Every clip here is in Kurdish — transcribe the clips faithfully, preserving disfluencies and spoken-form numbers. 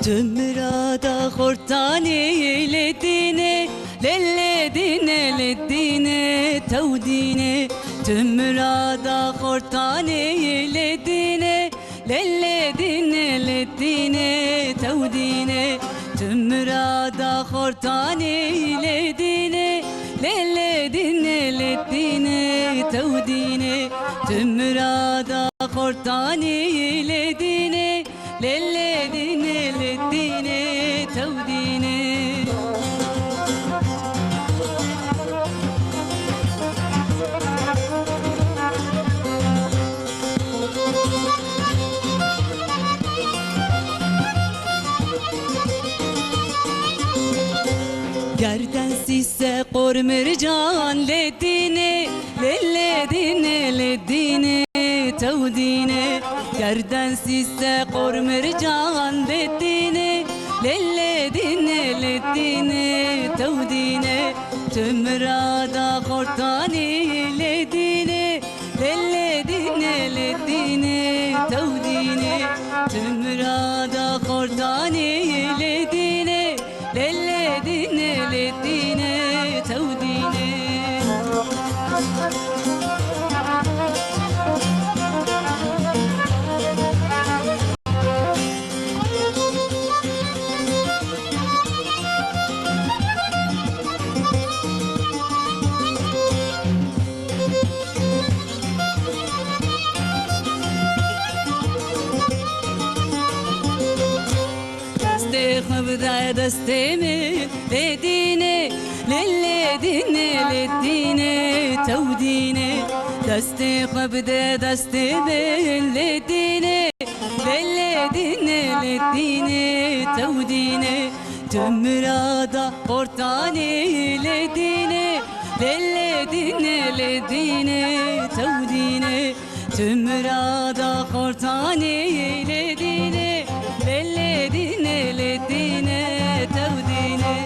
Tu mirada xortanê lê dînê, lê lê dînê, lê dînê, tew dînê. Tu mirada xortanê lê dînê, lê lê dînê, lê dînê, tew dînê. Tu mirada xortanê lê dînê, lê lê dînê, lê dînê, tew dînê. Tu mirada xortanê lê dînê, lê lê dînê, lê dînê, tew dînê. Gerden sîse qor mircan lê dînê, lê lê dînê, lê dînê, tew dînê. Gerden sîse qor mircan lê dînê, lê lê dînê, lê dînê, tew dînê. Tu mirada xortanî lê dînê, lê lê dînê, lê dînê, tew dînê. Tu mirada xortanî lê dînê, lê lê dînê, lê dînê, tew dînê. Destê xwe bide destê min, lê dînê, lê lê dînê, lê dînê, tew dînê. Destê xwe bide destê min, lê dînê, lê lê dînê, lê dînê, tew dînê. Tu mirada xortanî lê dînê, lê lê dînê, lê dînê, tew dînê. Tu mirada xortanî lê dînê, lê lê dînê, lê dînê, tew dînê.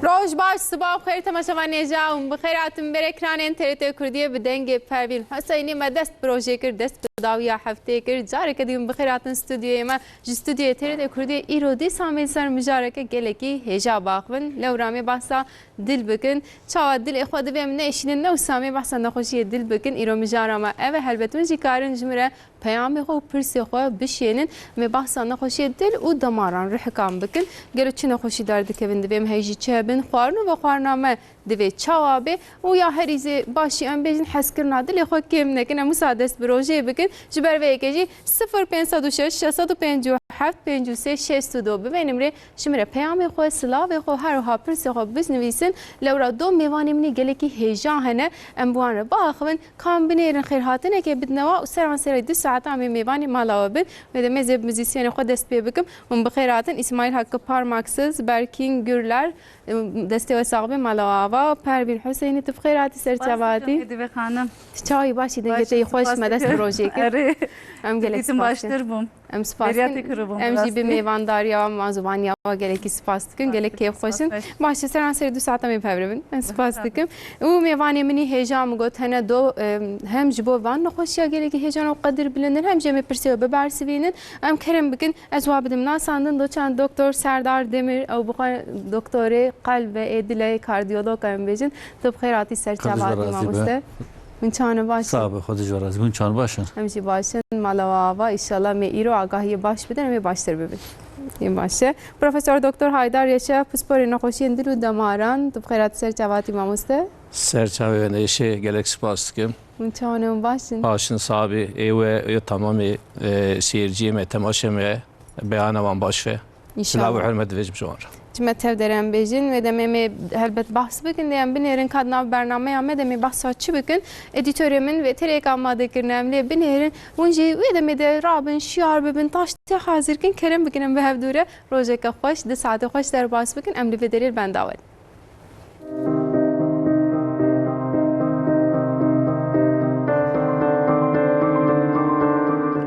Roj baş, siba xêr temaşevanê hêja û bi xêr hatin ber ekranên T R T Kurdiyê bi dengê Pervîn Hüseyinî me dest bi rojê kir, dest bi dawiya hefteyê kir. Careke din bi xêr hatin stûdyoyê me. Ji stûdyoyê T R T Kurdiyê îro dîsa me ser mijareke gelekî hêja biaxivin. Lewra me behsa dil bikin. Çawa dilê xwe divê em neşînin, ne wisa me behsa nexweşiyê dil bikin. Îro mijara me ev e, helbet hûn jî karin ji min re peyamê xwe û pirsê xwe bişênin. Me behsa nexweşiyê dil û demaran, rihikan bikin. Gelo çi nexweşî derdikevin, divê em hej jî çi hebin? Xwarin û vexwarina me divê çawa be? Û ya herî zê başî em bêjin hezkirina dilê xwe kêm nekin. Em wisa dest bi rojê bikin. Ji ber vê yekê jî sifir pênc sed û şeş, şeş sed û pêncî û heft, pêncî û sê, şêst û du bi vê nimrê ji min re peyamê xwe, silavê xwe, her wiha pirsê xwe binivîsin. Lewra do mêvanê min ê gelekî hêja hene. Em bi wan re biaxivin. Ka em binêrin xêrhatinekê bidine wa û seranserê du saeta em ê mêvanê mala we bin. Wê demê ez ê bi muzîsyenê xwe dest pê bikim. Hûn bi xêr hatin. Îsmaîl Hakkı Parmaksız, Berkin Gürler, destê we sax be, mala we ava. Pervîn Hüseyinî, tu bi xêr hatî ser çava hatî. Divê xanim. Tu çawî başî, dengê te yî xweş, me dest bi rojê kir. Erê. Em gelek spas dikim. Baştir bûm. Em spas dikin. Em jî bi mêvandariya wan, ziwaniya wan gelekî spas dikin. Gelek kêfxweş in. Baş e, seranserê du saeta me bi hev re bin. Em spas dikim. Û mêvanê min î hêja min got, hene do, em, hem ji bo van nexweşiya gelekî hêjan û qedir bilind in, hem jî em ê pirsê we bibersivînin. Em kerem bikin, ez wa bidim nasandin, doçan Doktor Serdar Demir, ew bi xwe doktorê qelb e, ê dilê, kardiyolog em bêjin. Tu bi xêr hatî ser çava hatî mamoste. Hûn çawa ne baş in? Sax be, Xwedê ji we razî be. Hûn çawa ne baş in? Em jî baş in. Mala we ava. Înşallah me îro agahiyê baş bidin, em ê baştir bibin. Ê baş e. Profesor Doktor Haydar Yaşar, pisporê nexweşiyên dil û demaran. Tu bi xêr hatî ser çava hatî mamoste. Ser çavê we ne Êşê, gelek spas dikim. Hûn çawa ne, hûn baş in? Baş in, sax bî. Ê we, ê temamê, e, seyirciyê me, temaşê me, beyana wan baş be. Înşallah. Silav û hurmet divêjim ji wan re. Ji me tev de re em bêjin, wê demê me helbet behs bikin, dê em binêrin ka di nav bernameya me de me behsa çi bikin. Edîtorê min vê terêk amade kirine, em lê binêrin. Hûn jî wê demê de rabin, şiyar bibin, taştê hazir kin, kerem bikin em bi hev dû re rojeke xweş, du saetê xweş derbas bikin, em li vê derê li benda we ne.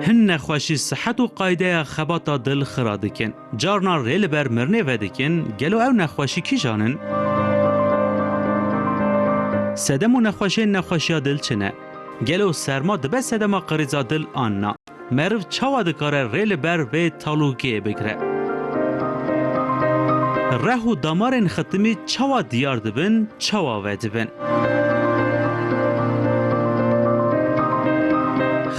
Hin nexweşî sihet û qaydeya xebata dil xira dikin. Carna rê li ber mirinê vedikin, gelo ew nexweşî kîjan in? Sedem û nexweşiyên nexweşiya dil çi ne? Gelo serma dibe sedema qirîza dil an na? Meriv çawa dikare rê li ber vê talûkê bigire? Reh û damarên xitimî çawa diyar dibin, çawa vedibin?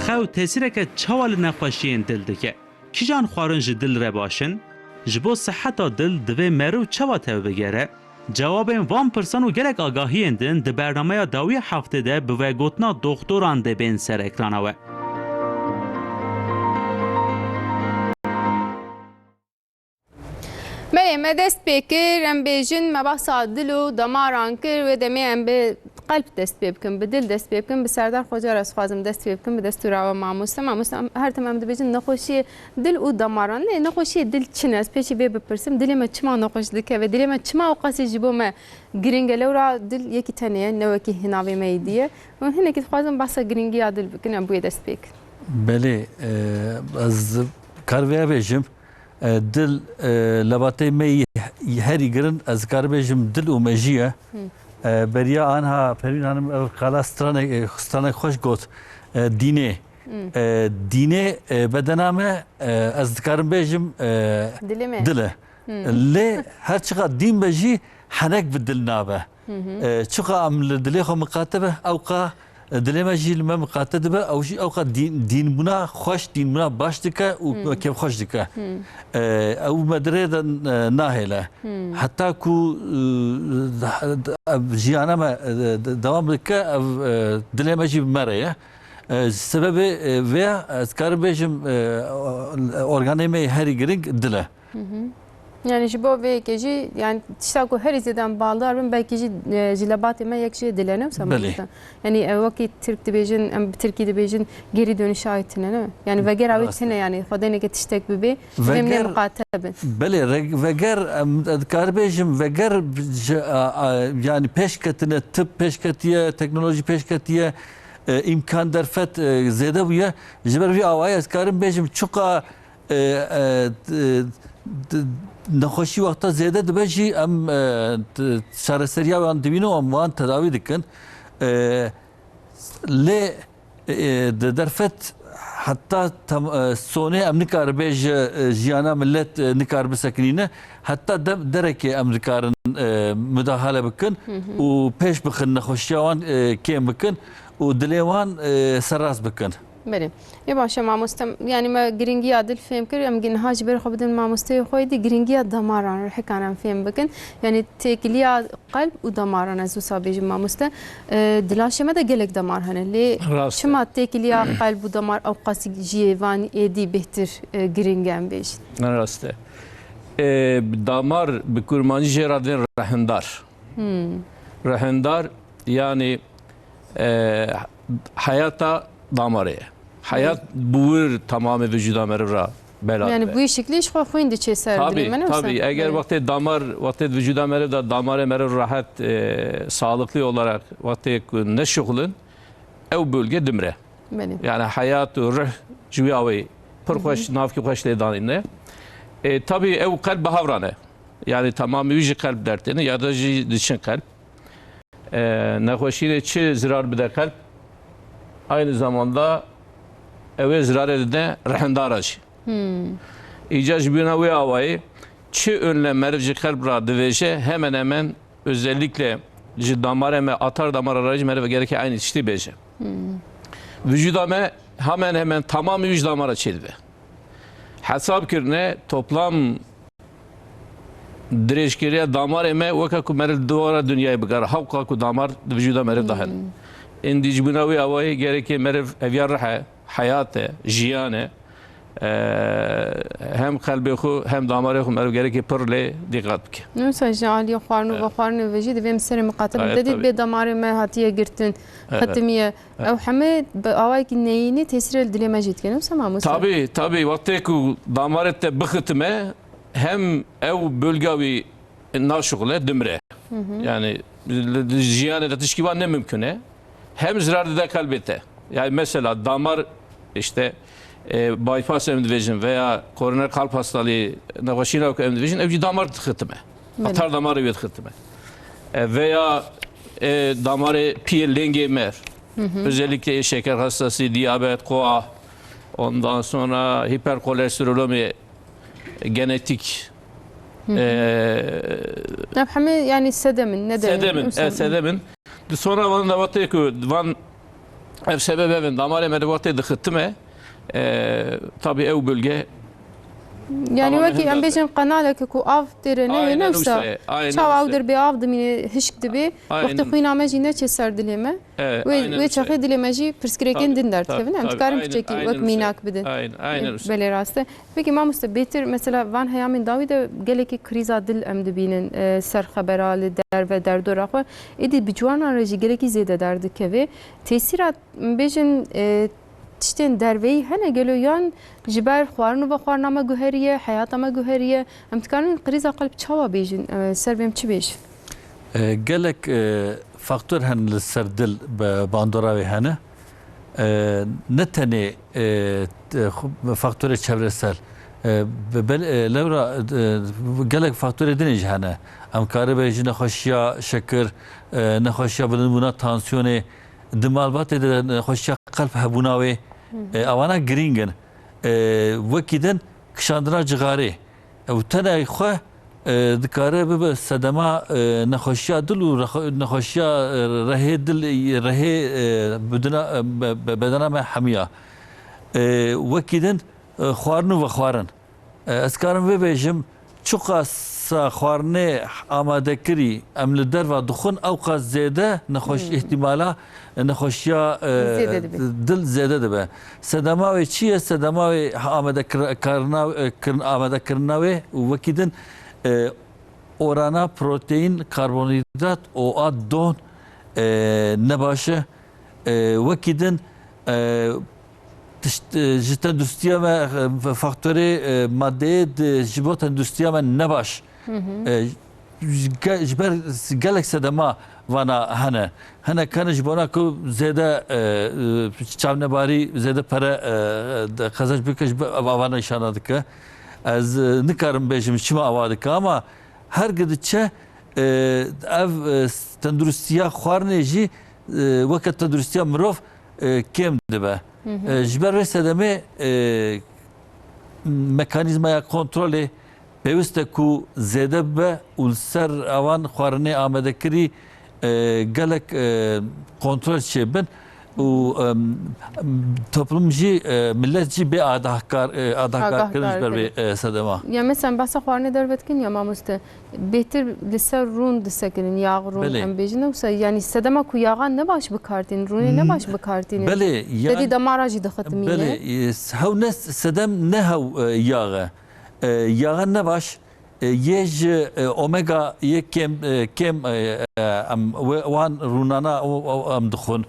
Xew tesîreke çawa li nexweşiyên dil dike? Kîjan xwarin ji dil re baş in? Ji bo siheta dil divê meriv çawa tevbigere? Cewabên van pirsan û gelek agahiyên din di bernameya dawiya heftê de bi vegotina doxtoran dê bên ser ekrana we. Belê, me dest pê kir, em bêjin, me behsa dil û damaran kir, wê demê em bi qelb dest pê bikin, bi dil dest pê bikin, bi Serdar Xoca re dixwazim dest pê bikim, bi destûra we mamoste. Mamoste, em, her tim em dibêjin nexweşiyê dil û damaran. Lê nexweşiyê dil çi ne? Ez pêşî vê bipirsim, dilê me çima nexweş dikeve? Dilê me çima ewqasî ji bo me giring e? Lewra dil yekî tenê ye, ne wekî hinavê me yê dî ye. Û hinekî dixwazim behsa giringiya dil bikin, em bi wê dest pê kin. Belê, e, ez kar vê bêjim. E, dil, e, lebatê me yî herî girin, ez karim bêjim dil û mejî ye. Hı. E, beriya anha Perwîn Hanim ev qala stranek, e, stranek xweş got, e, dînê. Hı. E, dînê, e, bedena me, e, ez dikarim bêjim, e, Dilê me. Dil e. Hı. Lê her çiqa dîn be jî henek bi dil nabe. Hı hı. E, çiqa em li dilê xwe miqate be, ewqa, e, dilê me jî li me miqate dibe, ew jî ewqa dîn, dînbûna xweş, dînbûna baş dike û Hı. kêfxweş dike. Hı. E, ew me di rê de, e, nahêle. Hı. Heta ku, e, d-, d-, jiyana me, e, d-, dewam dike, ev, e, dilê me jî bi me re ye. E, sebebê, e, vê ya ez karim bêjim, e, o-, organê me herî giring dil e. Hı hı. Yani ji bo vê yekê jî, yani tişta ku herî zêde em baldar bin, belkî jî, e, ji lebatê me yek jî dil e, ne wisa Belê. Mamoste? Yani, e, wekî Tirk dibêjin, em bi Tirkî dibêjin, geri dönüş ayetine, ne? Yani veger awê Rast e. Tine, yani xwedêneke tiştek bibê, divê em lê Veger, miqate bin. Belê, reg-, veger, em, ez dikarim bêjim, veger ji, a, a, yani pêş ketine, tib pêş ketiye, teknolojî pêş ketiye, e, îmkan derfet, e, zêde bûye. Ji ber vî awayî ez karim bêjim, çiqa e, e, d-, d-, nexweşî wexta zêde dibe jî em, e, d-, çareseriya wan dibînin û em wan tedawî dikin. E, lê, e, di derfet heta tam, e, sonê em nikaribe ji, e, jiyana millet, e, nikaribe sekinîne. Heta de-, derekê em dikarin, e, mudahale bikin Hı hı. û pêş bixin, nexweşiya wan, e, kêm bikin û dilê wan, e, serrast bikin. Belê. Ê baş e mamoste, yani me giringiya dil fêm kir, em niha ji ber xwe bidin mamosteyê xwe yê dî, giringiya damaran, rihikan em fêm bikin. Yani têkiliya qelb û damaran, ez wisa bêjim mamoste. E, di laşê me de gelek damar hene. Lê Rast e. Çima têkiliya qelb û damar ewqasî ji yê van êdî bêhtir, e, giring e em bêjin? Rast e. E, damar bi kurmancî jê re dibên rehindar. Hmm. Rehindar, yani, e, heyata damarê ye. Heyat bi wir tamamê vücuda meriv re bela Yani dibe. Bu şekilde iş xwe xwîn diçe ser Tabii, dilê me, ne tabii. Wisa? Eger Evet. Wextê damar, wextê vücuda meriv de damarê meriv rahat, e, sağlıklı olarak wextê ku neşuxulin, ew bölge dimre. Belê. Yani hayat û ruh ji wî awê pir Hı hı. xweş, navkî xweş lê danîne. E, tabii ew qelb bi hevra ne. Yani tamamî wî ji qelb dertêne ya da jî diçin qelb. E, nexweşînê çi zirar bide qelb, aynı zamanda ew ê zirarê dide rehindara jî. Hmm. Îca ji bîna wê awayî çi önlem meriv ji qelb re divêje, hemen hemen özellikle ji damarê me, atar damara re jî meriv gereke aynı tiştî bêje. Hmm. Vücuda me hemen hemen tamamî wî ji damara çêdibe. Hesab kirine toplam dirêjkiriya damarê me weke ku meriv dûra dinyayê bigere, hewqa ku damar di vücuda meriv de hene. Hmm. Êndî ji bûna wî awayî gerekê meriv ev ya rih e, heyat e, jiyan e. Eee, hem qelbê xwe hem damarê xwe meriv gerekê pir lê dîqet bike. Nûsa ji aliyê xwarin û Evet. vexwarinê ve jî divê em serê miqate bin. Evet, Te dît tabii. bê damarê me hatiye girtin, Evet. xetimiye. Evet. Ew hemê bi awayekî neyînî tesîrê li dilê me jî dike. Nûsa mamoste? Tabii, tabii. Wextê ku damarê te bixitime, hem ew bölga wî naşuxule, dimre. Hı hı. Yani li, li jiyanê de tişkî wan ne mimkun e. Hem zirar dide qelbê te. Yani mesela damar işte, e, bypass em dibêjin veya koroner kalp hastalığı nexweşîna ku em dibêjin, ew jî damar dixitime. Belê. Atar damarê wê dixitime. E, veya, e, damarê piyê lêngê me. Hı hı. Özellikle şeker hastası, diyabet, koa, ondan sonra hiperkolesterolemi genetik. Hı hı. Ee, Ev hemî, yani, sedem in, ne demek? Sedem in, e, sedem in. Di sonra van de wextê ku van ev sebeb ev in, damarê me de wextê dixitime, e, tabii ew bölge Yani tamamı wekî em hizmet bêjin qenaleke ku av têre neyê, aynen ne wisa. Wisa, aynen. Çawa ew wisa. Dir bê av dimîne, hişk dibê. Aynen. Wextê xwîna me jî neçe ser dilê me. Evet, wê, aynen wê wisa. Çaxê dilê me jî pirsgirêkên din derkeve. Tabii, ne? Em dikarin piçekî wek mînak bidin. Aynen, aynen wisa. Belê rast e. Peki mamoste, bêtir mesela van heyamên dawî de gelekî krîza dil em dibînin, e, ser xebera li derve derdora xwe. Êdî bi ciwanan re jî gelekî zêde derdikeve. Tesîra, bêjin, e, tiştên derveyî hene gelo yan ji ber xwarin û vexwarina me guheriye, heyata me guheriye? Em dikarin krîza qelb çawa bêjin? E, ser vê em çi bêjin? E, gelek, e, faktor hene li ser dil bi bandora wê hene. E, ne tenê, e, t-, xu-, faktorê çevresel, e, be-, bel-, e, lewra, e, gelek faktorê dinê jî hene. Em karibe ji nexweşiya şekir, e, nexweşiya bilindbûna tansiyonê, di malbatê de nexweşiya qelb hebûna wê, e, ewana girîng in. E, wekî din kişandina cixarê. Ew tenê xwe, e, dikare bibe sedema, e, nexweşiya dil û rexwe-, nexweşiya, e, rehê dil, rehê, e, budina, e, be-, be-, bedena me hemiya. E, wekî din, e, xwarin û vexwarin. E, ez karim vê bêjim, çiqasa xwarinê amadekirî em li derva dixwin, ewqas zêde nexweş-, Hmm. îhtîmala nexweşiya, e, Zêde dibe. Dil zêde dibe. Sedema wê çi ye? Sedema wê amadekir-, karina, e, kirin-, amadekirina wê û wekî din, e, orana proteîn, karbonhîdrat û a don, e, nebaş e. E, wekî din, e, tişt, e, ji tenduristiya me, e, faktorê, e, madeyê di, ji bo tenduristiya me nebaş. Hı hı. E, ji ge-, ji ber gelek sedema vana hene. Hinek hene ji bona ku zêde, e, e, çavnebarî, zêde pere, e, de qezenc bike, ji ber ava nîşana dike. Ez, e, nikarim bêjim çima ava dike ama her gi diçe, e, ev, e, tenduristiya xwarinê jî, e, weke tenduristiya mirov, e, kêm dibe. Hı hı. E, ji ber vê sedemê, e, mekanîzmaya kontrolê pêwist e ku zêde bibe û li ser awan xwarinê amadekirî, e, gelek, e, kontrol çêbin û, em, toplum jî, e, millet jî bê adahkar, e, adahkar kirin ji ber vê, e, sedema. Ya mesela behsa xwarinê derve dikin ya mamoste, bêtir li ser rûn disekinin, yağ rûn Belê. Em bêjin, wisa yani sedema ku yaxa ne baş bikartînin, rûnê ne baş bikartînin. Belê, yan- Tevî damara jî dixitimîne. Belê, e, hew ne sedem ne hew, e, yax e. E, yaxa ne baş, e, yê ji, e, omega yê kêm, e, kêm, e, e, em we-, wan rûnana o, o, em dixwin.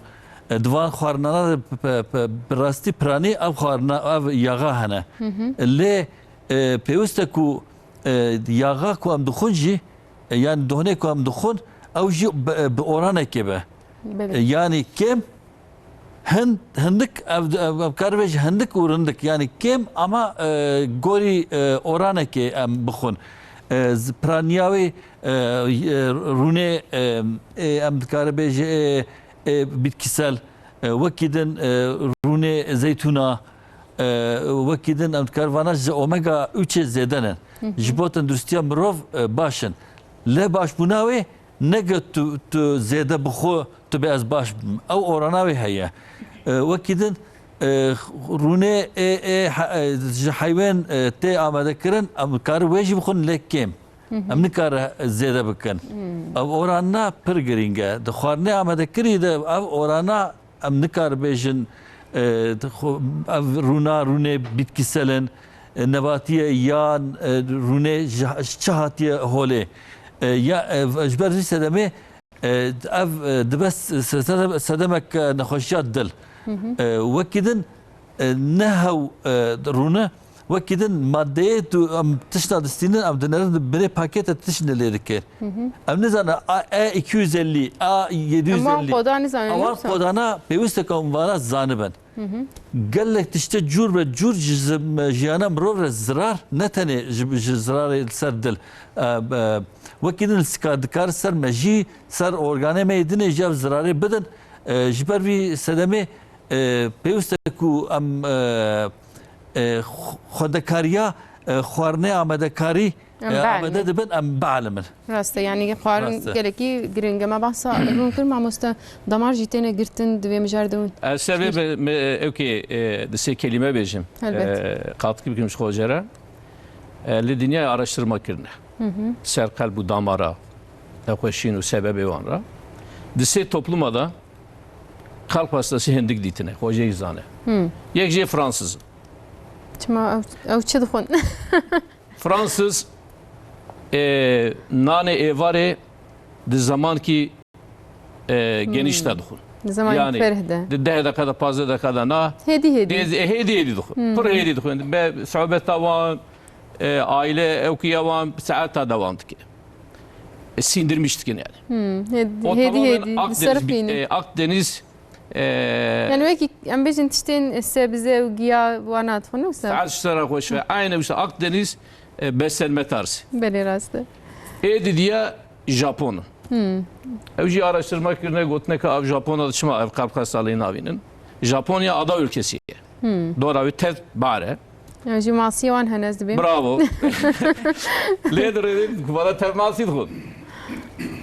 E, di van xwarinana de p-, p-, p-, bi rastî piranî ev xwarina, ev yaxa hene. Hı hı. Lê, e, pêwist e ku, e, yaxa ku em dixwin jî, e, yani dohnê ku em dixwin, ew jî bi, bi oranekê be. Belê. E, yani kêm, hin-, hindik, ev, ev, ev karibe ji hindik û rindik. Yani kêm ama, e, gorî, e, oranekê em bixwin. E, z-, piraniya wê, e, e, rûnê, e, e, em dikare bêje, e, e, bitkisel, e, wekî din, e, rûnê zeytûna, e, wekî din em dikare vana ji omega üçê zêde ne. Hı hı. Ji bo tenduristiya mirov, e, baş in. Lê başbûna wê, neke tu, tu zêde bixwe, tu bê ez baş bim. Ew orana wê heye. E, wekî din, e, rûnê ê, ê, he-, e, ji heywen, e, tê amade kirin, em karin wê jî bixwin lê kêm. Hı hı. Em nikarin zêde bikin. Hmm. Ev orana pir girîng e. Di xwarinê amade kirî de ev orana em nikarin bêjin, e, di xwe-, ev rûna, rûnê bitkisel in, e, nebatî ye yan, e, rûnê ji, ji çi hatiye holê. E, ya, e, ji ber vî sedemê, e, ev, e, dibe s-, s-, sedem-, sedemek, e, nexweşiya dil. Hı hı. E, wekî din, e, ne hew, e, rûne, wekî din madeyê tu em tişta distînin, em dinerin di binê pakete tiştine lê dike. Hı hı. Em nizanin A, E iki yüz elli, A yedi yüz elli. Em wan koda nizanin, Ewan yoksa? Kodana pêwist e ku em vana zanibin. Hı hı. Gelek tiştê cûr be cûr ji zim-, jiyana mirov re zirar, ne tenê ji, ji zirarê li ser dil. E, e, wekî din sika dikar ser mejî, ser organê me yê dinê jî ev zirarê bidin. E, ji ber vî sedemê e, pêwîst e ku em, e, e, xwe-, xwedekariya, e, xwarinê amadekarî, Em e, bielimin. Amade dibin, em bielimin. Rast e, yanî xwarin Rast e. gelekî giring e. Me behsa rûn kir, mamoste, damar jî têne girtin, divê mijar de hûn. Ez ser vê me, me, ewkê, e, di sê kelîme bêjim. Helbet. E, katkî bikim ji xwe jê re. E, li dinyayê araştirma kirine. Hı hı. Ser qelb û damara, nexweşiyên û sebebê wan re. Di sê topluma de kalp hastası hindik dîtine, xwe jê zane. Hı. Yek jê Fransız. Çima ew, ew çi dixwin? Fransız, e, nanê êvarê di zemankî, e, Hmm. genîş de dixwin. Di zemanê Yani, ferh de. di deh deqa de, pazdeh deqa de na. Hêdî hêdî. Hêdî, hêdî, hêdî dixwin. Hmm. Pir hêdî dixwin. Be, sohbeta wan, e, aile, ewkiya wan saeta dewam dike. E, sindirmiş dikin yani. Hmm. Hêdî, O hêdî, tamamen hêdî. Akdeniz, Diserfînin. e, Akdeniz, e, Yani wekî em bêjin tiştên sebze û giya wana dixwin, wisa? Saet ji te re xweş be. Aynı wisa Akdeniz, e, beslenme tarzı. Belê rast e. Ê didiya Japon. Hmm. Ew jî araştirma kirine, gotine ke ev Japona de çima ev kalp hastalığî navînin. Japonya ada ülkesi ye. Hmm. Dora wî tev bar e. Ew jî masiyê wan hene ez dibêm. Bravo. Lê di rêdê ku vana tev masî dixwin.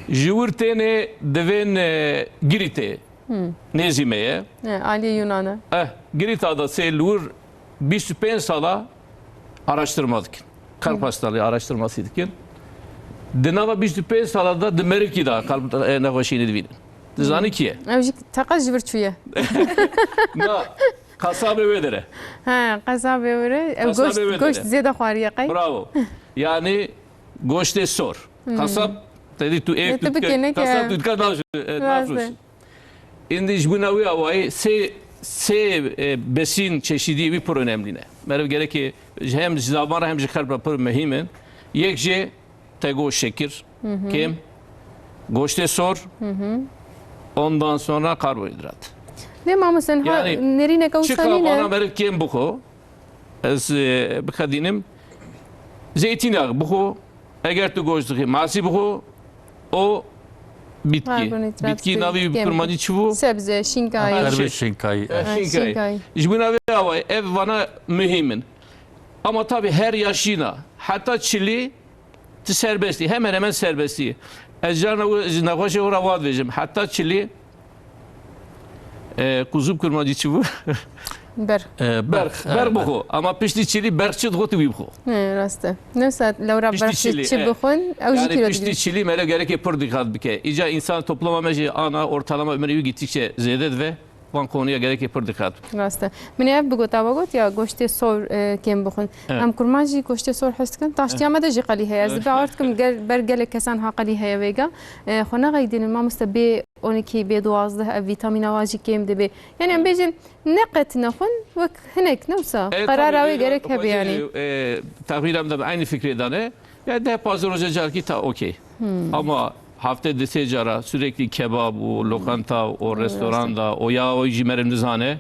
Ji wir tênê divên, e, girîtê. Hmm. Nêzî me ye. E, aliyê Yunan e. Eh, girîta da sê li wir bîst û pênc sala araştirma dikin. Kalp Hmm. hastalığı araştirması dikin. Di nava bîst û pênc sala da di merikî da kalp, e, nexweşînî divînin. Dizanî Hmm. kî ye? Ew jî teqez ji vir çûye. Na, qasabê wê dere. He, qasabê wê re. Ew Qasabê goşt, wê goşt dere. Zêde xwariye qey. Bravo. Yani goştê sor. Hmm. Qasab, dedi tu ev E, tu tu dike, bikene ke. qasab tu dike naf-, e, Rast e. nafroşin. Îndî ji bona wî awayî sê, sê, e, besîn çeşidî wî pir önemli ne. Meriv gerek e hem ji davan re hem ji xelk re pir muhîm in. Yek jê te got şekir, Hı hı. kêm, goştê sor, Hı hı. ondan sonra karbonhîdrat. Lê mamoste, ha, Yani, nêrîneke çi wisa nîne? Vana meriv kêm bixwe, ez, e, bixedînim, zeytînak bixwe, eger tu goşt dixî, masî bixwe, o bitki. Karbonhîdrat Bitki kêm navî bi kurmancî çi bû? Sebze, şînkayî. Aha, Her şey. bir şinkayî. E, Ha, şinkayî. şinkayî. Ji bona vê awayî ev vana muhîm in. Ama tabii her yaşına, heta çilî, tu serbestî, hemen hemen serbestî. Ez carna ji nexweşê xwe re vat vêjim, heta çilî, e, kuzum kurmancî çi bû? Ber. E, Berx, berx, e, berx berx. bixwe. Ama piştî çilî berx çi dixwe tu wî bixwe. He, rast e. Ne wisa lewra Piştî berxê çilî, çi e. bixwin, ew jî Yani kîlo piştî dibî. çilî meriv gerek e pir dîqat bike. Îca însan topluma me jî ana ortalama ömrü wî gittikçe zêde dibe. Van konuya gerek e pir dîqat bike. Rast e. Min ê ev bigota, we got ya goştê sor, e, kêm bixwin. Evet. Em kurmanc jî goştê sor hez dikin. Taştiya me de jî qelî heye. Ez Evet. bawer dikim gel, ber gelek kesan ha qelî heye vêga. E, xwe nexeydînin mamoste, bê on iki, bê duwazdeh ev vîtamîna wa jî kêm dibe. Yani em bêjin ne qet nexwin, wek hinek ne wisa. E, Qerara tabii, wê e, gerek hebe yani. E, tahmîna min de bi aynı fikrê de ne. Ya deh pazdeh roja carekî ta okey. Hmm. Ama hafte di sê cara sürekli kebab û lokanta û Hmm, restoran rast e. da o ya o jî meriv nizane.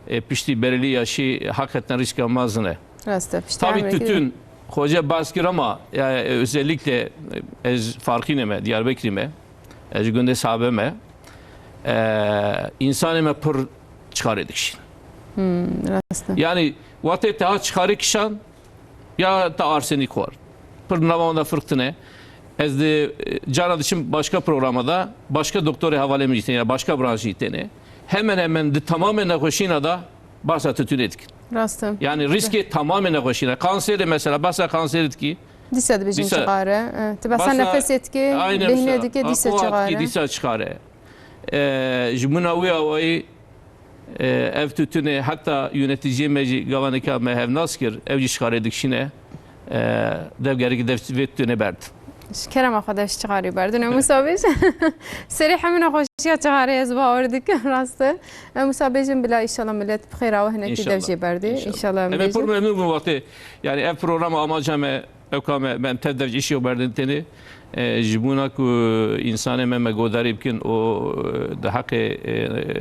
E, piştî berelî yaşî hakikaten riska mezin e. Rast e. Piştî Tabii emrekî de. tütün, hoca bas kir ama yani özellikle, e, ez Farqînê me, Diyarbekirî me, ez ji gundê Sabe me. E, insanê me pir çixarê dikişîn. Hmm, rast e. Yani wextê te ha çixarê kişan, ya te arsenîk xwar. Pir nava wan de firq tine. Ez di, e, cara diçim başka programa da, başka doktorê hevalê min jî têne, ya başka branş jî têne. Hemen hemen di tamamê nexweşîna da bahsa tütünê dikin. Rast e. Yani riskê tamamê nexweşîna. Kanserê mesela, bahsa kanserê dikî. Dîsa dibêjin Dîsa- çixare. E, tu bahsa Bahsa- nefesê dikî, Aynen bêhnê mesela. dikî, A, dîsa o dikî çixare. dîsa çixare. E, ji mina wî awayî E, ev tütünê heta yöneticiyê me jî gavaneka me hev nas kir, ew jî şixarê dikişîne. E, dev gerek dev vê tütünê berdin. Ji kerema xwe de ji çixarê berdin. Em wisa bêjin. Serê hemî nexweşiya çixarê ez bawer dikim, rast e. Em wisa bêjin bila înşallah millet bi xêra we hinekî dev İnşallah, jê berdê. înşallah. Înşallah em Em ê pir bêjin. memnûn bûn wextê. Yani ev programa amaca me Ewka me, me em tev dev ji îşê berdin tenê, e, ji bona ku însanê me, me godarî bikin û, e, di heqê,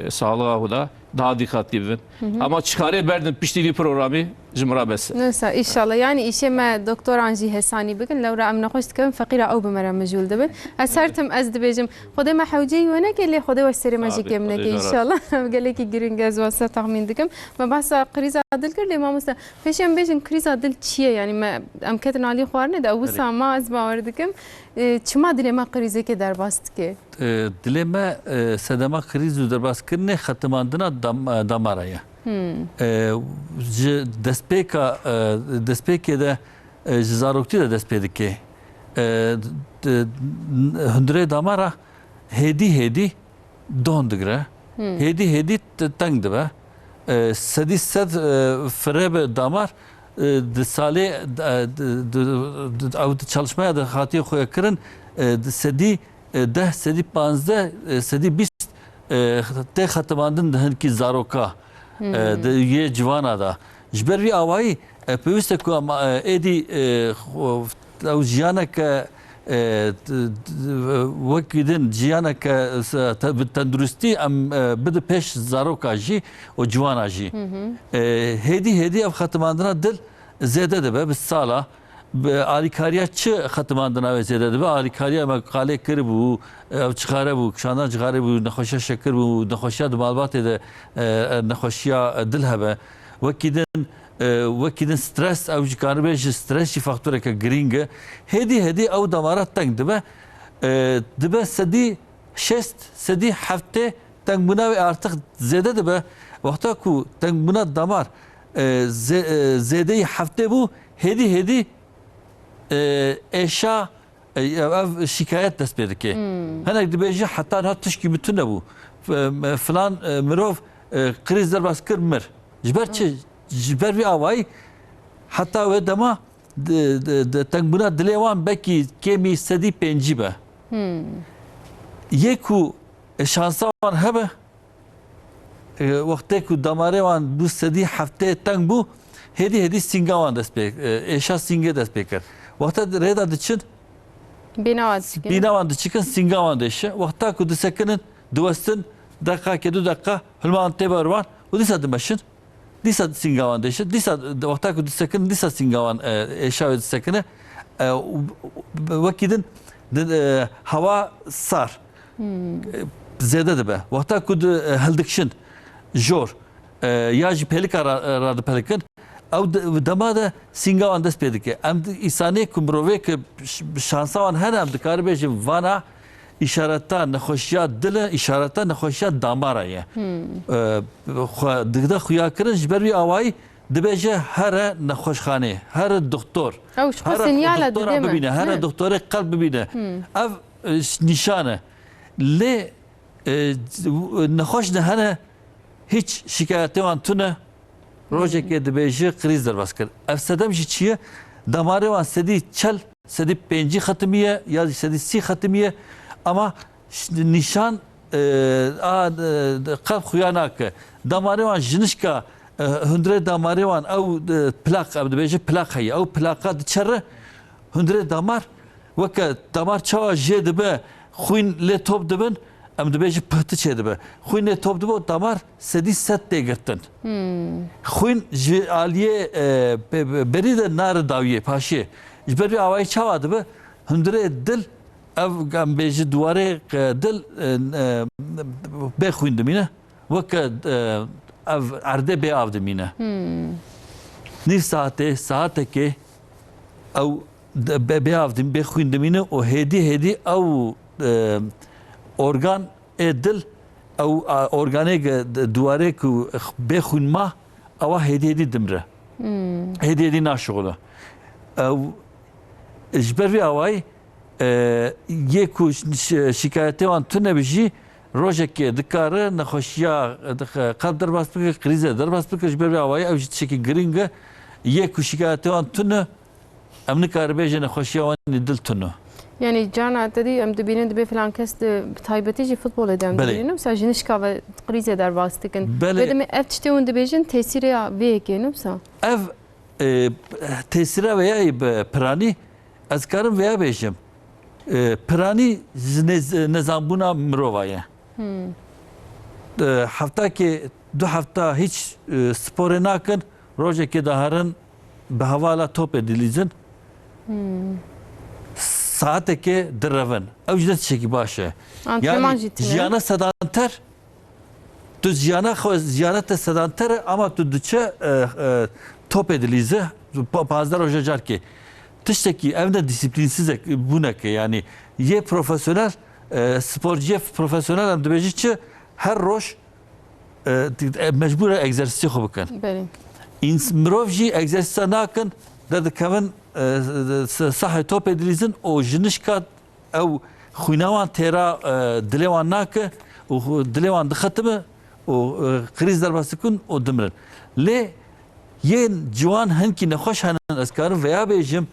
e, saxlixa xwe de daha dîqatlî bibin. Ama çikarê berdin piştî vî programî ji min re bes e. Neyse, inşallah. Yani îşê me doktoran jî hesanî bikin. Lewra em nexweş dikevin, feqîra ew bi me re mijûl dibin. Ez her tim ez dibêjim, Xwedê me hewceyî we neke, lê Xwedê we serê me jî kêm neke, înşallah. Ev gelekî girîng e, ez wesa texmîn dikim. Me behsa krîza dil kir, lê mamoste, pêşî em bêjin krîza dil çi ye? Yani me, em ketin alî xwarinê de, ew wisa ma, ez bawer dikim. E, çima dilê me krîzekê derbas dike? E, dilê me, e, sedema krîz û derbaskirinê xetimandina dam-, e, damara ye. E, ji destpêka, e, destpêkê de, e, ji zaroktî de dest pê dike. E, d-, d-, hundirê damara hêdî hêdî don digire. Hêdî hêdî te-, teng dibe. E, sedî sed, e, firebe damar, e, di salê, e, di, di, di, ew di çalışmaya de hatiye xwe kirin, e, di sedî, e, deh, sedî panzdeh, e, sedî bîst, e, tê xetimandin di hinkî zaroka, e, di yê civana de. Ji ber vî awayî, e, pêwîst e ku em, e, êdî, e, xwe, ew jiyaneke, e, t-, t-, wekî din jiyaneke, e, te-, bi tenduristî em, e, bide pêş zaroka jî û ciwana jî. E, hêdî hêdî ev xetimandina dil zêde dibe bi sala. Bi alîkariya çi xetimandina wê zêde dibe? Alîkariya me qalê kiribû, ew cixare bû, kişandina cixarê bû, nexweşiya şekir bû, nexweşiya di malbatê de, e, e, nexweşiya, e, dil hebe. Wekî din, e, wekî din stres, ew jî karibe ji stres jî faktoreke girîng e. Hêdî hêdî ew damara teng dibe. E, dibe sedî şêst, sedî heftê tengbûna wê artık zêde dibe. Wexta ku tengbûna damar, e, zê-, e, zêdeyî heftê bû, hêdî hêdî, e, êşa, e, ev şikayet dest pê dike. Hinek dibêje heta niha tişkî min tune bû. F-, e, filan, e, mirov, e, krîz derbas kir, mir. Ji ber çi? Ji ber vî awayî heta wê dema di, di, di tengbûna dilê wan belkî kêmî sedî pêncî be. Yê ku, e, şansa wan hebe, e, wextê ku damarê wan bû sedî heftê teng bû, hêdî hêdî sînga wan dest pê, e, êşa sîngê dest pê kir. Wexta di-, rêda diçin, bîna wan diçikin, bîna wan diçikin, sînga wan dêşe. Wexta ku disekinin, diwestin, deqakê, du deqa, hilma wan tê ber wan û dîsa dimeşin. Dîsa sînga wan dêşe. Dîsa de wexta ku disekinin, dîsa sînga wan, e, êşa wê disekine. E, û, û, wekî din, din, e, hewa sar, e, zêde dibe. Wexta ku di, e, hildikişin jor, e, ya jî pêlika ra-, e, radipelikin, ew de, dema de sînga wan dest pê dike. Em di, îsanê ku mirovê ki ş-, şansa wan hene, em dikare bêjin vana, îşareta nexweşiya dil e, îşareta nexweşiya damara ye. E, xwe digde xuyakirin, ji ber wî awayî dibêje here nexweşxanê, here doktor. Ew ji xwe here sinyal e, doktora didê me, bibîne, here doktorê qelb bibîne. Ev, e, nîşan e. Lê, e, nexweş de hene, hiç şikayetê wan tune. Rojekê dibêje krîz derbas kir. Ev sedem jî çi ye? Damarê wan sedî çel, sedî pêncî xetimiye ya jî sedî sî xetimiye. Ama ş-, nîşan, e, a, e, qelb xuya nake. Damarê wan jinişka, e, hundirê damarê wan ew, e, plak, em dibêje plak heye. Ew plaka diçere hundirê damar, weke damar çawa jê dibe, xwîn lê top dibin, em dibêjin pihti çêdibe. Xwîn lê top dibe û damar sedî sed tê girtin. Xwîn ji aliyê, e, be-, be-, berî de nare dawiyê, paşiyê. Ji ber vî awayî çawa dibe? Hundirê dil, ev em bêjin duwarê, e, dil, e, e, bê xwîn dimîne. Weke, e, ev erdê bê av dimîne. Nîv saetê, saetekê ew de-, bê, bê av dim-, bê xwîn dimîne û hêdî hêdî ew, e, organ ê dil, ew, a, organê ge-, de-, duwarê ku x-, bê xwîn ma, ewa hêdî hêdî dimre. Hêdî hêdî naşixule. Ew, ji ber vî awayî, e, yê ku ş-, ş-, şikayetê wan tune bi jî, rojekê dikare nexweşiya, e, dixe-, qelb derbas bike, krîze derbas bike, ji ber vî awayî ew jî tiştekî girîng e. Yê ku şikayetê wan tune, em nikare bêje nexweşiya wan ê dil tune. Yani carna te dî em dibînin dibê filan kes di, bi taybetî jî futbolê de em Belê. dibînin. Mesela jinişka ve krîze derbas dikin. Belê. Vê demê ev tiştê hûn dibêjin tesîrê vê yekê ne wisa? Ev, e, tesîra veyayê bi piranî, ez karim veya bêjim. E, piranî ji nez-, nezanbûna mirova ye. E, heftakê du hefta hiç, e, sporê nakin, rojekê daherin bi hevala topê dilîzin. Saetekê direvin. Ew jî ne tiştekî baş e. Antrenman Yani jî tune. jiyana sedanter, tu jiyana xwe, jiyana te sedanter e, ama tu diçe, e, e, topê dilîze, tu pa-, pazdeh roja carkê. Tiştekî ev ne dîsîplînsizek bûneke, yani yê profesyonel, e, sporciyê profesyonel em dibêjî çi, her roj, e, e, mecbûr e egzersîzê xwe bikin. Belê. Ins-, mirov jî egzersîza nakin, derdikevin, e, s-, sahê topê dilîzin û ji nişka ew xwîna wan têra, e, dilê wan nake û xwe-, dilê wan dixetime û, e, krîz derbas dikin û dimirin. Lê yên ciwan hinkî nexweş henin, ez karim veya bêjim,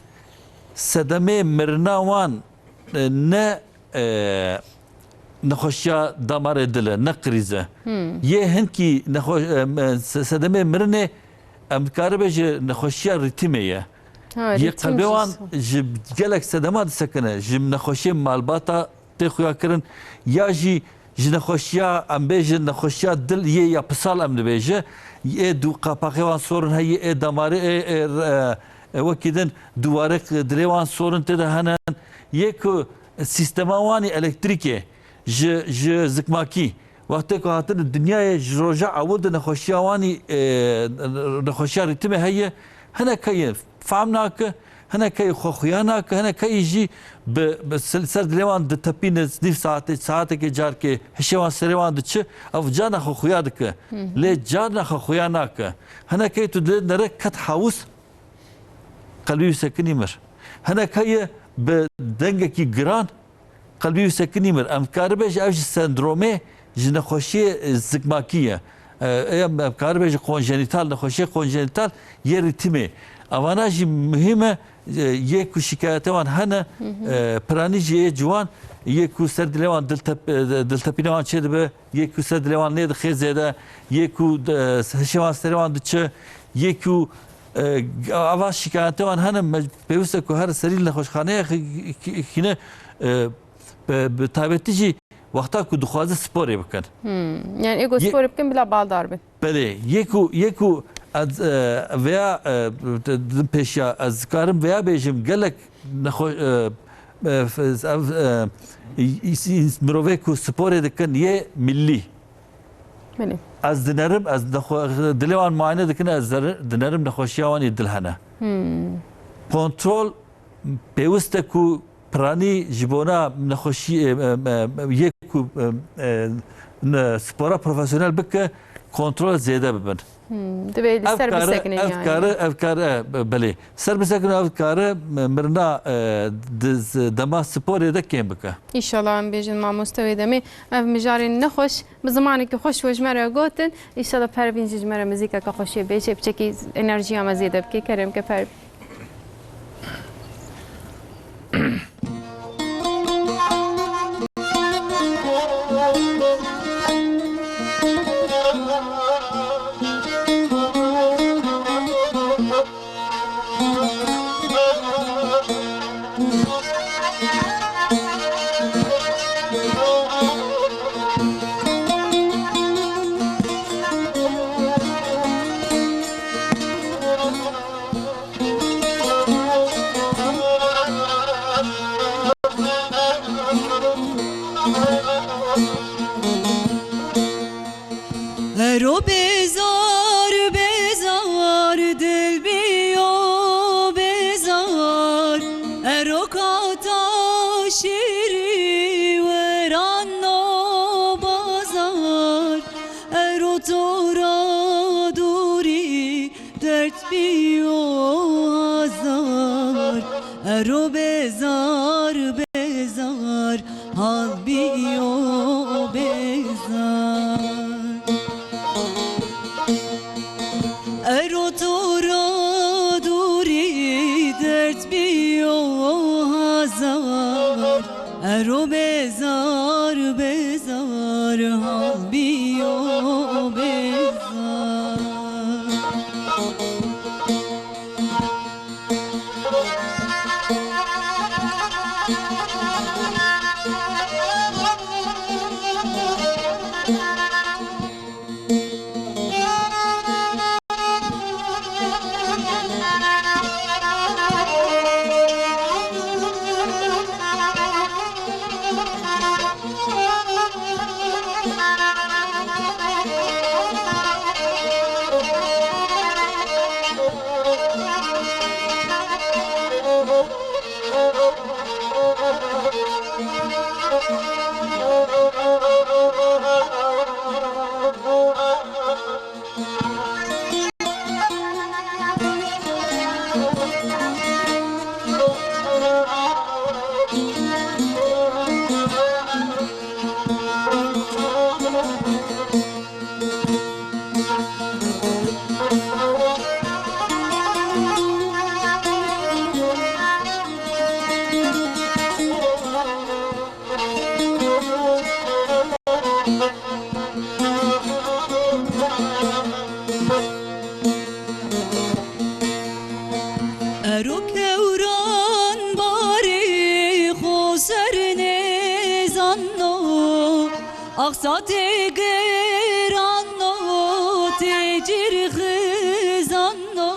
sedemê mirina wan, e, ne, e, nexweşiya damarê dil e, ne krîz e. Hmm. Yê hinkî nexwe-, e, me-, se-, sedemê mirinê em dikaribê ji nexweşiya rîtimê ye. Ha, Yê rîtim qelbê wan jî. ji gelek sedema disekine, ji nexweşiyê malbata tê xuya kirin, ya jî ji nexweşiya, em bêjin, nexweşiya dil yê yapısal em dibêje, ê du-, qapaqê wan sorin heye, ê damarê, ê, ê, e, e, wekî din duwarek dilê wan sorin tê de hene, yê ku sîstema wan ê elektrîkê ji, ji zikmakî, wextê ku hatin dinyayê ji roja ewil de nexweşiya wan ê, e, nexweşiya rîtimê heye, hinek heye fehm nake, hinek heye xwe xuya nake, hinek heye jî bi, bi sil-, ser dilê wan ditepîne, nîv saetê, saetekê carkê hişê wan serê wan diçe, ev carna xwe xuya dike. Hı hı. Lê carna xwe xuya nake. Hinek heye tu dilê nere ket hawis, qelbî wî sekinî mir. Hinek heye bi dengekî giran, qelbî wî sekinî mir. Em dikaribe ji ev ji sendromê, ji nexweşiyê, e, zikmakî ye. E, em, em dikaribe ji konjenital, nexweşiyê konjenital yê rîtimê. Evana jî muhîm e, e, yê ku şikayetê wan hene, Hı hı. e, piranî jî yê ciwan, yê ku ser dilê wan diltep-, e, diltepînê wan çêdibe, yê ku ser dilê wan nêdixê zêde, yê ku, e, hişê wan serê wan diçe, yê ku, e, ava şikayetê wan hene, me pêwîst e ku her serî li nexweşxaneyê xi-, xi-, xîne, e, bi, bi taybetî jî wexta ku dixwaze sporê bikin. Hmm. Yani ê ku Yê- sporê bikin bila baldar bin. Belê, yê ku, yê ku ez, e, veya, e, di, di pêşiya ez karim veya bêjim gelek nexwe-, e, e, f-, ev, e, î-, î-, î-, mirovê ku sporê dikin yê millî. Belê. Ez dinerim, ez nexwe-, dilê wan muayene dikin, ez zer-, dinerim nexweşiya wan yê dil hene. Hmm. Kontrol pêwist e ku piranî ji bona nexweşî, e, e, e, yê ku, e, e, ne, spora profesyonel bike, kontrol zêde bibin. Hmm, divê li Ev ser kare, bisekinin ev yani. kare, ev kare, e, belê. Ser bisekinin, ev kare, e, mirina, e, di, z-, dema sporê de kêm bike. Înşallah em bêjin mamoste wê demê. Ev mijarên nexweş, bi zimanekî xweş we ji me re gotin. Înşallah Pervîn jî ji me re muzîkeke xweşiyê bêje, piçekî enerjiya me zêde bike. Kerem ke Pervîn. Ero bezar, bezar, dil biyo bezar. Ero kata şîrî weran no bazar. Ero tora dûrî dert biyo hazar. Ero bezar, bezar, hal biyo bezar. Ero tora dûrî dert biyo hazar. Ero bezar, bezar, hal biyo bezar. Ero kewran barê xo ser nêzano, axsa tê gerano, tê cîr xizano,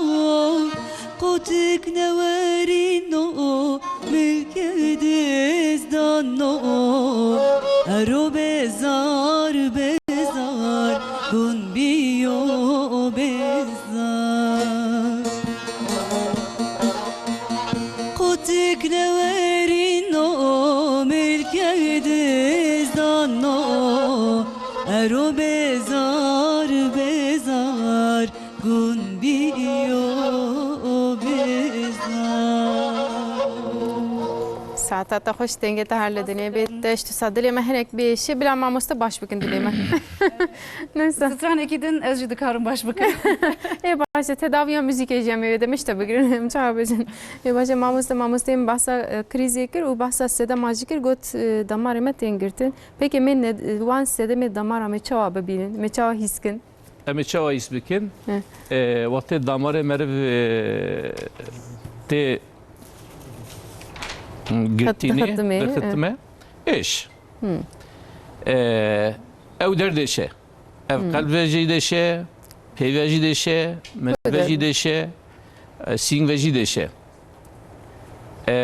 qotik newerîno, milke dêz dano, ero bezar bezar, gun biyo bezar. Qotik newerîno, milke dêz dano, ero bezar bezar, gun biyo bezar. Saeta te xweş, dengê te her li dinê bê. Te ji tu sa dilê me hinek bêşe, bila mamoste baş bikin dilê me. Neyse. Stranekî din ez jî dikarim baş bikim. Ê baş e, tedaviya muzîkê jî em ê wê demê ji te bigirin. Em çawa bêjin? Ê baş e, mamoste, mamosteyê min behsa, e, krîzê kir û behsa sedema jî kir, got, e, damarê me tên girtin. Peki me ne, wan sedemê damara me çawa bibînin? Me çawa hîs kin? Em ê çawa hîs bikin? Hı. E, wextê damarê meriv, e, tê girtînê, dixitime, dixitime, êş. Hı. E, ew derdêşe. Ev qelb ve jî dêşe, pê ve jî dêşe, meriv ve jî dêşe, e, sîng ve jî dêşe. E,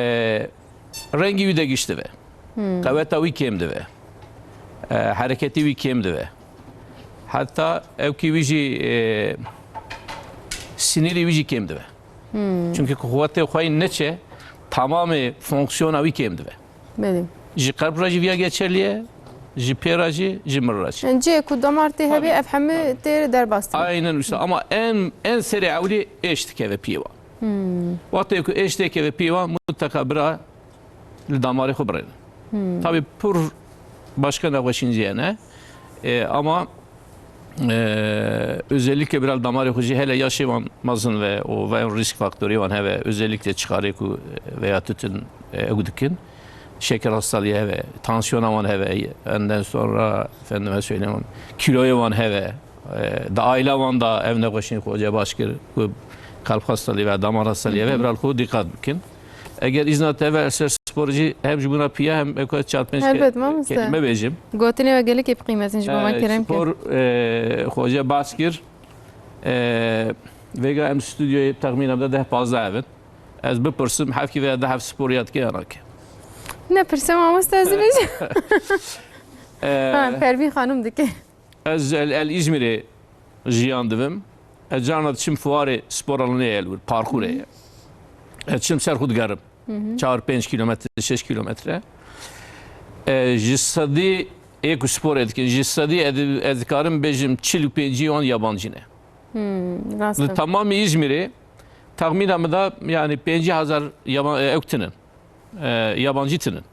rengî wî de giş dibe. Qeweta wî kêm dibe. E, hereketî wî kêm dibe. Heta ewkî wî jî, e, sinîrî wî jî kêm dibe. Çimkî ku quwetê xwe yî neçe, tamamê fonksiyona wî kêm dibe. Belê. Ji qelb re jî viya geçerlî ye, ji pê re jî, ji mir re jî. Yani cihê ku damar tê hebê, ev hemû tê derbas dibe. Aynen wisa. Ama en, en serê ewlî êş dikeve piyê wan. Wextê ku êş têkeve piyê wan, mutlaka bira li damarê xwe birêne. Tabii pir başka nexweşîn jî hene. E, ama, e, özellikle bira li damarê xwe jî hele yaşê wan mezin ve û ve risk faktorê wan heve, özellikle çixarê ku, e, veya tütün, e, ew dikin. Şeker hastalığı heve, tansiyona wan heve, ondan sonra, efendime söyleyeyim, kiloyê wan heve. E, da aile wan da ev nexweşîn xwe baş kir, ku kalp hastalığı veya damar hastalığı heve, bira li xwe dîqat bikin. Eger îzna te ve, ser spor jî hem ji bona piya hem eko çar pênc ke-, Helbet, mamoste. Kelîme bêjim. Gotinê we gelekî bi qîmet in, ji bo me, e, kerem ke. Spor, e, xwe baş kir. E, vêga em stûdyoyê texmîna de deh pazdeh ev in. Ez bipirsim, hevkî veya deh ev spor ya dike ya nake? Ne pirse mamoste, ez bêjim. E, ha, Pervîn Xanim dike. Ez el, el Îzmîrê jiyan dibim. Ez carna diçim fuarê spor alanê ye li wir, parkûrê ye. Ez çim ser xwe digerim. Çar pênc kilometre, şeş kilometre. E, ji sedî ê ku sporê dikin, ji sedî ez, ez dikarim bêjim çil û pêncî wan yabancî ne. Li tamamê Îzmîrê texmîna min da, yani pêncî hezar yaban-, e, ew tinin. E, yabancî tinin.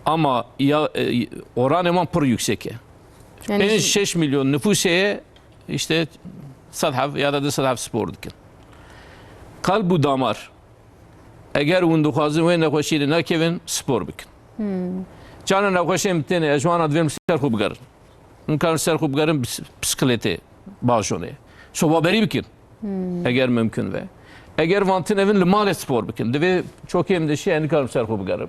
Ama ya, e, oranê wan pir yüksek e. Yani pênc şeş milyon nüfusê ye, işte sed heb ya da du sed heb spor dikin. Kalb û damar, eger hûn dixwazin wê nexweşînê nekevin, spor bikin. Çana nexweşê min têne, ez ji wana divêm ser xwe bigerin. Hûn karin ser xwe bigerin bis-, bisikletê, bajonê. Sobaberî bikin. Eger mümkün ve. Eger van tine bin, li malê spor bikin. Divê çokê min dişê, ez nikarim ser xwe bigerim.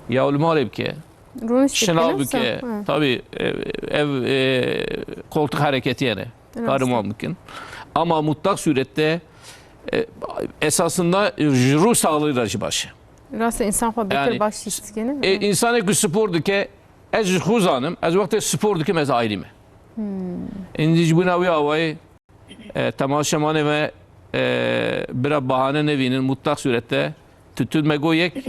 Ya li malê bike. Rûnişt şinav bike, bike. Ha. Tabii, e, ev, e, koltuk hareketi yani. Rast. Karin wan bikin. Ama mutlak surette, e, esasında, e, ji ruh sağlığı da jî baş e. Rast e, insan xwe bêtir baş hîs dike, ne? E, insanê ku spor dike, ez ji xwe zanim, ez wextê spor dikim, ez ayrî me. Îndî ji bona wî awayî, e, temaşevanê me, e, bira bahane nevînin, mutlak surette tütün me go yek,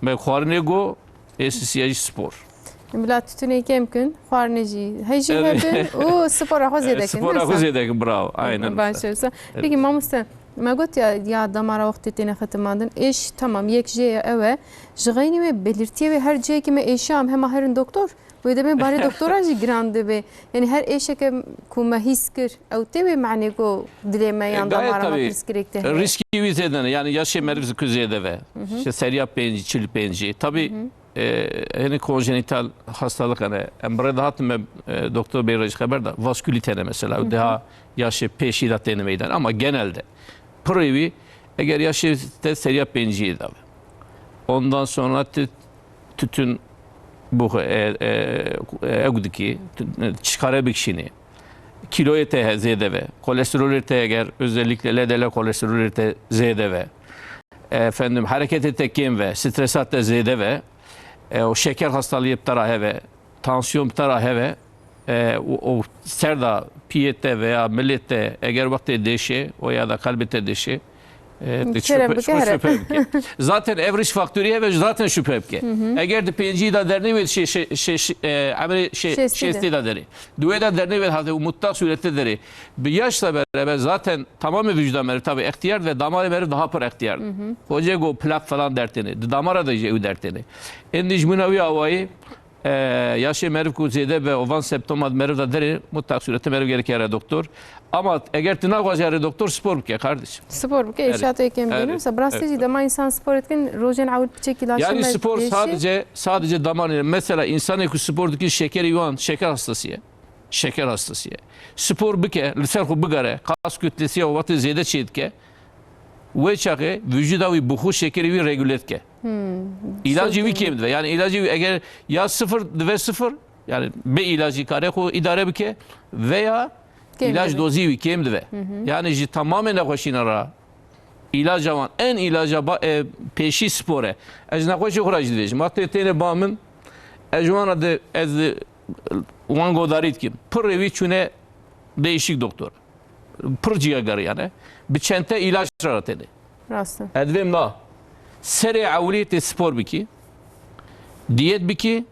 me xwarinê go, ê sisiye jî spor. Bila tütünê kêm kin, xwarinê jî hej jî hebin û spora xwe zêde kin. Spora xwe zêde kin, bravo. Aynen. Baş e. Peki mamoste, me got ya, ya damara wextê têne xetimandin. Êş, tamam, yek jê ye, ew e. Ji xeynî wê belirtiyê wê her cihekî me êşa em hema herin doktor. Wê demê barê doktora jî giran dibe. Yani her êşeke ku me hîs kir, ew tê wê manê ku dilê me yan damara me pirsgirêk te heye. Riskî wî zêde ne. Yani yaşê meriv ku zêde ve. İşte seriya pêncî, çil pêncî. Tabii, e, hani konjenital hastalık hani em bi rê de hatin me, e, doktor bey re jî xeber da. Vaskülite ne mesela. Ew daha yaşê pêşî de têne meydan. Ama genelde pirê wî Eger yaşê te seriya pênciyê de be. Ondan sonra tu tütün bu e, e, ew dikî, tu- çikare bikişînî. Kiloyê te he zêde ve. Kolesterolê te eger özellikle L D L kolesterolê te zêde ve. Efendim, hareketê te kêm ve, stresa te zêde ve. E, o şeker hastalığı bi te ra heve, tansiyon bi te ra heve. E, o, o ser da piyê te veya milê te eger wextê dêşê, o ya da kalbê te dêşê, e, de Kerem şüphe, bike, şüphe, here. Şüphe bike. Zaten ev risk faktörü heve, zaten şüphe bike. Eger di pêncî da dernê ve şey, şey, şey, şey, e, emrê şey, Şêstî de. Şêstî da derê. Duwê da dernê ve hate û mutlak surette derê. Bi yaşla beraber zaten tamamê vücuda meriv tabi extiyar ve damarê meriv daha pir extiyar. Hoca go plak falan dertêne. Di damara da jî ew dertêne. Êndî ji bûna wî awayî, e, yaşê meriv ku zêde be, o van semptoma meriv da derê, mutlak surette meriv gerek here doktor. Ama eger tu naxwaze here doktor, spor bike kardeşim. Spor bike, Evet. Êşa te kêm Evet. Bînim. Mesela, bi rastî Evet. Jî dema insan spor etkin, rojên ewil piçekî laşê Yani me spor dêşî. Sadece, sadece damarê. Mesela insanê ku spor dikin şekerê wan, şeker hastası ye. Şeker hastası ye. Spor bike, li ser xwe bigere, kas kütlesi ya wextê zêde çê dike. Wê çaxê vücuda wî bi xwe şekerê wî regüle dike. Hmm, İlacê wî şeker. Kêm dibe. Yani ilacê wî eger ya sıfır dibe sıfır, yani bê ilacî kare xwe idare bike veya Kêm ilaç dibe. Dozî wî kêm dibe. Yani ji tamamê nexweşîna ra ilaca wan, en ilaca ba, e, pêşî spor e. Ez ji nexweşê xwe ra jî dibêjim. Wextê têne ba min, ez ji wan re de, ez de wan godarî dikim. Pirrê wî çûne değişik doktor. Pir ciya geriyane. Bi çente ilaç ra têne. Rast e. Ez dibêm na. Serê ewilî tê spor bikî. Diyet bikî.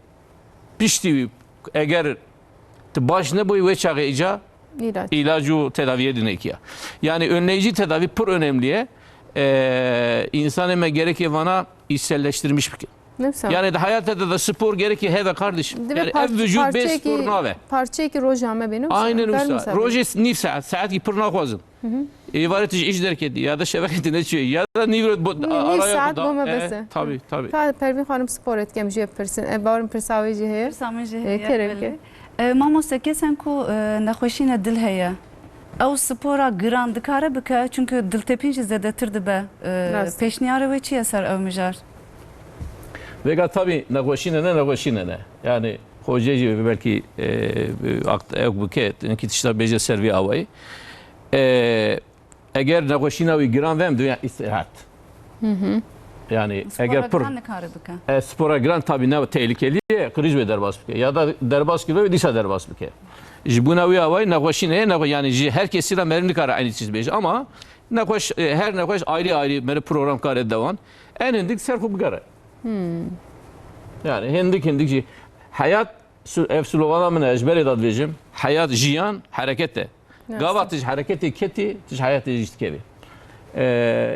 Piştî wî eger tu baş nebûyî wê çaxê îca İlaç. İlaç û tedaviyê dinêkiya. Yani önleyici tedavi pir önemli ye. Ee, insanê me gerekê vana içselleştirmiş bikin. Ne wisa? Yani de hayata da, da spor gerekê heve kardeşim. Dibe Yani par-, ev vücut bê parçeyekî, spor nave. Parçeyekî roja me bê, ne wisa? Aynen Fermî wisa. Rojê nîv saet, saet ki pir naxwazim. Êvarê tu ji îş derketî ya da şevekê tu neçûyî ya da nîvro bo-, Nî-, nîv araya saet da-, bo me e, bes e. Tabii, tabii. Ka Pervîn Xanim spor etkem jê pirsin. E, bawerim pirsa wê jî heye. Pirsa min jî E, heye, kerem belê. Ke. E, mamoste, kesên ku, e, nexweşîne dil heye, ew spora giran dikare bike, çünkü diltepîn jî zêdetir dibe. E, Rast. Pêşniyarê wê çi ye ser ew mijar? Vêga tabii nexweşîne ne, nexweşîne ne. Yani xocê jî belkî, e, akt-, ew bike, hinkî tişta bêje ser vî awayî. E, eger nexweşîna wî giran ve em diwê îstirahat. Yani Spora eger pir giran nikare bike. E, spora giran tabii ne tehlikeli ye, qirîj wê derbas bike. Ya da derbas kiribe wê dîsa derbas bike. Ji bûna wî awayî nexweşîne ye, nexwe-, yani ji her kesî re meriv nikare aynî çîz bêje. Ama nexweş, e, her nexweş ayrı ayrı meriv program kare dewan. En hindik ser xwe bigere. Yani hindik hindik jî. Heyat, su-, ev slogana min e, ez ji berê de dibêjim. Heyat, jiyan, hereket e. Rast e. Gava tu ji hereketê ketî, tu ji heyatê jî dikevî. E,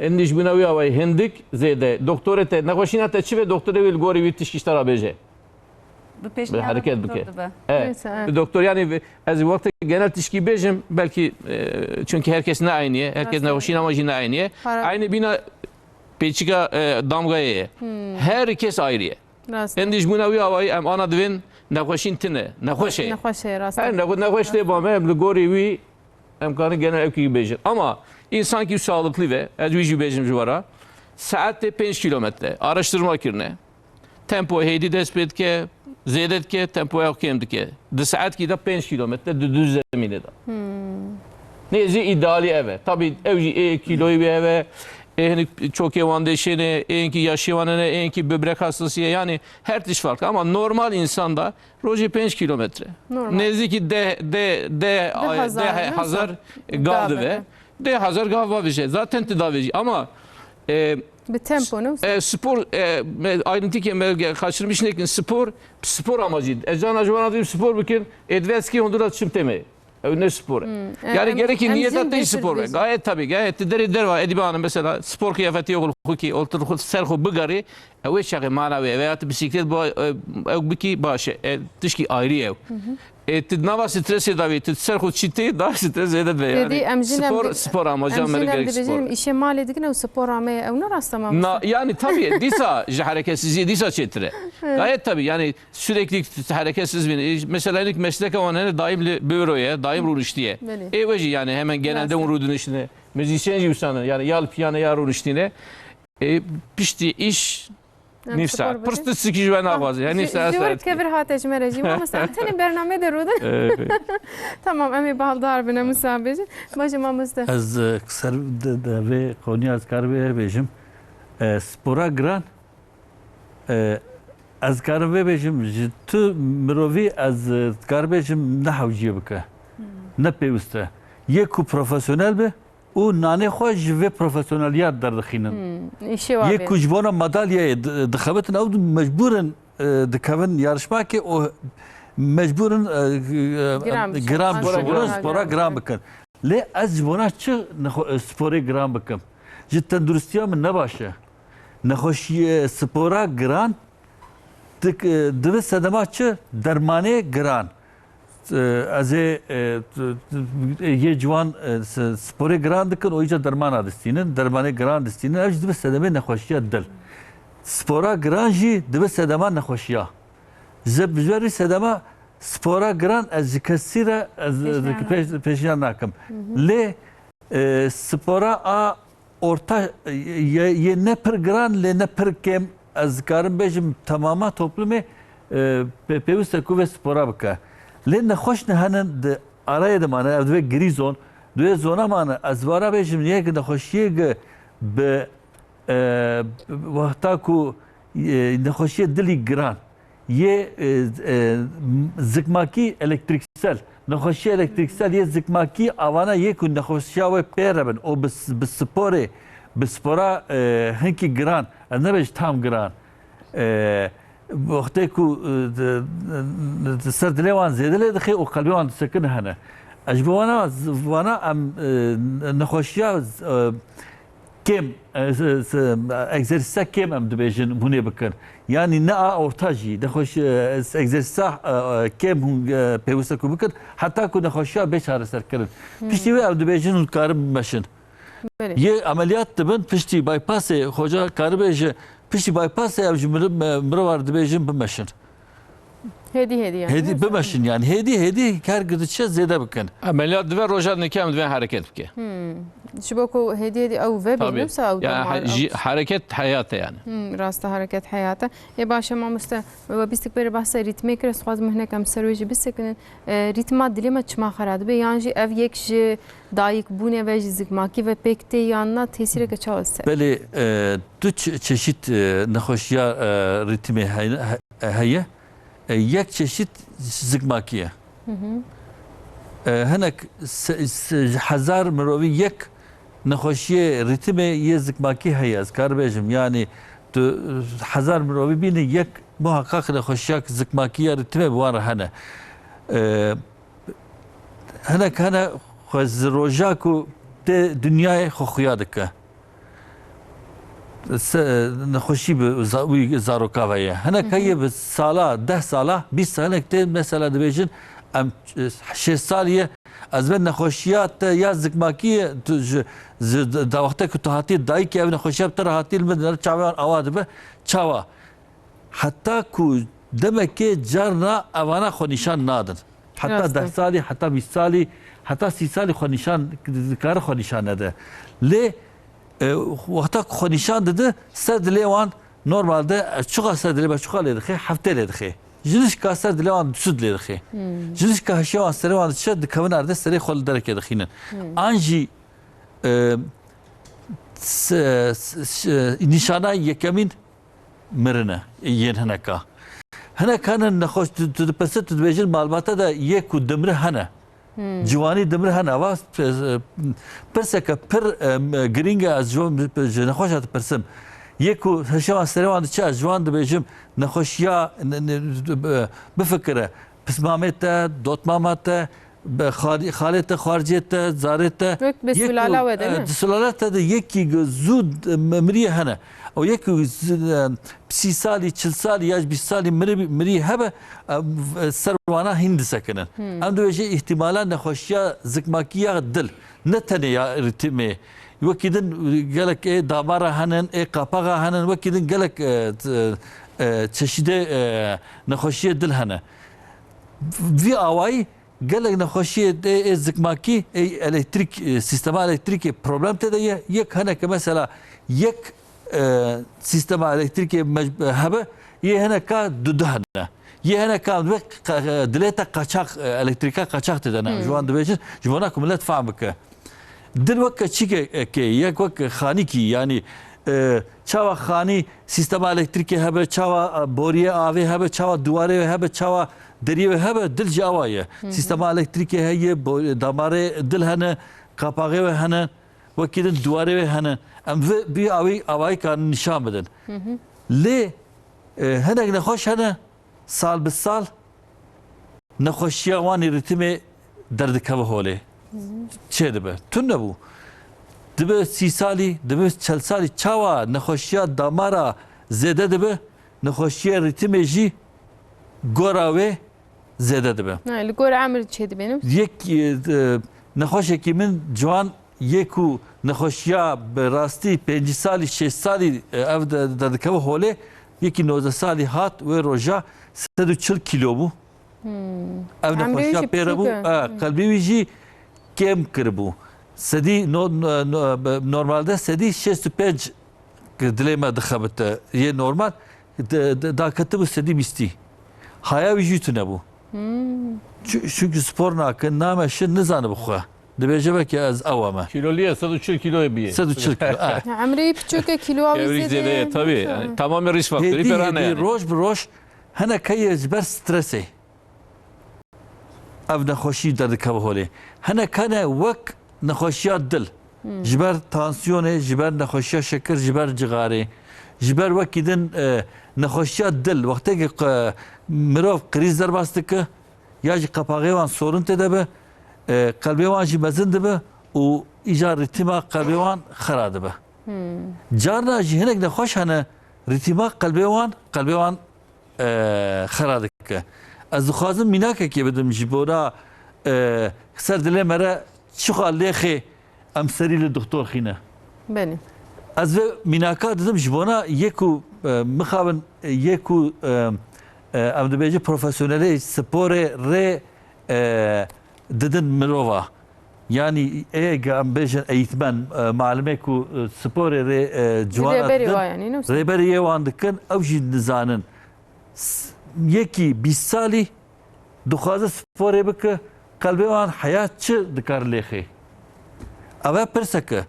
êndî ji bûna wî awayî hindik zêde. Doktorê te, nexweşîna te çi ve, doktorê wî li gorî wî tişkî ji te re bêje. Bi pêşniyara Bi hereket doktor bike. dibe. Evet. Neyse, evet. Bi doktor, yani, ez wextê genel tişkî bêjim, belkî, e, çünkü herkes ne aynı ye, herkes Rast e. nexweşîna wan jî ne aynı ye. Para- Aynı bîna pêçika, e, damgayê ye. Her kes ayrı ye. Rast e. Êndî ji bûna wî awayî em ana divên nexweşîn tine. Nexweş e. Nexweş e, rast e. Her nexwe-, nexweş tê ba me, em li gorî wî em karin genel ewkî bêjin. Ama insankî sağlıklı ve, ez wî jî bêjim ji we re, saetê pênc kilometre. Araştırma kirine. Tempo hêdî dest pê dike, zêde dike, tempoya kêm dike. Di saetkî de pênc kilometre di düz zemînê de. Nêzî îdealî ev e. Tabî ew jî ê kîloyê wî ev e, ê hinek çokê wan dêşêne, ê hinkî yaşê wan hene, ê hinkî böbrek hastası ye. Yani her tişt farklı. Ama normal insan da rojê pênc kilometre. Normal. Nêzîkî deh, deh, deh, Deh hezar, deh ne hezar wisa? gav Gav dibe. dibe. Deh hezar gav bavêje. Zaten tu davêjî. Ama, e, Bi tempo, ne wisa? e, spor, e, me, ayrıntı ke me ge-, kaçırmış nekin. Spor, spor amacı. Ez cana ji wan dibim spor bikin. Ê divê ez kê hundir de çim teme. Ew ne spor e. Hmm. E, Yani em, gerekî em niyeta jin te bêtir spor be. dibêjin. Gayet tabii, gayet. Tu derê derva, Edîbe Hanım mesela, spor kıyafeti yok, ki, otur ser xwe bigarî, ew ê çaxê mana wê, veya tu bisiklet bo, e, ew bikî baş e. E, tişkî ayrı ew. E, tu nava stresê davî, tu ser xwe çî tê, daha stres zêde dibe yani. Dedî, em jin em Spor, di-, spor amaca em me jin em gerek dibêjin, spor. em îşê malê dikin, ew spor ame, ew ne rast e, mamoste? Na, yani tabii, dîsa ji hareketsizliği dîsa çêtir e. Gayet tabii, yani sürekli hareketsiz bin. E, mesela ilk mesleke wan hene daim li büroye, daim rûniştiye. Belê. E, we jî yani hemen genelde Rast e. hûn rûdiniştine. Muzîsyen jî wisa ne. Yani ya li piyano ya rûniştîne. E, piştî îş Em nîv saet. Pirs tu sikî ji we naxwaze. Yani nîv saet. Ji wir kevir hate ji me re jî. Mamoste, em tenê bernamê de rûdin. Tamam, em ê baldar bin, em wisa bêjin. Baş e mamoste. Ez, e, ser de, de vê konuya ez karim vê bêjim. E, spora giran, e, ez karim vê bêjim, ji tu mirovî ez, e, karim bêjim ne hewciyê bike. Ne pêwist e. Yê ku profesyonel be, û nanê xwe ji vê profesyoneliya derdixînin. Hmm, îşê wa Yê bê. Ku ji bona madalyayê di-, dixebitin, ew mecbûr in, e, dikevin yarışmakê û mecbûr in, e, e, Giran bikin. Giran Spora bikin, giran. Spora giran bikin. Lê ez ji bona çi nexwe-, e, sporê giran bikim? Ji tenduristiya min ne baş e. Nexweşiyê spora giran dik-, e, dibe sedema çi? Dermanê giran. E, ez ê, e, t-, t-, yê ciwan, e, s-, sporê giran dikin û îca dermana distînin, dermanê giran distînin, ev jî dibe sedemê nexweşiya dil. Spora giran jî dibe sedema nexweşiya. Ji, ji ber vî sedema spora giran ez ji kesî re ez, Pêşniyar pêş-, pêşniyar nakim. Lê, e, spora a orta, e, yê, yê ne pir giran lê ne pir kêm, ez dikarim bêjim temama toplumê, e, pê-, pêwist e ku vê spora bike. Lê nexweş ne hene di arayê de mane, ev divê girî zon, divê zona mane, ez vana bêjim yek nexweşiyê gi bi, e, wexta ku, e, nexweşiyê dilî giran. Yê, e, e, zikmakî elektrîksel, nexweşiya elektrîksel yê zikmakî avana yê ku nexweşiya wê pê re bin û bi s-, bi sporê, bi spora, e, hinkî giran, ez nebêjim tam giran. E, wextê ku, e, di, di ser dilê wan zêde lê dixê û qelbê wan disekine hene. Ez ji bo wana, vana em, e, nexweşiya, e, kêm, e, s-, s-, egzersîsa kêm em dibêjin hûn ê bikin. Yanî ne a orta jî, nexweş, e, egzersîsa, e, e, kêm hûn, e, pêwist e ku bikin, heta ku nexweşiya bê çareserkirin. Piştî wê em dibêjin hûn dikarin bimeşin. Belê. Yê emeliyat dibin, piştî bypassê, xoca karibêje, piştî bypassê ev ji miri-, me-, mirova re dibêjin bimeşin. Hêdî hêdî yani. Hêdî bimeşin yani. Hêdî hêdî her girdiçe zêde bikin. Emeliyat dibe roja nike em divên hereket bike. Hmm. Ji bo ku hêdî hêdî ew vebînin, Tabii. Wisa ew Yani damar, he-, jî-, ew hareket heyat e yani. Hmm, rast e, hareket heyat e. Ê baş e mamoste, we bîstik berê behsa rîtmê kir, ez dixwazim hinek em ser wê jî bisekinin. E, rîtma dilê me çima xera dibe? Yan jî ev yek ji dayikbûnê ve, ji zikmakî ve pêk tê yan na, tesîreke çawa ser? Belê, e, du çe-, çeşît, e, nexweşiya, e, rîtmê heye, he-, heye. E, yek çeşît zikmakî ye. E, hinek se-, se-, hezar mirovî yek nexweşiyê rîtimê yê zikmakî heye, ez kar bêjim. Yanî tu hezar mirovî bînî yek muhakkak nexweşiyak zikmakî ya rîtimê bi wan re hene. E, hinek hene xwe ji roja ku tê dinyayê xwe xuya dike. Se-, nexweşî bi za-, wî zaroka ve ye. Hinek heye bi sala, deh sala, bîst sala, hinek tê mesela dibêjin, em, e, şêst salî ye, ez vê nexweşiya te ya zikmakî ye, tu ji, ji da wexte ku tu hatî dayikê ev nexweşiya bi te re hatî li min çavan awa dibe, çawa? Heta ku demekê carna evana xwe nîşan nadin. Heta Rast e. deh salî, heta bîst salî, heta sî salî xwe nîşan, dikare xwe nîşan nede. Lê, e, wexta ku xwe nîşan dide, ser dilê wan normalde, e, çiqa ser dilê me çiqa lê dixe, heftê lê dixe. Ji nişka ser dilê wan du sed lê dixe. Hmm. Ji nişka hişê wan serê wan diçe, dikevin erdê serê xwe li derekê dixînin. Hmm. An jî, e, s-, s-, s-, nîşana yekemîn mirin e yên hineka. Hinek hene nexweş, tu, tu dipirse, tu dibêjin malbata de yê ku dimri hene. Hmm. Ciwanî dimri hene. Ava, e, pirseke pir, e, girîng e, ez ji, ji nexweşa dipirsim. Yê ku hişê wan serê wan diçe, ez ji wan dibêjim, nexweşiya, ne, ne, e, bifikire. Pismamê te, dotmama te, Be xar-, xalê te, xarcê te, zarê te. Wek bi yek sulala ku, we de, e, ne? Di sulala te de yekî ku zû, e, me-, miriyê hene. Ew yek ku z-, e, sî salî, çil salî ya ji bîst salî mirî, mirî hebe, e, v-, ser wana hîn disekinin. Hmm. Em dibêje îhtimala nexweşiya zikmakî ya dil. Ne tenê ya rîtimê. Wekî din gelek ê damara henin, ê qapaxa henin, wekî din gelek, e, t-, e, çeşîdê, e, nexweşiyê dil hene. Vî awayî Gelek nexweşiyê ê, ê zikmakî, ê elektrîk, e, sîstema elektrîkê problem tê de ye. Yek hene ke mesela yek, e, sîstema elektrîkê mec-, hebe, yê hene ka du du hene. Yê hene ka ve qa-, e, dilê te qaçax, e, elektrîka qaçax tê de ne. Hmm. Ji wan dibêjin, ji bona ku millet fehm bike. Dil wek keçikekê, yek wek xanîkî, yanî, e, çawa xanî sîstema elektrîkê hebe, çawa, e, boriyê avê hebe, çawa diwarê wê hebe, çawa deriyê wê hebe, dil jî awa ye. Hı hı. Sîstema elektrîkê heye, bo-, damarê dil hene, qapaxê wê hene, wekî din diwarê wê hene. Em vi-, vî awî, awayî karin nîşan bidin. Hı hı. Lê, e, hinek nexweş hene, sal bi sal nexweşiya wan ê rîtimê derdikeve holê. Hı hı. Çêdibe. Tune bû. Dibe sî salî, dibe çel salî, çawa nexweşiya damara zêde dibe, nexweşiya rîtimê jî gora wê zêde dibe. Ha, li gor emir çêdibênim. Yek, e, e, nexweşekî min ciwan yê ku nexweşiya bi rastî pêncî salî, şêst salî, e, ev de, derdikeve holê, yekî nozdeh salî hat wê roja sed û çil kîlo bû. Hmm. Ev nexweşiya pê re bû, e, qelbê wî jî kêm kiribû. Sedî no-, no-, no-, normalde sedî şêst û pênc dilê me dixebite. Yê normal, de, de, daketibû sedî bîstî. Haya wî jî tune bû. Hmm. Çu-, çunku spor nake, name şi nizanibe xwe. Dibêje belkî ez ew me. Kîlolî ye, sed û çil kîloyê bîye. Sed û çil kîlo, e. Emrê wî piçûk e, kîloya wî zêde ye. Tabii. Tamamê rîş faktörî pêrane yani. Hêdî, hêdî, roj bi roj hinek heye ji ber stresê ev nexweşî derdikeve holê. Hinek hene wek nexweşiya dil. Hmm. Ji ber tansiyonê, ji ber nexweşiya şekir, ji ber cixarê, ji ber wekî din, e, nexweşiya dil. Wextê ku, e, mirov krîz derbas dike, ya jî qapaxê wan sorin tê de be, e, qelbê wan jî mezin dibe û îcar rîtîma qelbê wan xera dibe. Hmm. Carna jî hinek nexweş hene, rîtîma qelbê wan, qelbê wan e, xera dike. Ez dixwazim mînakekê bidim ji bona, e, ser dilê me re çiqa lêxê em serî li doktor xîne. Belê. Ez vê mînaka didim ji bona yê ku, e, mixabin, e, yê ku, e, e, em dibêjin profesyonelê sporê rê, e, didin mirova. Yanî ê ge em bêjin eğitmen, e, malimê ku, e, sporê rê, e, ciwana didin, rêberê wa yanî, ne wisa? Rêberê yê wan dikin, ew jî nizanin. S-, yekî bîst salî dixwaze sporê bike, qelbê wan heya çi dikar lêxê? Ev e pirseke.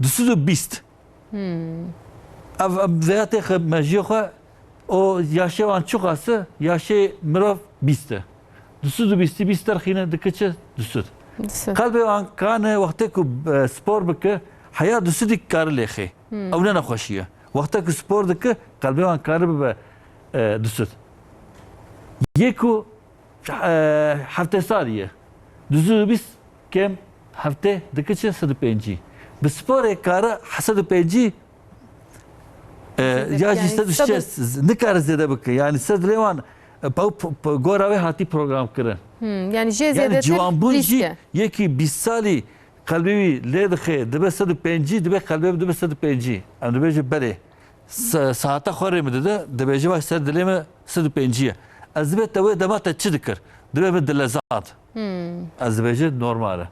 Du sed û bîst. Hmm. Ev, ev veya têxe mejiyê xwe, o yaşê wan çiqas e, yaşê mirov bîst e. Du sed û bîstî bîst derxîne dike çi? Du sed. Du sed. Qelbê wan kane wextê ku, e, spor bike, heya du sedî kare lêxê. Hmm. Ew ne nexweşî ye. Wexta ku spor dike, qelbê wan kare bibe, e, du sed. Yê ku, e, heftê salî ye. Du sed û bîst kêm heftê dike çi? Sed û pêncî. Bi sporê kare sed û pêncî, e, ya jî yanî sed û şêst, nikare zêde bike. Yanî ser dilê wan, e, pe-, pe-, pe-, gora wê hatî program kirin. Hmm, yanî jê zêdetir ciwanbûn jî risk e. Yekî bîst salî qelbê wî lê dixe, dibe sed û pêncî, dibe qelbê wî dibe sed û pêncî. Em dibêjin belê. Se-, saeta xwe rê min dide, dibêje, baş, ser dilê me sed û pêncî ye. Ez dibê te wê dema te çi dikir? Dibê min dilezand. Hmm. Ez dibêje normal e.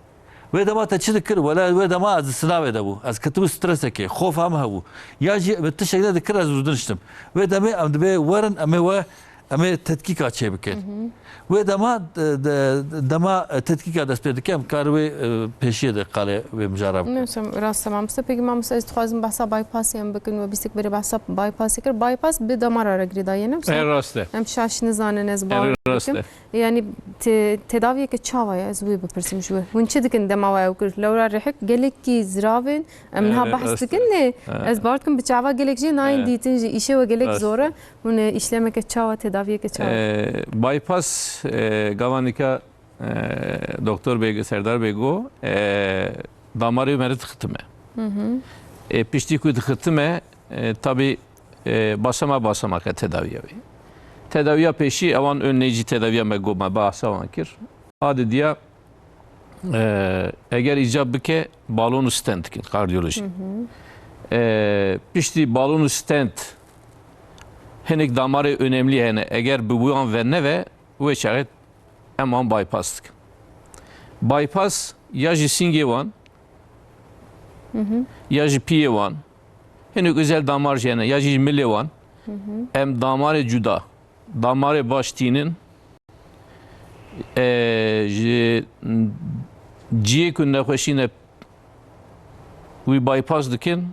Wê dema te çi dikir? Wela wê dema ez di sinavê de bû. Ez ketibû stresekê, xofa min hebû. Ya jî min tiştek ne dikir, ez rûdiniştim. Wê demê em dibê werin, em ê we Em ê tetkîka çê bikin. Hı hı. Wê dema, de, de, dema, e, tetkîka dest pê dike, em kar wê, e, pêşiyê de qalê wê mijara bikin. Ne, sem-, rast e, mamoste. Peki, mamoste, ez dixwazim behsa bypassê em bikin. We bîstik berê behsa bypassê kir. Bypass bi damara re girêdayî ye, ne wisa? E, rast e. Em şaş nizanin, ez bawer dikim. E, rast e. Yanî te-, tedaviyeke çawa ye? Ez wê bipirsim ji we. Hûn çi dikin dema we ew kir? Lewra rihik gelekî zirav in. Em niha behs dikin, lê ez bawer dikim bi çava gelek jê nayên dîtin jî. Îşê we gelek zor e. Hûn, e, îşlemeke çawa, tedaviyeke çawa? E, bypass, e, gava nîka, e, Doktor Bey, Serdar Bey got, e, damarê me re dixitime. Hı hı. E, piştî ku dixitime, e, tabî, e, başama başamake tedaviya wê. Tedaviya pêşî, ewan önleyici tedaviya me got, me behsa wan kir. A didiya, e, eger îcab bike, balon û stent dikin, kardiyolojî. Hı hı. E, piştî balon û stent, hinek damarê önemli hene. Eger bi wan ve neve, wê çaxê em wan bypass dikin. Bypass ya ji sîngê wan, ya ji piyê wan, hinek özel damar jî hene, ya jî ji milê wan. Em damarê cuda, damarê baş tînin, e, ji ciyê ku nexweşî ne wî bypass dikin,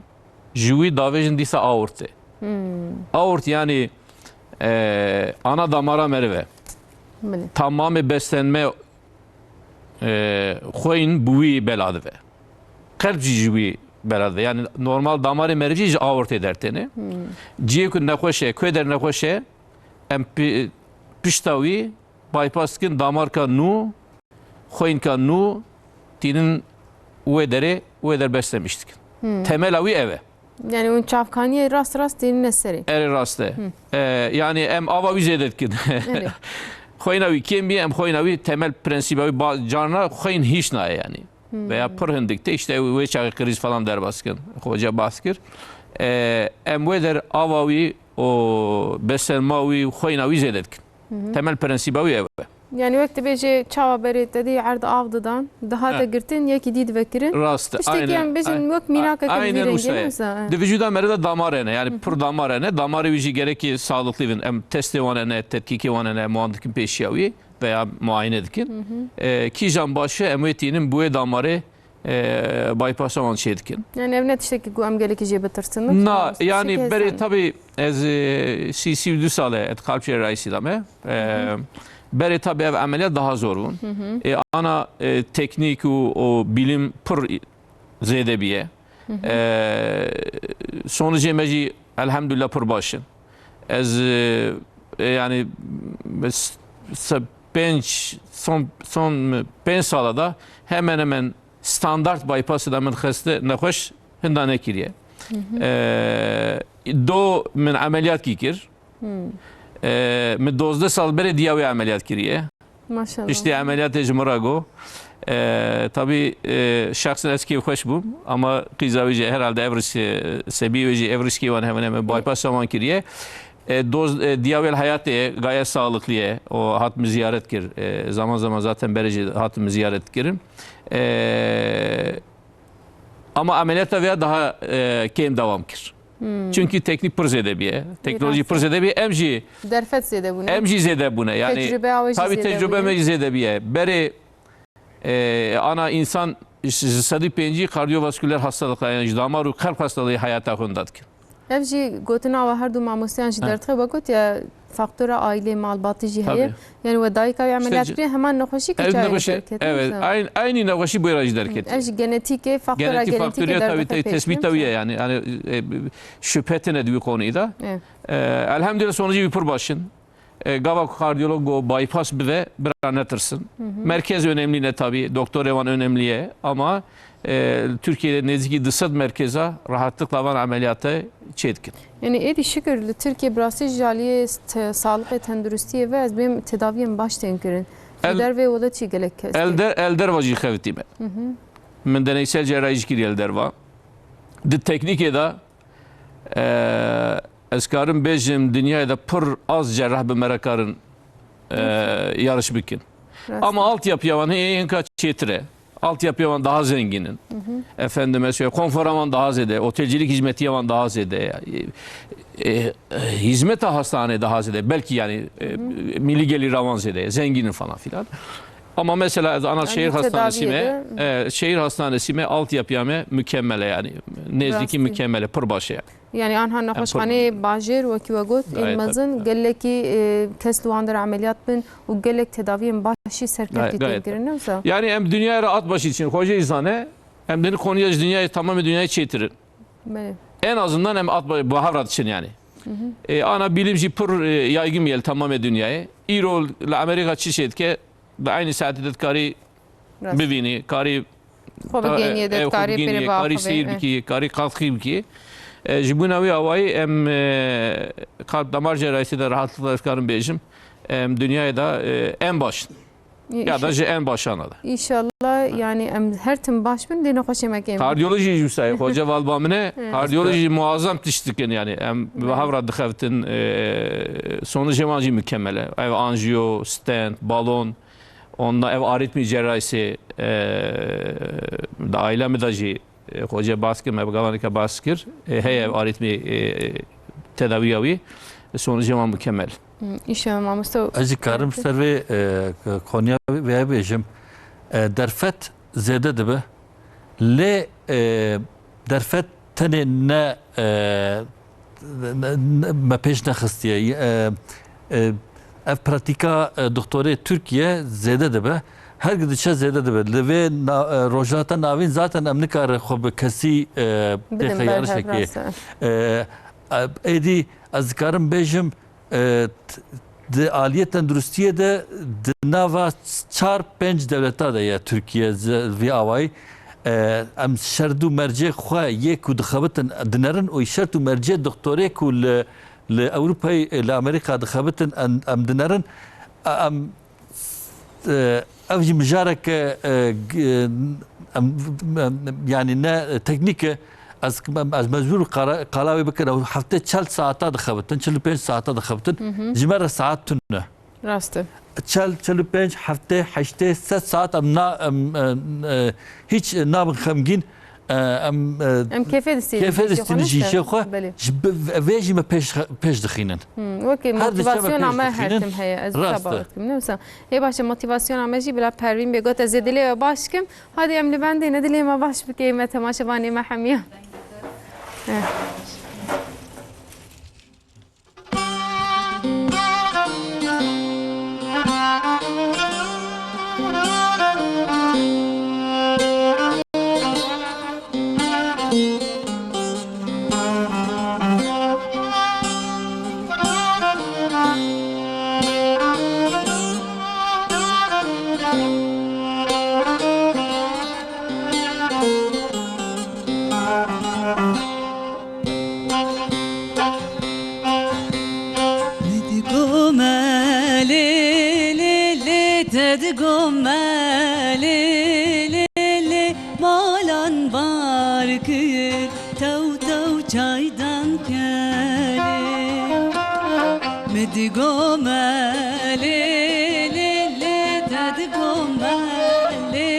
ji wî davêjin dîsa aortê. Aort yani, e, ana damara merive. Bilê. Tamamê beslenme, e, xweyîn bi wî bela dibe. Qelb jî ji wî bela dibe. Yani normal damarê meriv jî ji aortê dertêne. Ciyê ku nexweş e, ku der nexweş e, em pi-, pişta wî bypass dikin, damarka nû, xweyinka nû tînin wê derê, wê der beslemiş dikin. Temela wî ev e. Yani hûn çavkaniyê rast rast tênine serê. Erê rast e. E, yani em ava wî zêde dikin. Erê. Xweyna wî kêm bî, em xweyna wî temel prensiba wî ba-, carna xweyn hîş nayê yani. Veya pir hindik te işte wê çaxê kriz falan derbas kin. Xoca bahs kir. E, em wê der ava wî û beselma wî û xweyna wî zêde dikin. Temel prensiba wî ev e. Yani wek dibêje çawa berê te dî erd av didan, diha te girtin, yekî dî divekirin. Rast e, tiştekî aynen, em bêjin ay-, wek mînakeke aynen vî rengê wisa ye. Di vücuda me re de damar hene, yani pir damar hene. Damarê wî jî gerekî sağlıklı bin. Em testê wan hene, tetkîkê wan hene, em wan dikin pêşiya wî veya muayene dikin. E, kîjan baş e, em wê tînin bi wê damarê, e, bypassa wan çê dikin. Yani ev ne tiştekî ku em gelekî jê bitirsin. Na, yani berê tabii ez, e, sî, sî û du sal e, ez kalp cerrahîsî de me. E, berê tabii ev emeliyat daha zor bûn. E, ana, e, teknîk û o bilim pir zêde bîye. E, sonucê me jî elhamdülillah pir baş in. Ez, e, e, yani, s-, s-, pênc, son, son pênc sala da hemen hemen standart bypassê de min xeste nexweş hinda nekiriye. E, do min emeliyat kî kir. E, min dozdeh sal berê diya wê emeliyat kiriye. Maşallah. Piştî emeliyatê ji min re got. E, tabii, e, şexsen ez kêfxweş bûm, ama qîza wî jî herhalde ev risk, e, sebî wê jî ev riskê wan hemen hemen bypass wan kiriye. E, doz, e, diya wê li heyatê ye, gayet sağlıklı ye. O hat min ziyaret kir. E, zaman zaman zaten berê jî hat min ziyaret kirin. E, ama emeliyata vê ya daha, e, kêm devam kir. Çünkü teknik pir zêde bîye. Teknolojî pir zêde bîye. Em jî derfet zêde bûne. Em jî zêde bûne. Yani, tecrübe awe jî tabii zêde tecrübe bûne. Me jî zêde bîye. Berê, e, ana insan ji sedî pêncî kardiyovasküler hastalıklar, yani ji damar û kalp hastalığı hayata xwe dikin. Ev jî gotina we her du mamosteyan jî derdixe, we got ya faktora aîlê, malbatî jî heye. Tabii. Yani we dayika wî emeliyat kiriye, heman nexweşî kir çawa derket. Evet, aynı, aynı nexweşî buyra jî derket. Ev jî genetîk e, faktora genetîk, faktoriya tabii, tabii, tespîta wî ye yani. Yani, e, şüphe tine di wî konuyda. Evet. E, elhamdülillah sonucu wî pir baş in. E, gava ku kardiyolog got bypass bive, bira netirsin. Merkez önemli ne tabii, doktorê wan önemli ye ama, e, Türkiye'de nêzîkî du sed merkeza rahatlıkla van emeliyata çê dikin. Yani êdî şikir li Tirkiye bi rastî ji aliyê te-, sağlıkê tenduristiyê ve ez bêm tedaviyên baş tên kirin. Li dervê wele çi gelek kes. El der, el derva jî xevitî me. Min deneysel cerrahî jî kiriye li derva. Di teknîkê de, e, ez karim bêjim dinyayê de pir az cerrah bi me re karin, e, yarış bikin. Ama altyapıya wan hê hinka çêtir e. Altyapıya wan daha zengin in. Efendime söyleyeyim, konfora wan daha zêde, otelcilik hizmetiya wan daha zêde. E, e, hizmeta hastane daha zêde. Belki yani, e, milli gelira wan zêde, zengin in falan filan. Ama mesela ez ana şehir hastanesi me, e, şehir hastanesi me altyapıya me mükemmel e yani. Nezdeki mükemmel e, pir baş e yani. Yani anha nexweşxaneyê bajêr, wekî we got, ên mezin, gelekî, e, kes li wan der emeliyat bin û gelek tedaviyên baş jî serkevtî tên kirin, ne wisa? Yani em dinyayê re at baş diçin, xwecê zane, em di konuya ji dinyayê, tamamê dinyayê çêtir in. Belê. En azından em at ba-, bi hev re diçin yani. E, ana bilim jî pir, e, yaygın ye li tamamê dinyayê. Îro li Amerîka çi şey dike, di aynı saetê de dikarî bivînî, karî xwe bigênî, karî pêrê biaxive, karî seyr bikî, karî katkî bikî. E, ji bona wî awayî em, e, kalp damar cerrahîsî de rahatlıkla dikarim bêjim, em dinyayê de, e, en baş in. Ya da ji en başan de. Înşallah, yani em her tim baş bin, dê nexweşê me kêm. Kardiyolojî jî wisa ye, xoce val ba min e. Kardiyolojî muazzam tişt dikin yani. Em bi hev re dixebitin, e, sonucê wan jî mükemmel e. Ev anjiyo, stent, balon, Onda ev arîtmî cerrahîsê, e, di aîla min de jî, e, xwe cê bas kir, me bi galaneke bas kir. E, heye ev arîtmî, e, tedawiya wî, sonucê wan mukemel. Hı, înşallah mamoste. Ez jî karim ser vê, e, konuya vê bêjim. E, derfet zêde dibe. Lê, e, derfet tenê ne, e, ne, ne, me pêş nexistiye. E, e, ev pratîka, e, doktorê Tirkiye zêde dibe. Her gi diçe zêde dibe. Li vê na-, e, Rojhilata Navîn zaten em nikarin xwe bi kesî, e, Bidin pêxeyarişekê. Berhev, rast e. E, e, êdî ez dikarim bêjim, e, t-, di aliyê tenduristiyê de di nava çar pênc dewleta de ye Tirkiye zi-, vî awayî. E, em şert û mercê xwe yê ku dixebitin dinerin û şert û mercê doktorê ku li, li Ewropayê, li Amerîka dixebitin em, em dinerin. E, em, e, ev jî mijareke, e, g-, em, em, yanî ne teknîk e. Ez, ez mecbûr qala-, qala wê bikim. Ew heftê çil saeta dixebitin, çil û pênc saeta dixebitin. Hı hı. Ji me re saet tune. Rast e. Çil, çil û pênc, heftê, heştê, sed saet em na-, em, em, e, hiç nabin xemgîn. E, em, e, Em kêfê distînin kêfê ji distînin ji îşê xwe. Belê. Ji bi-, vê jî me pêş, pêş dixînin. Hmm, wekî her diçe me motivasyona pêş me her dixînin. Tim heye, ez wisa Rast e. Bawer dikim. Ne wisa? Ê baş e, motivasyona me jî bila Pervîn bê got, ez ê dilê we baş kim. Hadi em li bendê ne dilê me baş bike, me temaşevanê me hemiya. Eh. Min digo me lê, lê, lê, te digo me lê, lê, lê, malan bar kir, tew, tew çaydan kelê. Min digo me lê, lê, lê, te digo me lê,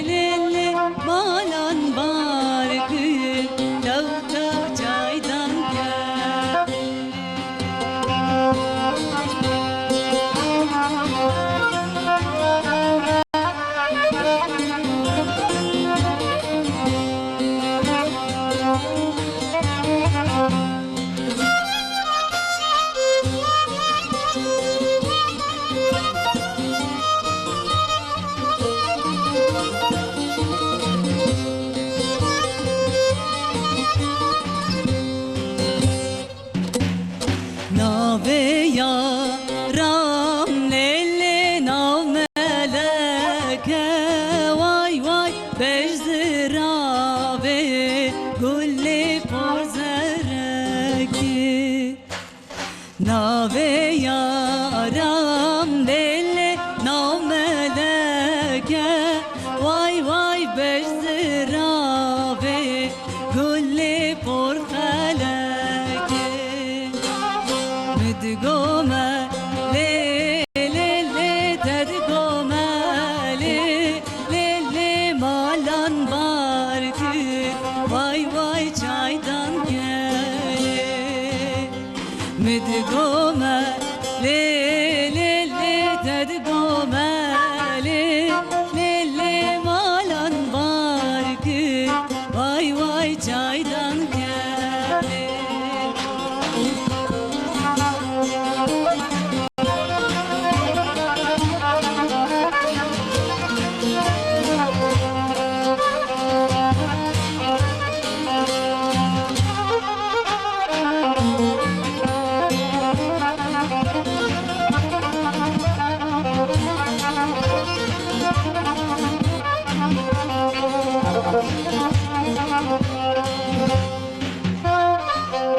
lê, lê, malan bar kir, tew, tew çaydan kelê. Navê yaram lê lê nav meleke, way way bej ziravê gulê por zereke. Navê yaram lê lê nav meleke, way way bej ziravê gulê por felekê. Min digo me lê, lê, lê, te digo me lê, lê, lê, malan bar kir, way, way, çaydan kelê. Min digo me lê, lê, lê, te digo me lê, lê, lê, malan bar kir, way, way, çaydan kelê.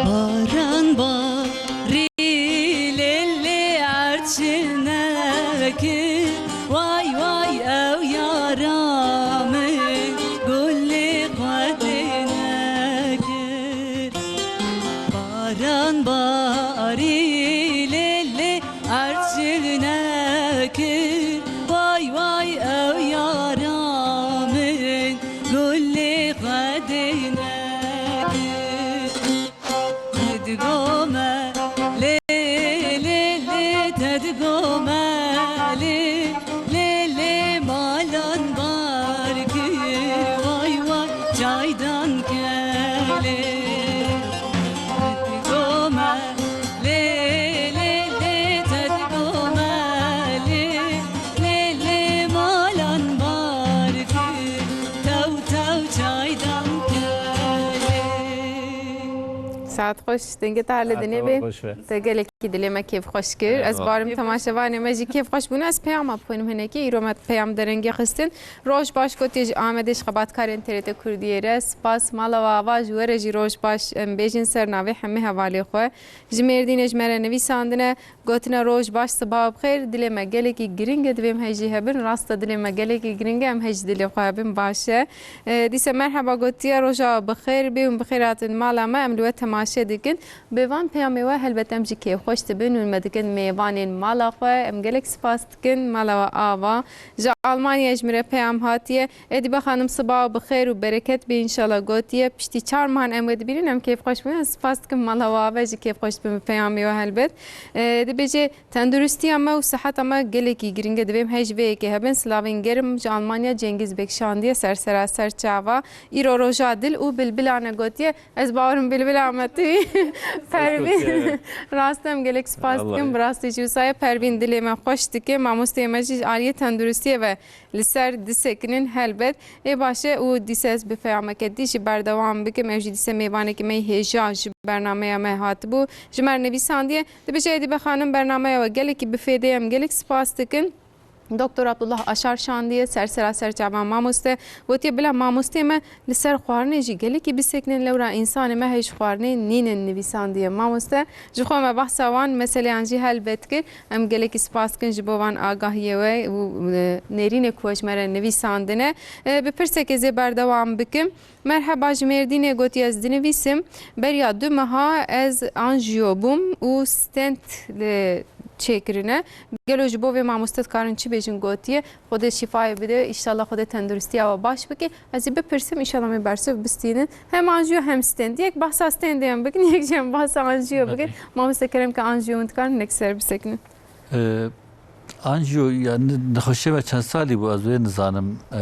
Baran barî lê lê erd şil nekir, way way ew yara min gulê xwe tê nekir. Baran barî lê lê erd şil nekir, way Gome, lê, lê, lê, te digome, lê, lê, lê, malan bar kir, vay, vay, çaydan kelê. Te digome, lê, lê, lê, te digome, lê, lê, lê, malan bar kir, tew, tew, çaydan kelê. Saet xweş, dengê te hele dinê bê. Te gelekî dilê me kêf xweş kir. Ez barim temaşevanê me jî kêf xweş bûne. Ez peyama bixwînim hinekî. Îro me peyam derengê xistin. Roj baş gotiye ji Amedê ji xebatkarên T R T Kurdiyê re. Spas mala we ava ji we re jî roj baş em bêjin ser navê hemî hevalê xwe. Ji Mêrdînê ji me re nivîsandine. Gotine, "Roj baş, sibav bi xêr." Dilê me gelekî giring e, divê em hejî hebin. Rast e, dilê me gelekî giring e, em hejî dilê xwe hebin, baş e. E, dîse merheba gotiye, "Roja bi xêr bê û bi xêr hatin mala me, em li we temaşe dikin." Bi van peyamê we helbet em jî kêfxweş dibin û me dikin mêvanên mala xwe. Em gelek spas dikin, mala we ava. Ji Almanya ji min re peyam hatiye. Edîbe xanim, sibav bi xêr û bereket bê înşallah gotiye. Piştî çar mehan em we dibînin, em kêfxweş bûn. Ez spas dikim mala we ava jî kêfxweş dibin bi peyamê we helbet. E, dibêje, tenduristiya me û siheta me gelekî giring e. Divê em hej vê yekê hebin. Silavên germ ji Almanya Cengiz Bek şandiye ser sera ser çava. Îro roja dil û bilbilan e gotiye. Ez bawerim bilbila me tu Pervîn. Rast em gelek spas dikim. Bi rastî jî wisa ye. Pervîn dilê me xweş dike. Mamosteyê me jî ji aliyê tenduristiyê ve li ser disekinin helbet. Ê baş e û dîse ez bi peyameke dî jî berdewam bikim. Ew jî dîse mêvanekî me yê hêja ji bernameya me hatibû. Ji me re nivîsandiye. Dibêje, Edîbe xanim, bernameya we gelekî bi fêdê ye, em gelek spas dikin. Doktor Abdullah Aşar şandiye, ser sera ser çavan mamoste. Gotiye, bila mamosteyê me li ser xwarinê jî gelekî bisekinin, lewra însanê me hej xwarinê nînin, nivîsandiye mamoste. Ji xwe me behsa wan meseleyan jî helbet kir. Em gelekî spas dikin ji bo van agahiyê we û, e, nêrînê ku ji me re nivîsandine. E, bi pirsekê zê berdewam bikim. Merheba, ji Mêrdînê gotiye, ez dinivîsim. Beriya du meha ez anjiyo bûm û stent li çêkirine. Gelo ji bo vê mamoste dikarin çi bêjin gotiye. Xwedê şîfayê bide, înşallah Xwedê tenduristiya we baş bike. Ez ê bipirsim, înşallah me bersiv bistînin. Hem anjiyo hem stent. Yek behsa stentê em bikin, yek jî em behsa anjiyo bikin. Belê. Mamoste kerem ke anjiyo hûn dikarin hinek ser bisekinin. Ee, anjiyo, yani nexweşiya me çend salî bû, ez wê nizanim. Ee,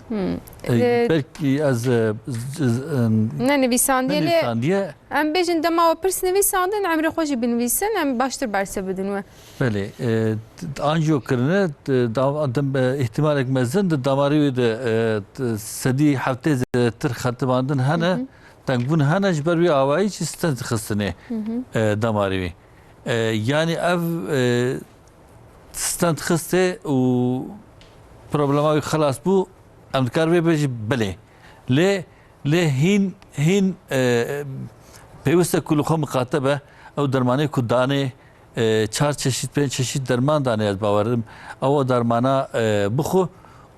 Hmm. e, Ee, belkî ez, e, z-, z-, em, Ne nivîsandiye lê nenivîsandiye. Em bêjin dema we pirs nivîsandin, emrê xwe jî binivîsin, em baştir berse bidin we. Belê, e, t-, anjiyo kirine, t-, da-, dem-, e, îhtimalek mezin di damarê wê de, e, t-, sedî heftê zêdetir xetimandin hene, Hı hı. tengbûn hene, ji ber wê awayî jî stent xistinê, Hı hı. e, damarê wê. E, yanî ev, e, stent xistê û problema wî xilas bû, em dikar vê bêjî belê. Lê, lê hîn, hîn, e, pêwist e ku li xwe miqate be, ew dermanê ku danê, e, çar çeşît, pênc çeşît derman danê, ez bawer dikim. Ew o dermana, e, bixwe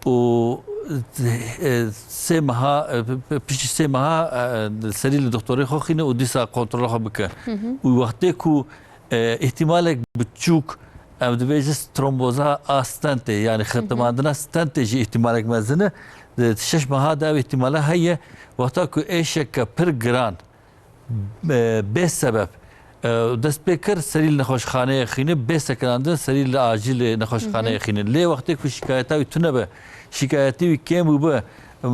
û, e, sê meha, e, p-, p-, piştî sê meha, e, serî li doktorê xwe xîne û dîsa kontrola xwe bike. Hı hı. Û wextê ku E, îhtimalek biçûk, em dibêjin tromboza a stentê, yani Hı hı. xetimandina stentê jî îhtimalek mezin e. Di şeş meha de ev îhtimale heye. Wexta ku êşeke pir giran, e, bê sebeb, e, dest pê kir, serî li nexweşxaneyê xîne, bê sekinandin, serî li acîlê nexweşxaneyê Hı hı. xîne. Lê wextê ku şikayeta wî tune be, şikayetî wî kêm bûbe, e, e,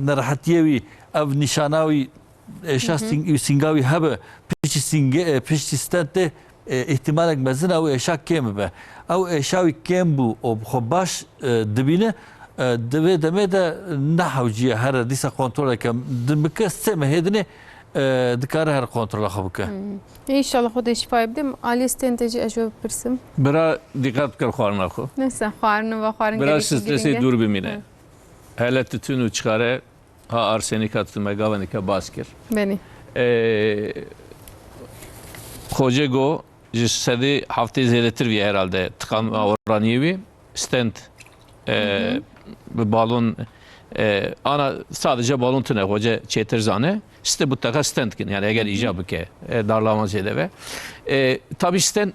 nerehetiyê wî, ev nîşana wî êşa Hı hı. sîng-, sînga wî hebe, piştî sîngê, e, piştî stentê, e, îhtimalek mezin e ew êşa kêm bibe. Ew êşa wî kêm bû û bi xwe baş, e, dibîne, e, di vê demê de ne hewciye here dîsa kontroleke din bike, sê mehê dinê, e, dikare her kontrola xwe bike. Hı. Înşallah Xwedê şîfayê bide. Alî stentê jî ez ji we bipirsim. Bira dîqet bike li xwarina xwe. Neyse, xwarin ve xwarin Bira gelekî stresê giring e. dûr bimîne. Hı. Hele titûn û çixare Ha, arsenîka tu me gava nike bas kir. Benî. Ee, Xocê go ji sedî heftê zêdetir vî herhalde tıkanma oraniyê wî. Stent, e, Hı hı. bi balon, e, ana sadece balon tune, Xocê çêtir zane. Site mutlaka stent kin. Yani eger Hı hı. îca bike, e, darlaman zêde ve. E, tabii stent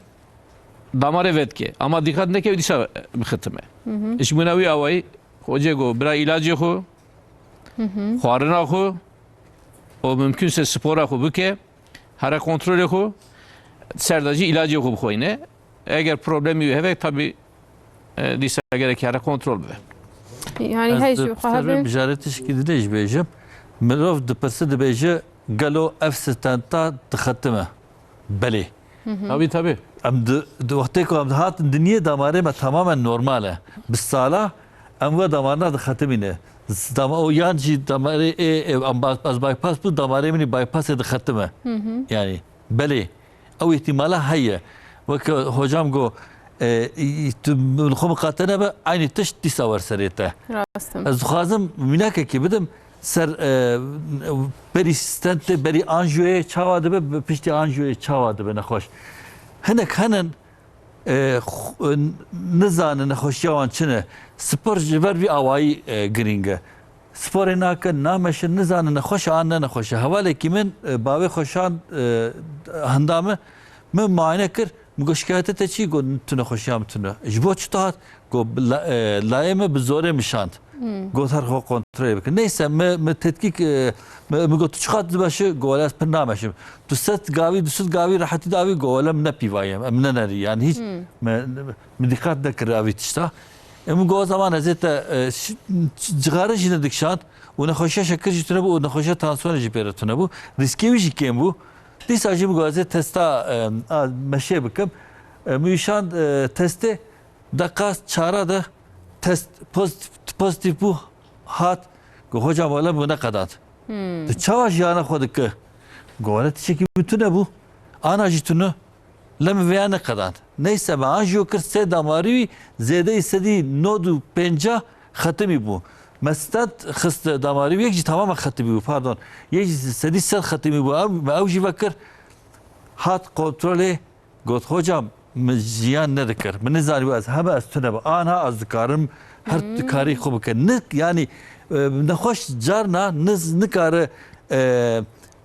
damarê vedike. Ama dikkat neke dîsa bixitime. Hı hı. Ji muna wî awayî Xocê go bira îlacê xwe, Hı hı. xwarina xwe û mimkünse spora xwe bike. here kontrolê xwe, ser de jî îlacê xwe bixweyne. Eger problemî wî heve, tabî, e, dîsa gerek here kontrol bibe. Yani Ez her di şey piçerê mijarê tişkî dinê jî bêjim. Mirov dipirse dibêje, gelo ev stenta dixetime? Belê. Tabî, tabî. Em di, di wextê ku em dihatin dinyê damarê me tamamen normal e. Bi sala em we damarna dixetimîne. Dama-, o yan jî damarê ê, ê, em ba-, ez bypass bû, damarê min î bypassê dixetime. Yani belê. Ew îhtîmala heye. Weke hocam got, e, î-, î-, tu li xwe miqate nebe, eynî tişt dîsa wer serê te. Rast e. Ez dixwazim mînakekê bidim ser, e, berî stentê, berî anjiyoyê çawa dibe, bi piştî anjiyoyê çawa dibe nexweş. Hinek henin, e, xu-, e, nizanin nexweşiya wan çi ne. Spor ji ber vî awayî, e, girîng e. Sporê nakin, nameşin, nizanin nexweş e an ne nexweş e. Hevalekî min, e, bavê xweşand, e, henda min, min muayene kir. Min got, şikayetê te çi? Got, tu nexweşiya min tune. Ji bo çi tu hat? Got, la-, e, layê min bi zorê min şand. Got, her xwe kontrolê bikin. Neyse, min, min tetkîk, e, min, min got, tu çiqas dimeşi? Got, wele ez pir nameşim. Tu sed gavî, du sed gavî rehetî davî? Got, wele min nepîvayî, em nenerî. Yani hiç, min, min dîqat nekir evî tişta. E, min got, o zaman ez ê te, e, ş-, cixare jî nedikişand û nexweşiya şekir jî tune bû û nexweşiya tansiyonê jî pê re tune bû. Rîskê wî jî kêm bû. Dîsa jî min got, ez ê testa, e, a, meşê bikim. E, min wî şand, e, testê, deqa çara de test pozîtîf, pozîtîf bû, hat. Got, hocam, wele min neqedand. Tu çawa jiyana xwe dike? Got, wele tiştekî min tune bû. Ana jî tune. Lê min vêya neqedand. Neyse, me anjiyo kir, sê damarî wî zêdeyî sedî nod û pêncah xetimî bû. Me stent xist damarî wî, yek jî tamamen xetimî bû, pardon. Yek jî sedî sed xetimî bû. Ew, me ew jî vekir, hat kontrolê, got, hocam, min jiyan nedikir. Min nizanîbû ez hebe ez tune be. Anha ez dikarim her karî xwe bikim. Nik, yani, e, nexweş carna niz-, nikare, e,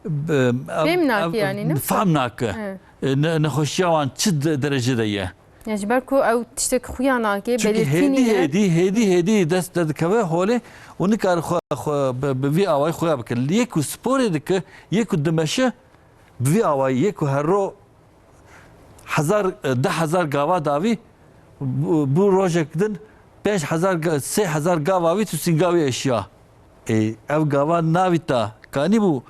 Fêm nake, yani, ne? Fam nake. E, ne-, nexweşiya wan çi de-, derece de ye? Ya ji ber ku ew tiştek xuya nake, belirtî nîne. Çünkü hêdî, hêdî, hêdî, hêdî dest de dikeve holê û nikare xwe, xwe bi, bi vî awayî xuya bike. Yê ku sporê dike, yê ku dimeşe, bi vî awayî, yê ku her ro hezar, e, deh hezar gava davî, bû, bû rojek din pênc hezar ga-, sê hezar gav avî, tu sînga wî eşiya. Ê, ev gava navîta kanîbû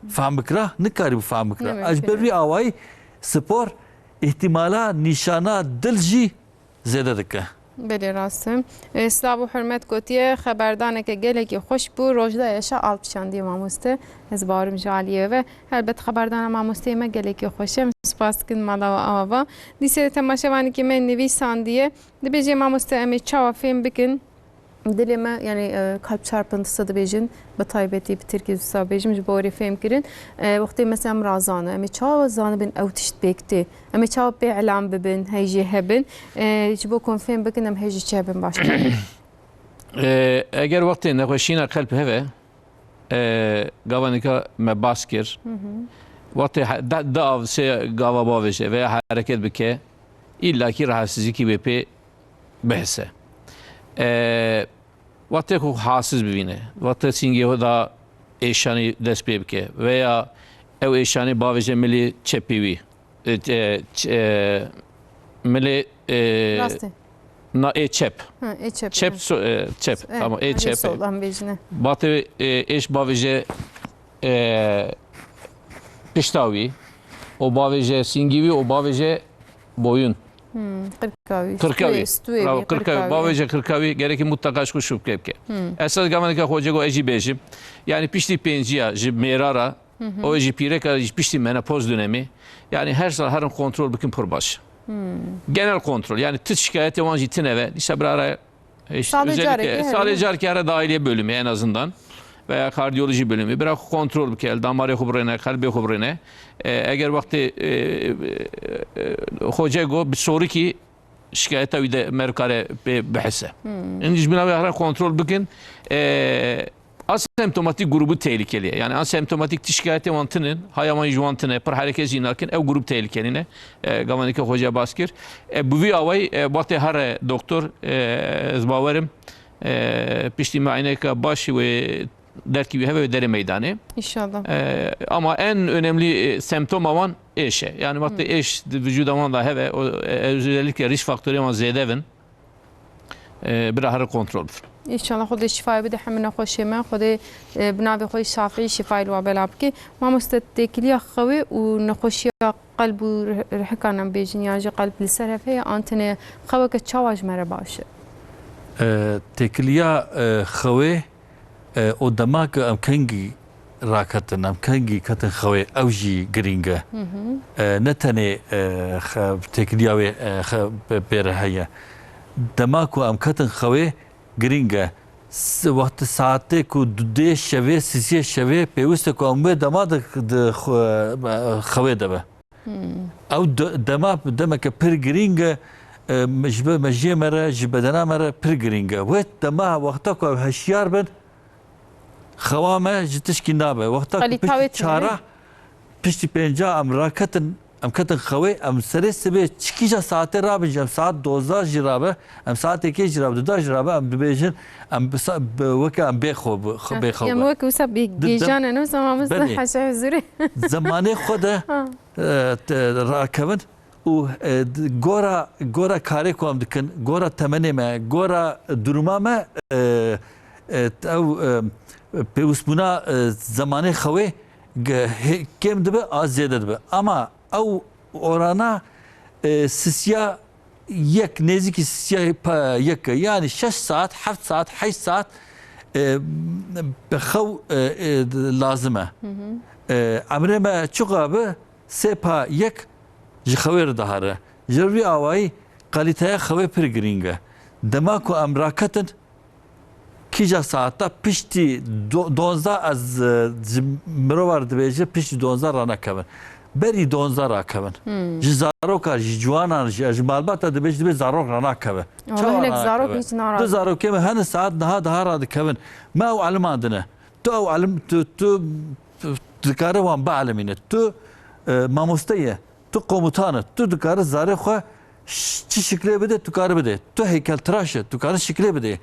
fehm bikira, nikarîbû fehm bikira. Nimimkun e. Ez ji ber vî awayî spor îhtîmala nîşana dil jî zêde dike. Belê, rast e. E, silav û hurmet gotiye, xeberdaneke gelekî xweş bû. Rojda Yaşa Alp şandiye mamoste. Ez bawerim ji aliyê ve. Helbet xeberdana mamosteyê me gelekî xweş e. Em spas dikin mala we ava. Dîse temaşevanekî me nivîsandiye. Dibêje, mamoste, em ê çawa fêm bikin? Dilê me, yani, e, kalp çarpıntısı dibêjin, bi taybetî bi tirkî wisa bêjim, ji bo wê fêm kirin. E, wextê mesela em razane, em ê çawa zanibin ew tişt pêk tê? Em ê çawa pê elam bibin, hey jê hebin? E, ji bo ku em fêm bikin, em hey jê çi hebin baştir? E, eger wextê nexweşîna qelb heve, e, gavanika me bas kir, wextê he-, da, da av sê gava bavêje veya hereket bike, îllakî rahatsizlikî wê pê bihise. E, wextê ku hasiz bivîne, wextê sîngê xwe da êşanî dest pê bike veya ew êşanî bavêje milê çepê wî, e, e, ç-, e, milê, e, Rastê. Na ê çep. Ha, ê çep, Çep, evet. so-, e, çep. Evet, Tamam, ê hadi çep. soldan bêjine. Wextê, e, êş bavêje, e, pişta wî, û bavêje sîngê wî, û bavêje boyun. Hmm, qirka wî, Qirka wî. stûyê, stûyê Bravo, wî, qirka wî. qirka wî. Bavêje qirka wî, gerekî mutlaka ji xwe şûpke bike. Hmm. Esas gavanika xocê go ez jî bêjim. Yani piştî pênciya ji mêra re, o jî pîreka ji piştî menopoz dönemî. Yani her sal herin kontrol bikin pir baş. Hmm. Genel kontrol. Yani tişt şikayetê wan jî tine ve. Dîsa bira re Hiç Salê özellikle carekê, salê herhalde. carekê here dahiliye bölümü en azından veya kardiyoloji bölümü. Bira kontrol bike, damarê xwe birêne, qelbê xwe birêne. E, eger wextê, e, e, e, xoce go bi sorikî şikayeta wî de merkare pê bihise. Hmm. Ên ji bina wê here kontrol bikin. E, asemptomatik grubu tehlikeli. Yani asemptomatik tişkayetê wan tinin, haya wan ji wan tine, pir hereket jî nakin, ev grup tehlikeli ne. E, gavanika xoce bas kir. E, bi vî awayî, e, wextê here doktor, e, ez bawerim, e, piştî muayeneka baş wê derkî wî hebe wê derê meydanê. İnşallah. E, ama en önemli, e, semptoma wan êş e. Yani wextê êş di vücuda wan da hebe, o, e, özellikle risk faktorê wan zêde bin, e, bira here kontrol bifin. İnşallah Xwedê şifayê bide hemî nexweşê me. Xwedê, e, bi navê xwe Şafî şifayê li wa bela bike. Mamoste, têkiliya xewê û nexweşiya qelb û rih-, rihikan em bêjin, yan jî qelb li ser hev heye, an tenê xeweke çawa ji me re baş e? E, têkiliya, e, xewê, e, û dema ku em kengî raketin, em kengî ketin xewê, ew jî girîng e. E, ne tenê, e, xe-, têkiliya wê, e, xe-, pê re heye. Dema ku em ketin xewê, girîng e. S-, wextê saetê ku du-, duyê şevê, sisiyê şevê, pêwist e ku em wê dema di, di xwe-, xewê de be. Ew de-, dema, demeke pir girîng e, e, ji be-, mejiyê me re, ji bedena me re pir girîng e. Wê dema, wexta ku ew heşiyar bin, xewa me ji tişkî nabe. Wexta ku Qelîta wê piştî çara, piştî pênca em raketin, em ketin xewê, em serê sibê çi kîja saetê rabin jî, em saet dozdeh jî rabe, em saet yekê jî rabe, duda jî rabe, em dibêjin, em bi sa-, bi, weke em bê xwe bi, xwe, bê xew Em be. Wek wisa bi Di dem- gêjan e, ne zaman biz Belê. Hese huzurê. Zemanê xwe de, Ha. e, te-, rakevin û, e, d-, gora, gora karê ku em dikin, gora temenê me, gora duruma me, e, e, ew, e, pêwistbûna, e, zemanê xewê ge-, hê-, kêm dibe, a zêde dibe. Ama ew orana, e, sisiya yek, nêzîkî sisiya pa-, yek e. Yani şeş saet, heft saet, heşt saet, e, bi xew, e, e, lazim e. E, emrê me çiqa bi, sê pa yek ji xewê re dihare. Ji vî awayî kalîteya xewê pir girîng e. Dema ku em raketin, kîja saeta piştî do-, donzdeh ez, e, ji mirova re dibêje piştî donzdeh ranekevin. Berî donzdeh rakevin. Ji zarokan, ji ciwanan, ji, ji malbata dibêje, dibê zarok ranakeve. Çawa hinek zarok ranakeve? Hiç narazî. Tu zarokê me hene saet niha daha radikevin. Me ew elimandine. Tu ew elim, tu, tu, tu dikare wan bielimîne. Tu, e, mamoste ye. Tu komutan e, tu dikare zarê xwe ş-, çi şiklê bide, tu kare bide. Tu heykeltiraş e, tu kare şiklê bide.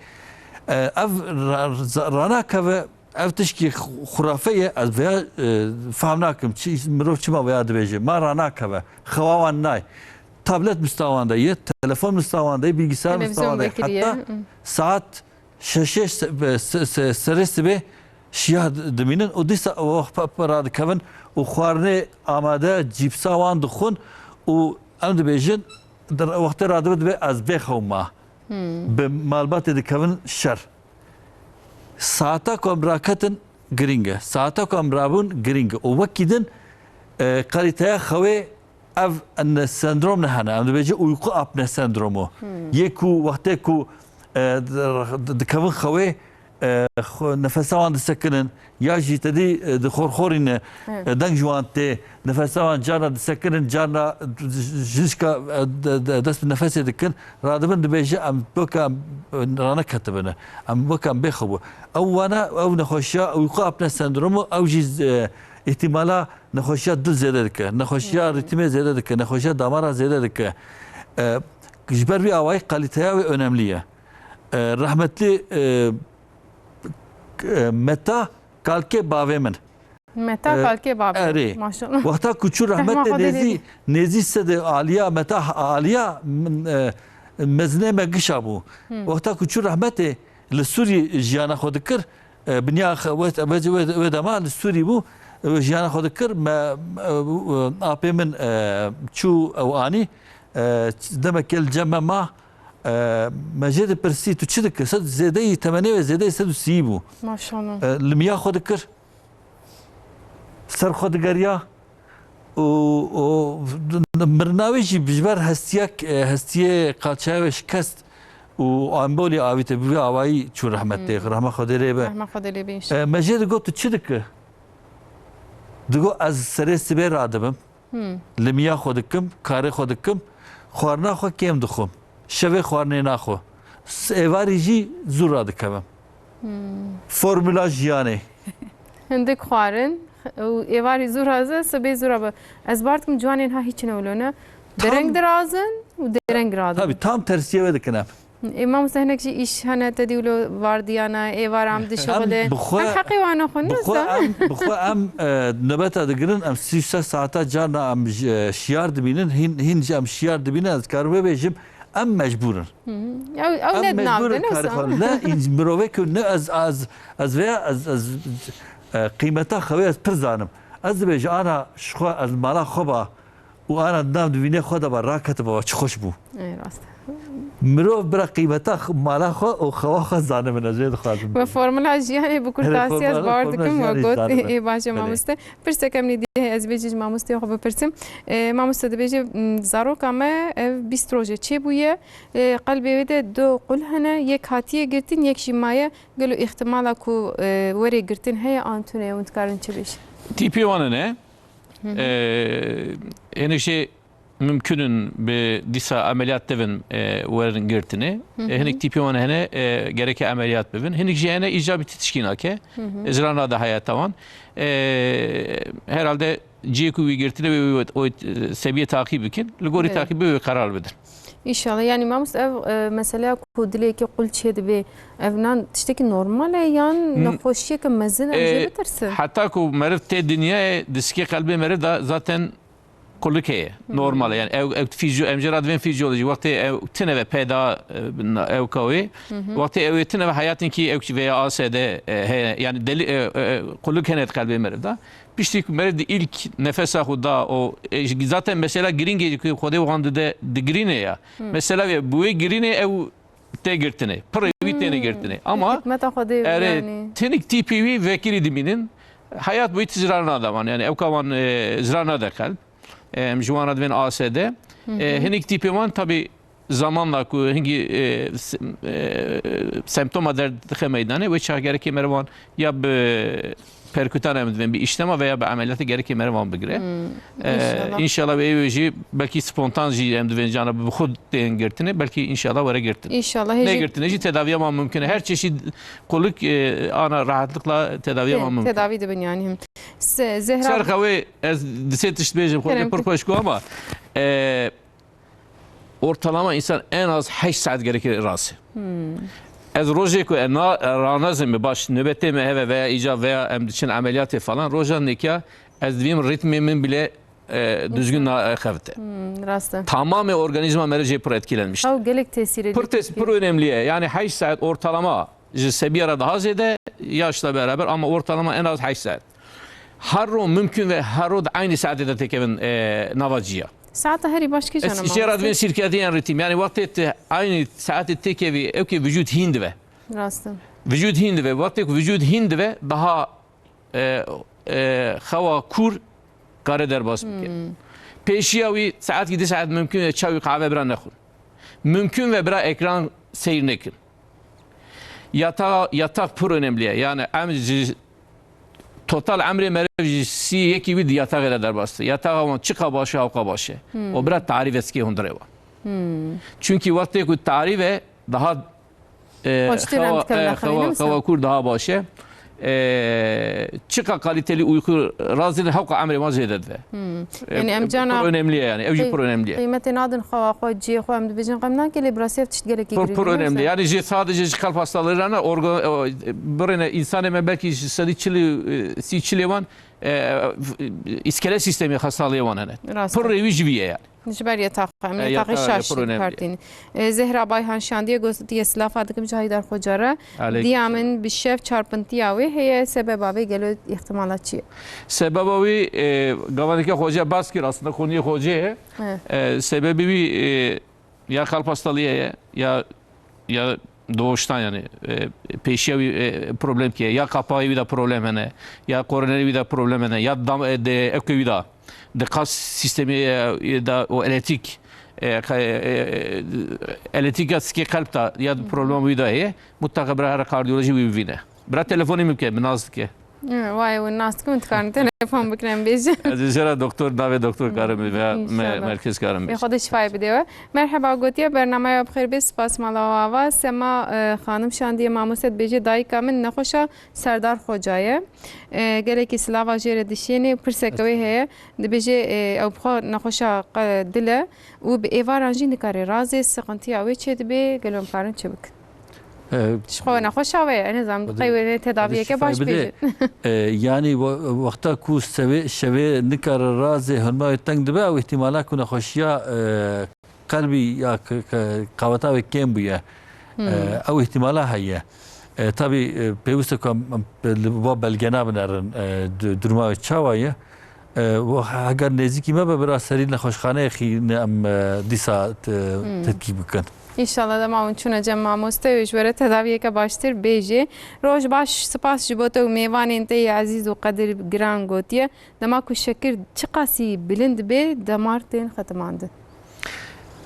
E, ev ra-, za-, ranakeve, ev tişkî xu-, xurafe ye, ez veya, e, fehm nakim, çi, mirov çima veya dibêje. Ma ranakeve, xewa wan nay. Tablet mistavan de ye, telefon mistavan de ye, bilgisayar Televizyon mistavan de ye. Vekirî ye. Heta Hı. Saet şeşê se-, be-, se-, se-, serê sibê şiya d-, dimînin û dîsa ew pa-, pa-, radikevin û xwarinê amade, cîpsa wan dixwin û em dibêjin, di re-, wextê radibe dibe ez bêxew ma. Hmm. Bi malbatê dikevin şer. Saeta ku em raketin girîng e. Saeta ku em rabûn girîng e. Û wekî din, e, kalîteya xewê Ev ne sendrom ne hene. Em dibêje uyku apne sendromu. Hmm. Yê ku wextê ku, e, di-, dikevin xewê, e, xwe, nefesa wan disekinin, ya jî tedî, e, dixorxorîne, Evet. e, deng ji wan tê, nefesa wan carna disekinin, carna jişka, e, de, de, dest bi nefesê dikin, radibin dibêje em weke em, e, raneketibine. Em weke em bêxwe bû. Ew wana, ew nexweşiya uyku apne sendromu, ew jî, e, îhtîmala Nexweşiya dil zêde dike, nexweşiya Hmm. rîtmê zêde dike, nexweşiya damara zêde dike. E, ji ber vî awayî kalîteya wê önemlî ye. E, rehmetlî, e, e, Meta kalkê bavê min. Meta E, kalkê bavê. Erê. Maşallah. Wexta ku çû rehmetê Rehma Xwedê nêzî, lê. Nêzî sedê aliya, Meta aliya, min, e, mezinê me gişa bû. Hmm. Wexta ku çû rehmetê li Sûrî jiyana xwe dikir, E, binya xe-, wê, wê, wê, wê dema li Sûrî bû, e, jiyana xwe dikir, me, e, e, apê min, e, çû ew anî, e, demekê li cem me ma, e, me jê dipirsî, tu çi dikir? Sed zêdeyî, temenê wê zêdeyî sed û sî bû. Maşallah. E, limiya xwe dikir, ser xwe digeriya, û, û mirina wê jî ji ber hestiya, e, hestiyê qalçaya wê şikest û ambolî avîte, bi vî awayî çû rehmetê, Hmm. rehma Xwedê lê be. Rehma Xwedê lê be inşallah. E, me jê digot, tu çi dike? Digot, ez serê sibê radibim, Hmm. limiya xwe dikim, karê xwe dikim, xwarina xwe kêm dixwim. Şevê xwarinê naxwe. S-, êvarî jî zû radikevim. Hmm. Formula jiyanê. Hindik xwarin û êvarî zû raze, sibê zû rabe. Ez bar dikim ciwanên ha hiç ne wilo ne. Tam Dereng dirazin û dereng radin. Tabii, tam tersiye wê dikin em. Ê, mamoste, hinek jî îş hene, te dî wilo vardiyana, êvar em dişixulê. Em bi xwe, Em heqê wan xwe bi xwe nizan. em, bi xwe em, e, nobeta digirin, em sî û sê saeta carna em ji, e, şiyar dibînin, hîn, hîn jî em şiyar dibînin, ez karim vê bêjim, em mecbûr in. Hı hı. Ew, ew Em ne di nav mecbûr de, in ne karê wisa. xwe. Ne, înc-, mirovê ku ne ez, ez, ez veya ez, ez, e, qîmeta xwe ez pir zanim. Ez dibêjim, ana ji xwe ez mala xwe ba, û ana di nav dibînê xwe de ba, raketiba, çi xweş bû. Ê, rast e. Mirov bira qîmeta x-, mala xwe û xewa xwe zanibin, ez vê dixwazim. We formula jiyanê bi kurtasiya ez bawer dikim, we got, ê, baş e, mamoste. Pirsek em nî dî heye, ez vê jî ji mamosteyê xwe bipirsim. Ê, mamoste dibêje, m, zaroka me ev bîst rojê çêbûye. Ê, qelbê wê de du qul hene, yek hatiye girtin, yek jî maye. Gelo îhtimala ku, e, were girtin heye an tune ye, hûn dikarin çi bêjin? Tîpê wan hene. Hı hı. E, hinek jê mimkun in bi dîsa emeliyat devin, e, werin girtinê. Hı hı. E, hinek tîpê wan hene, e, gereke emeliyat bibin. Hinek jî hene îcabî ti tişkî nake. Hı hı. Zira nade heyata wan. E, herhalde cihê ku wî girtine wê, wê, wê, e, sebiyê taqîb bikin. Li gorî Evet. taqîbê wê qerar bidin. Înşallah. Yanî mamoste ev, e, meseleya ku dilekî qul çêdibe, ev nan tiştekî normal e yan N-, nexweşiyeke mezin em jê e, bitirsin? Heta ku meriv tê dinyayê, diskê qelbê meriv de zaten qulik heye. Hmm. Normal e. Yani ew, ew fizyo-, em jê re divên fizyolojî. Wextê ew tine ve peyda, e, na-, ew kawê. Hı hı. Wextê ew ê tine ve hayatên ki ew veya A S D, e, heye. Yani deli, e, e, e, qulik hene di qelbê meriv de. Piştî ku meriv di ilk nefesa xwe da, o, e, zaten mesela girîngê ku Xwedê wan dide digirîne ya. Hı. Mesela ve bu wê girîne ew tê girtinê. Pirê wî têne Hmm. girtinê. Ama Hikmeta Xwedê erê yani. Tenik tîpî wî vekirî dimînin. Hayat boyu tizra nadevan. Yani ew kawan, e, zira nade qelb. E, em ji wan re divên A S D. Hı hı. E, hinek tîpê wan tabi zamanla ku hingî, e, s-, e, semptoma derdixe meydanê, wê çax gerekê merivan ya bi perkutan em divên bi işlema veya bi emeliyatê gerekê merivan bigire. Hmm, E, inşallah. İnşallah ve ew jî belkî spontan jî em divên cana bi xwe tên girtine, belkî inşallah were girtin. İnşallah. Ne Hêjî girtine jî tedaviya wan mümkün e. Her çeşit qulik, e, ana rahatlıkla tedaviya Tê, wan mümkün. Tedavi dibin yani. Him. Se-, Zehra Serxa wê ez disê tişt bêjim, xwe Kerem pir ki- xweş ku ama, e, ortalama insan en az heşt saet gerekir rase. Hmm. Ez rojê ku e na, ranazim mi baş nöbetê me heve veya ica veya em diçin ameliyatê falan, rojan nekiya ez divîm ritmê min bile, e, düzgün na, e, xevite. Hmm, rast e. Tamamê organizma meriv jê pir etkilenmiş. Ew gelek tesîrê Pir dikir. tes-, pir önemli ye. Yani heşt saet ortalama ji sebiye re daha zêde yaşla beraber ama ortalama en az heşt saet. Her ro mümkün ve her ro di aynı saetê de têkevin, e, nava ciya. Saeta herî baş kîjan e, Ez jê re divên sirketî yan ritim. Yani wextê tu aynı saetê têkevî, ew ki vücut hîn dibe. Rast e. Vücut hîn dibe. Wextê ku vücut hîn dibe, daha, e, e, xewa kûr kare derbas bike. Hmm. Pêşiya wî saet ki di saet mümkün e çaw wî qehve bira nexwin. Mümkün ve bira ekran seyr nekin. Yatağa, yatak pir önemli ye. Yani em ji total emrê meriv ji sî yekî wî di yataxê de derbas dibe. Yataxa wan çiqa baş e, hewqa baş e. Hmm. O bira tarîf ez kê hundirê wan. Hmm. Çünkü wextê ku tarîf e, daha, e, Xweştir em xewa, dikevin e, axirî, xewa, ne xewa kûr daha baş e. E, çiqa kaliteli uyku razî hewqa emrê wan zêde dibe. Hmm. E, Yani em e, cana pir önemli ye yani. Ew jî qî-, pir önemli ye. Qîmetê nadin xewa xwe, cihê xwe em dibêjin qem nake lê bi rastî ev tişt gelekî Pir, girîng pir e, önemli. Neyse. Yani jê sadece ji kalp hastalığı ne organ, e, birine insanê me belki ji sedî çilî, e, sî çilê wan, e, iskelet sistemi hastalığı wan hene. Rast e. Pir rêwî ji vî ye yani. Ji ber yataxa, em E, yataxê yataxa şaş pir önemli. dikartînin. E, Zehra Bayhan şandiye gotiye, silafa dikim ji Haydar Xoca re. Aleyküm Diya selam. min bi şev çarpintiya wê heye, sebeba vê gelo îhtimala çi ye? Sebeba wî, e, gavaneke Xoca bas kir aslında konuya Xoca ye. Evet. E, sebebi wî, e, ya kalp hastalığı ye, ya, ya doğuştan yani, e, pêşiya wî, e, problem ki ye, ya kapağı wî de problem hene, ya koroneri wî de problem hene, ya dam, e, de, ewke wî de. Di kas sistemê, e, da o elektrik, e, ka-, e, e, elektrika sikê qelb da ya di problem wî da heye, mutlaka bira here kardiyolojî wî bivîne. Bira telefonê min bike, min nas dike. Hı, vay, hûn nas dikin, hûn dikarin telefon bikin, em bêjin. Ez ê jê re doktor, navê doktor karim bêjim, veya me-, İnşallah. Merkez karim bêjim. Ê, Xwedê şifayê bide we. Merheba, gotiye, bernameya bi xêr bê, spas mala we ava. Sema, e, xanim şandiye, mamoste dibêje, dayika min nexweşa Serdar Xoca ye. E, gelekî silava jê re dişênê, pirseke wê heye. Dibêje, e, ew bi xwe nexweşa qe-, dil e û bi êvaran jî nikare razê, siqintiya wê çêdibe, gelo em karin çi bikin? E, Ji xwe nexweşa wê ye, ez nizanim, Xwedê, qey wê Xwedê tedaviyeke şifa baş bide. Bêjin. E, yanî we-, wexta ku sevê, şevê nikare razê, hunma wê teng dibe, ew îhtîmala ku nexweşiya, e, qelbî ya k-, k-, qaweta wê kêm bûye. Hmm. E, ew îhtîmala heye. E, tabî, e, pêwîst e ku em, em li ba belgena binerin, e, du-, duruma wê çawa ye. E, we heger nêzîkî me be, bira serî nexweşxaneyê xîne em, e, dîsa te-, Hmm. tetkîk bikin. Înşallah dema hûn çûne cem mamoste wê ji we re tedaviyeke baştir bêjê. Roj baş, spas ji bo te û mêvanên te yê ezîz û qedir giran gotiye. Dema ku şekir çiqasî bilind bê, demar tên xetimandin.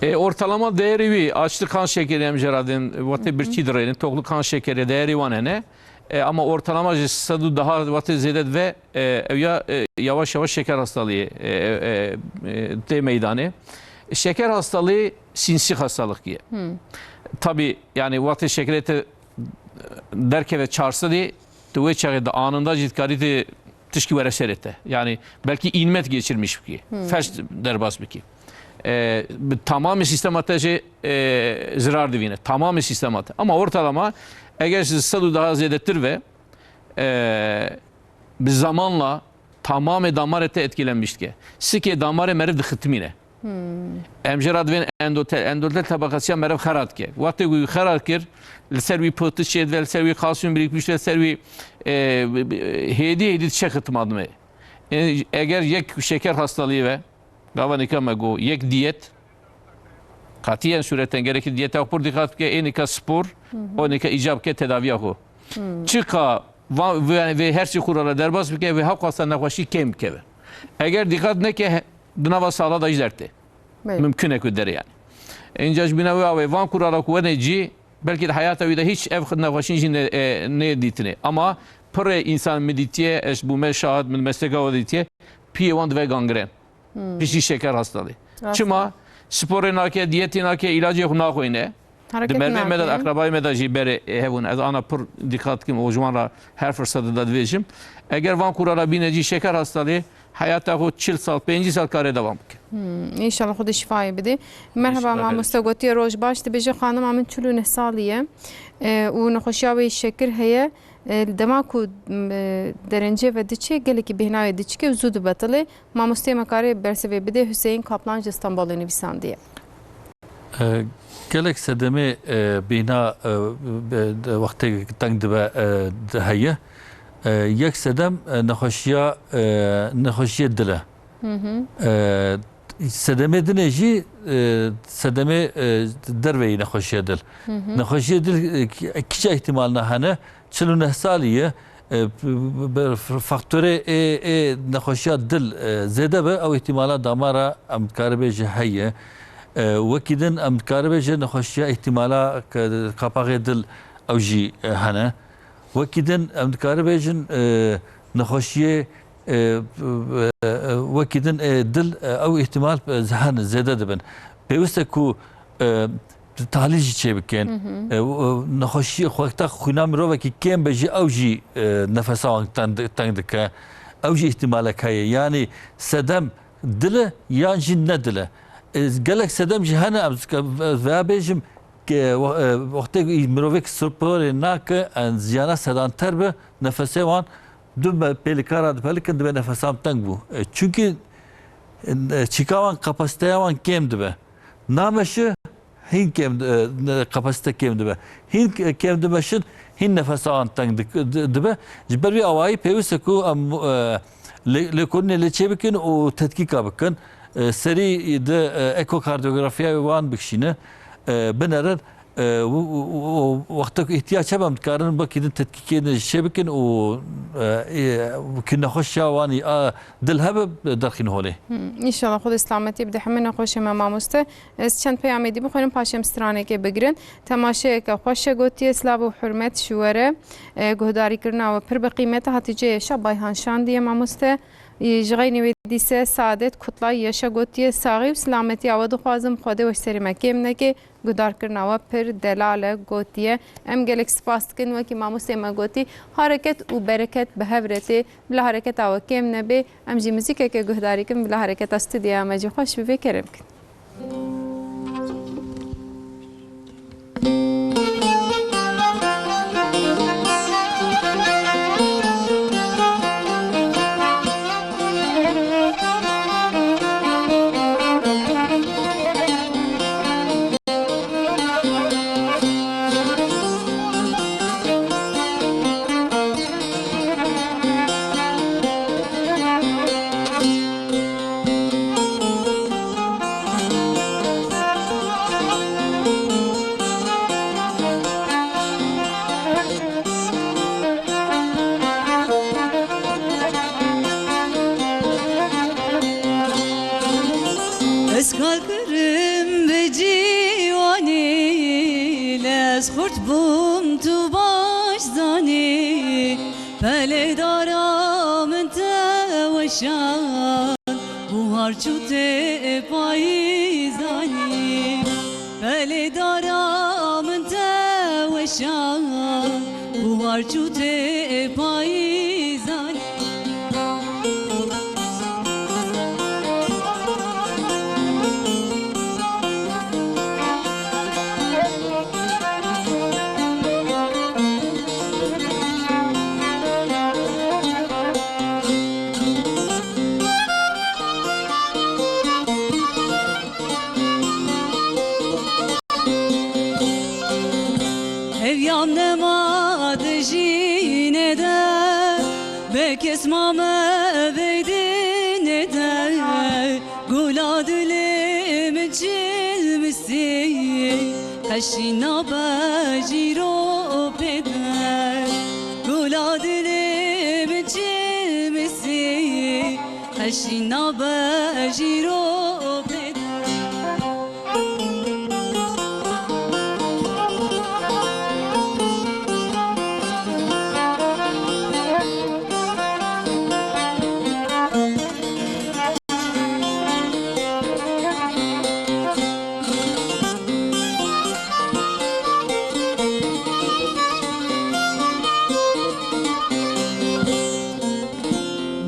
E, ortalama değeri wî, açtı kan şekeri em jê re dên, wate Hı hı. birçî dirênin, toklu kan şekeri değeri wan hene. E, ama ortalama ji sed û daha wate zêde dibe, e, ew ya, e, yavaş yavaş şeker hastalığı, e, e, e, tê meydanê. Şeker hastalığı sinsi hastalık ye. Hı. Tabii, yani wate şekerê te derkeve çar sedî, tu wê çaxê de anında jî dikarî tu tişkî were serê te. Yani belkî înmet geçirmiş bikî. Hmm. Felç derbas bikî. E, bi tamamê sîstema te jî, e, zirar divîne. Tamamê sîstema te. Ama ortalama eger ji sed û daha zêdetir ve, e, bi zamanla tamamê damarê te etkilenmiş dike. Sikê damarê meriv dixitimîne. Hmm. Em jê re divên endotel. Endotel tabakasiya meriv xera dike. Wextê wî xera kir, li ser wî pıhtı çêdibe, li ser wî kalsiyum birikmiş, li ser wî, e, hêdî hêdî diçe xitima dimê. E, eger yek şeker hastalığı ve, gava nika me got, yek diyet, katiyen sureten gerekir diyeta xwe pir dîqat bike, ê nika spor, Hı hı. o nika îcab ke tedaviya xwe. Hmm. Çiqa va-, vê, vê her çi xurala derbas bike, vê hewqasa nexweşî kêm bikeve. Eger dîqat neke, he-, di nava sala da jî dertê. Belê. Mimkun e ku dere yani. Înca ji bîna wê awê van kurala ku wenê cî, belkî di heyata wî de hiç ev nexweşî jî ne-, e, nêdîtinê. Ama pirê însan min dîtiye, ez bûme şahid, min mesleka we dîtiye, piyê wan dive gangren. Hmm. Piştî şeker hastalığı. Rast Çima? e. Sporê nake, diyetê nake, ilacê xwe naxwîne. Di Hareket mervê me de, nake. akrabayê me de jî berê hevûn. Ez ana pir dîqat dikim û ji wan re her firsete de divêjim. Eger van kurala bîne cî şeker hastalığı, heyata xwe çil sal, pêncî sal kare devam bike. Hmm, înşallah Xwedê şifayê bidê. Merhaba, Înşallah, mamoste, gotiye roj baş, dibêje xanima min çil û neh salî ye, e, û nexweşiya wê şekir heye. E, li dema ku, m, e, derencê ve diçe, gelekî bêhna wê diçike û zû dibetilê. Mamosteyê me karê bersivê bidê, Hüseyin Kaplan ji Stenbolê nivîsandiye. E, gelek sedemê, e, bîna, e, be-, de-, wextê teng dibe, e, de heye. E, yek sedem, e, nexweşiya, e, nexweşiyê dil e. Hı hı. E, sedemê dinê jî, e, sedemê, e, derveyî nexweşiya dil. Hı hı. Nexweşiyê dil, e, ki-, kîça îhtimalna hene? Çil û neh salî ye. E, b-, b-, b-, f-, faktorê ê, ê nexweşiya dil, e, zêde be, ew îhtîmala damara em dikaribê jî heye. E, wekî din em dikaribê jî nexweşiya îhtîmala ke-, qapaxê dil ew jî, e, hene. Wekî din em dikaribê jî, e, nexweşiyê, e, b-, b-, e, wekî din, e, dil, e, ew îhtîmal, e, hene, zêde dibin. Pêwist e ku, e, tahlîl jî çêbikin. Hı hı. E, û, û nexweşî, wexta xwîna mirovekî kêm be jî ew jî, e, nefesa wan teng di-, teng dike. Ew jî îhtîmalek heye. Yanî sedem dil e yan jî ne dil e. E, gelek sedem jî hene, em dike-, ve-, veya bêjim ke we-, e, wextê mirovek sporê nake, en ziyana sedanter be, nefesê wan du me-, pêlika re dipelikin, dibe nefesan teng bû. E, çunkî, e, çîka wan, kapasiteya wan kêm dibe. Nameşi, hîn kêm, e, ne, kapasite kêm dibe. Hîn k-, kêm dimeşin, hîn nefesa wan teng dik-, di-, dibe. Ji ber vî awayî pêwist e ku em, e, lê-, lêkolînê lê çê bikin û tetkîka bikin. E, serî di, e, ekokardiyografiya wan bikişîne, e, binerin. e, û, û, û, û wextek ihtiyac hebe em dikarin wekî din tetkîkê din çê bikin û, e, e, wekî nexweşiya wan a dil hebe derxîn holê. Hmm, înşallah Xwedê selametî bide hemî nexweşê me mamoste. Ez çend peyamê dî bixwînim, paşê em stranekê bigirin. Temaşeyeke xweş e gotiye, silav û hurmet ji we re. E, guhdarîkirina we pir bi qîmet e. Hatîce Yaşa Bayhan şandiye mamoste. Ji xeynî wê dîse Saadet Kutlay Yaşa gotiye, saxî û silametiya we dixwazim, Xwedê we ji serê me kêm neke. Guhdarkirina we pir delal e gotiye. Em gelek spas dikin, wekî mamostê me gotî, hareket û bereket bi hev re tê. Bila hareketa we kêm nebe. Em jî muzîkeke guhdarî kin, bila hareketa stûdyoya me jî xweş bibe, kerem kin. Ez kal kirim bi ciwanî, lê ez xurt bûm, tu baş zanî. Pelê dara min te weşan, buhar çû tê payîzanî. Pelê dara min te weşan, buhar çû tê payîzanî. Ev yam nema di jînê de, be kes mame vê dinê de. Gula dilê min çilmisî, qeşî nabe jîro pê de. Gula dilê min çilmisî, qeşî nabe jîro pê de.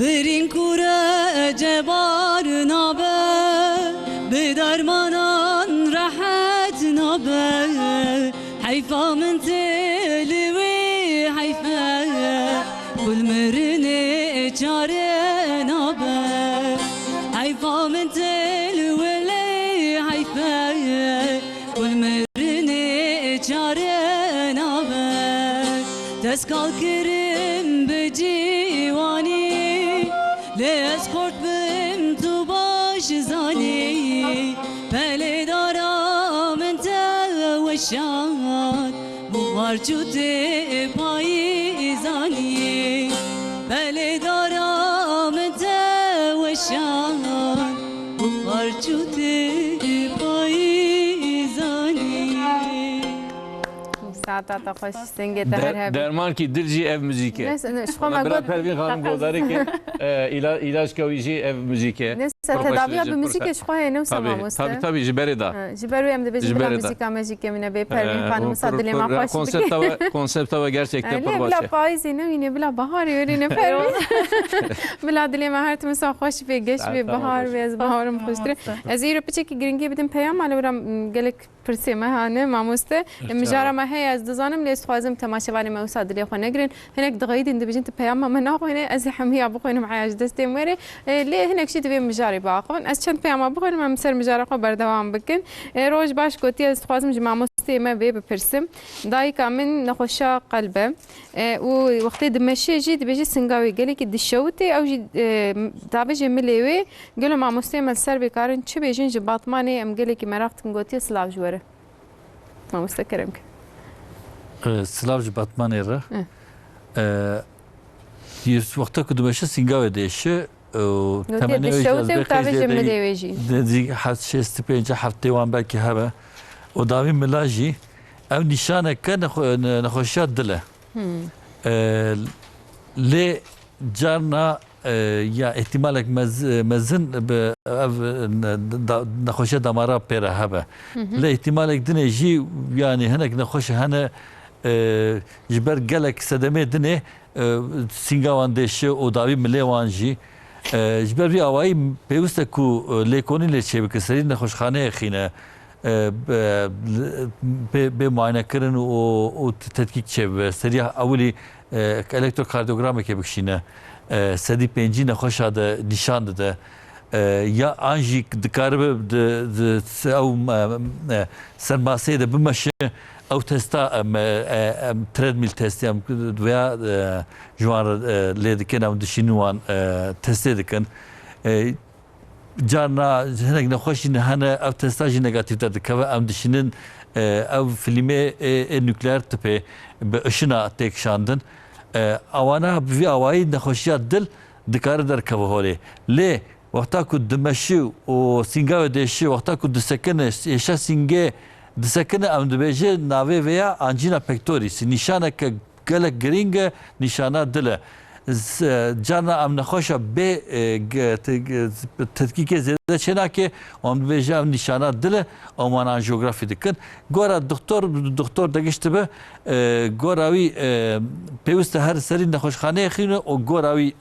Birîn kure cebar nabe, bi dermanan rehet nabe. Heyfa min tê li wê heyfe, ku li mirinê çare nabe. Heyfa min tê li wê lê heyfe, ku li mirinê çare nabe. Dest kal kirim bi ciwanî, lê ez xort bim, tu baş zanî. Pelê dara min te weşan, buhar çû tê payîzanî. Pelê dara min te weşan, buhar çû tê payîzanî. Saeta te xweş, singê te her De-, hebe. Dermankî dil jî ev muzîk e. Ne, ne, ji xwe Ona me bira got, Pervîn Xanim teqez- Godarê ke, e, îla-, îlaçka wî jî ev muzîk e. Ne, se Profesyonel tedaviya bi jî muzîkê profesyonel. Ji xwe heye, ne wisa Tabii, mamoste? Tabii, tabii, ji berê da. Ha, ji ber wê em dibêjin Ji bila berê da. muzîka me jî kemîne bê, Pervîn Ee, Xanim o wisa pro-, dilê me pro-, xweş konsepta bike. We, konsepta we gerçekten Ee, pir lê baş bila e. Payîzê newîne, bila baharê wêrîne Pervîn. Bila dilê me her tim wisa xweş bê, geş Saeta bê, we bahar baş. bê, ez baharim xweştir. Mamoste. Ez îro piçekî giringî bidim peyama, lê wira, m, gelek Pirsê me hane, mamoste. Îhtiyar. Mijara me heye, ez dizanim, lê ez dixwazim temaşevanê me wisa dilê xwe negirin. Hinek dixeyidin dibêjin, tu peyama me naxwîne, ez ê hemiya bixwînim, heya ji destê me were. E, lê hinek jî divê mijarê biaxivin. Ez çend peyama bixwînim, em ser mijara xwe berdewam bikin. E, roj baş gotiye, ez dixwazim ji mamosteyê me vê bipirsim. Dayika min nexweşa qelb e. E, û wextê dimeşe jî dibêje singa wê gelekî dişewitê, ew jî, e, davêje milê wê. Gelo mamosteyê me li ser bê karin çi bêjin ji Batmanê, em gelekî meraq dikin, gotiye silav ji we re. Mamoste kerem ke. Silav ji Batmanê re. Yê wexta ku dimeşe sîngavê dêşe û temenê wê jî ez bê qey zêde yî nêzî heft şêst pênc heftê wan belkî hebe. Û dawî mila jî ev nîşaneke nexweşiya dil e. Lê carna ya îhtîmalek mezin bi ev nexweşiya damara pê re hebe. Lê îhtîmalek dinê jî, yanî hinek nexweş hene ji ber gelek sedemê dinê sînga wan dêşe û dawî milê wan jî. Ji ber vî awayî pêwist e ku lêkolîn lê çêbike, serî nexweşxaneyê xîne, bê muayenekirin û tetkîk çêbibe. Seriya ewilî elektrokardiyogramek bikişîne, sedî pêncî nexweşa de nîşan dide. Ya an jî dikaribe ew ser maseyê de bimeşe, ew testa em, em treadmill testê em veya ji wan re lê dikin, em dişînin wan testê dikin. Carna hinek nexweş jî hene, ev testa jî negatîf derdikeve, em dişînin ev filmê ê nukleer tipê bi ışina tê kişandin. Ewana bi vî awayî nexweşiya dil dikare derkeve holê. Lê wexta ku dimeşî û sînga wê dêşî, wexta ku disekine, êşa sîngê disekine, em dibêje navê vê ya angina pectoris. Nîşaneke gelek girîng e, nîşana dil e. Carna em nexweşa bê tetkîkê zêde çênake, û em dibêje ev nîşana dil e, û wan anjiyografî dikin. Gora doktor, doktor degiştibe, gora wî pêwist e her serî nexweşxaneyê xîne û gora wî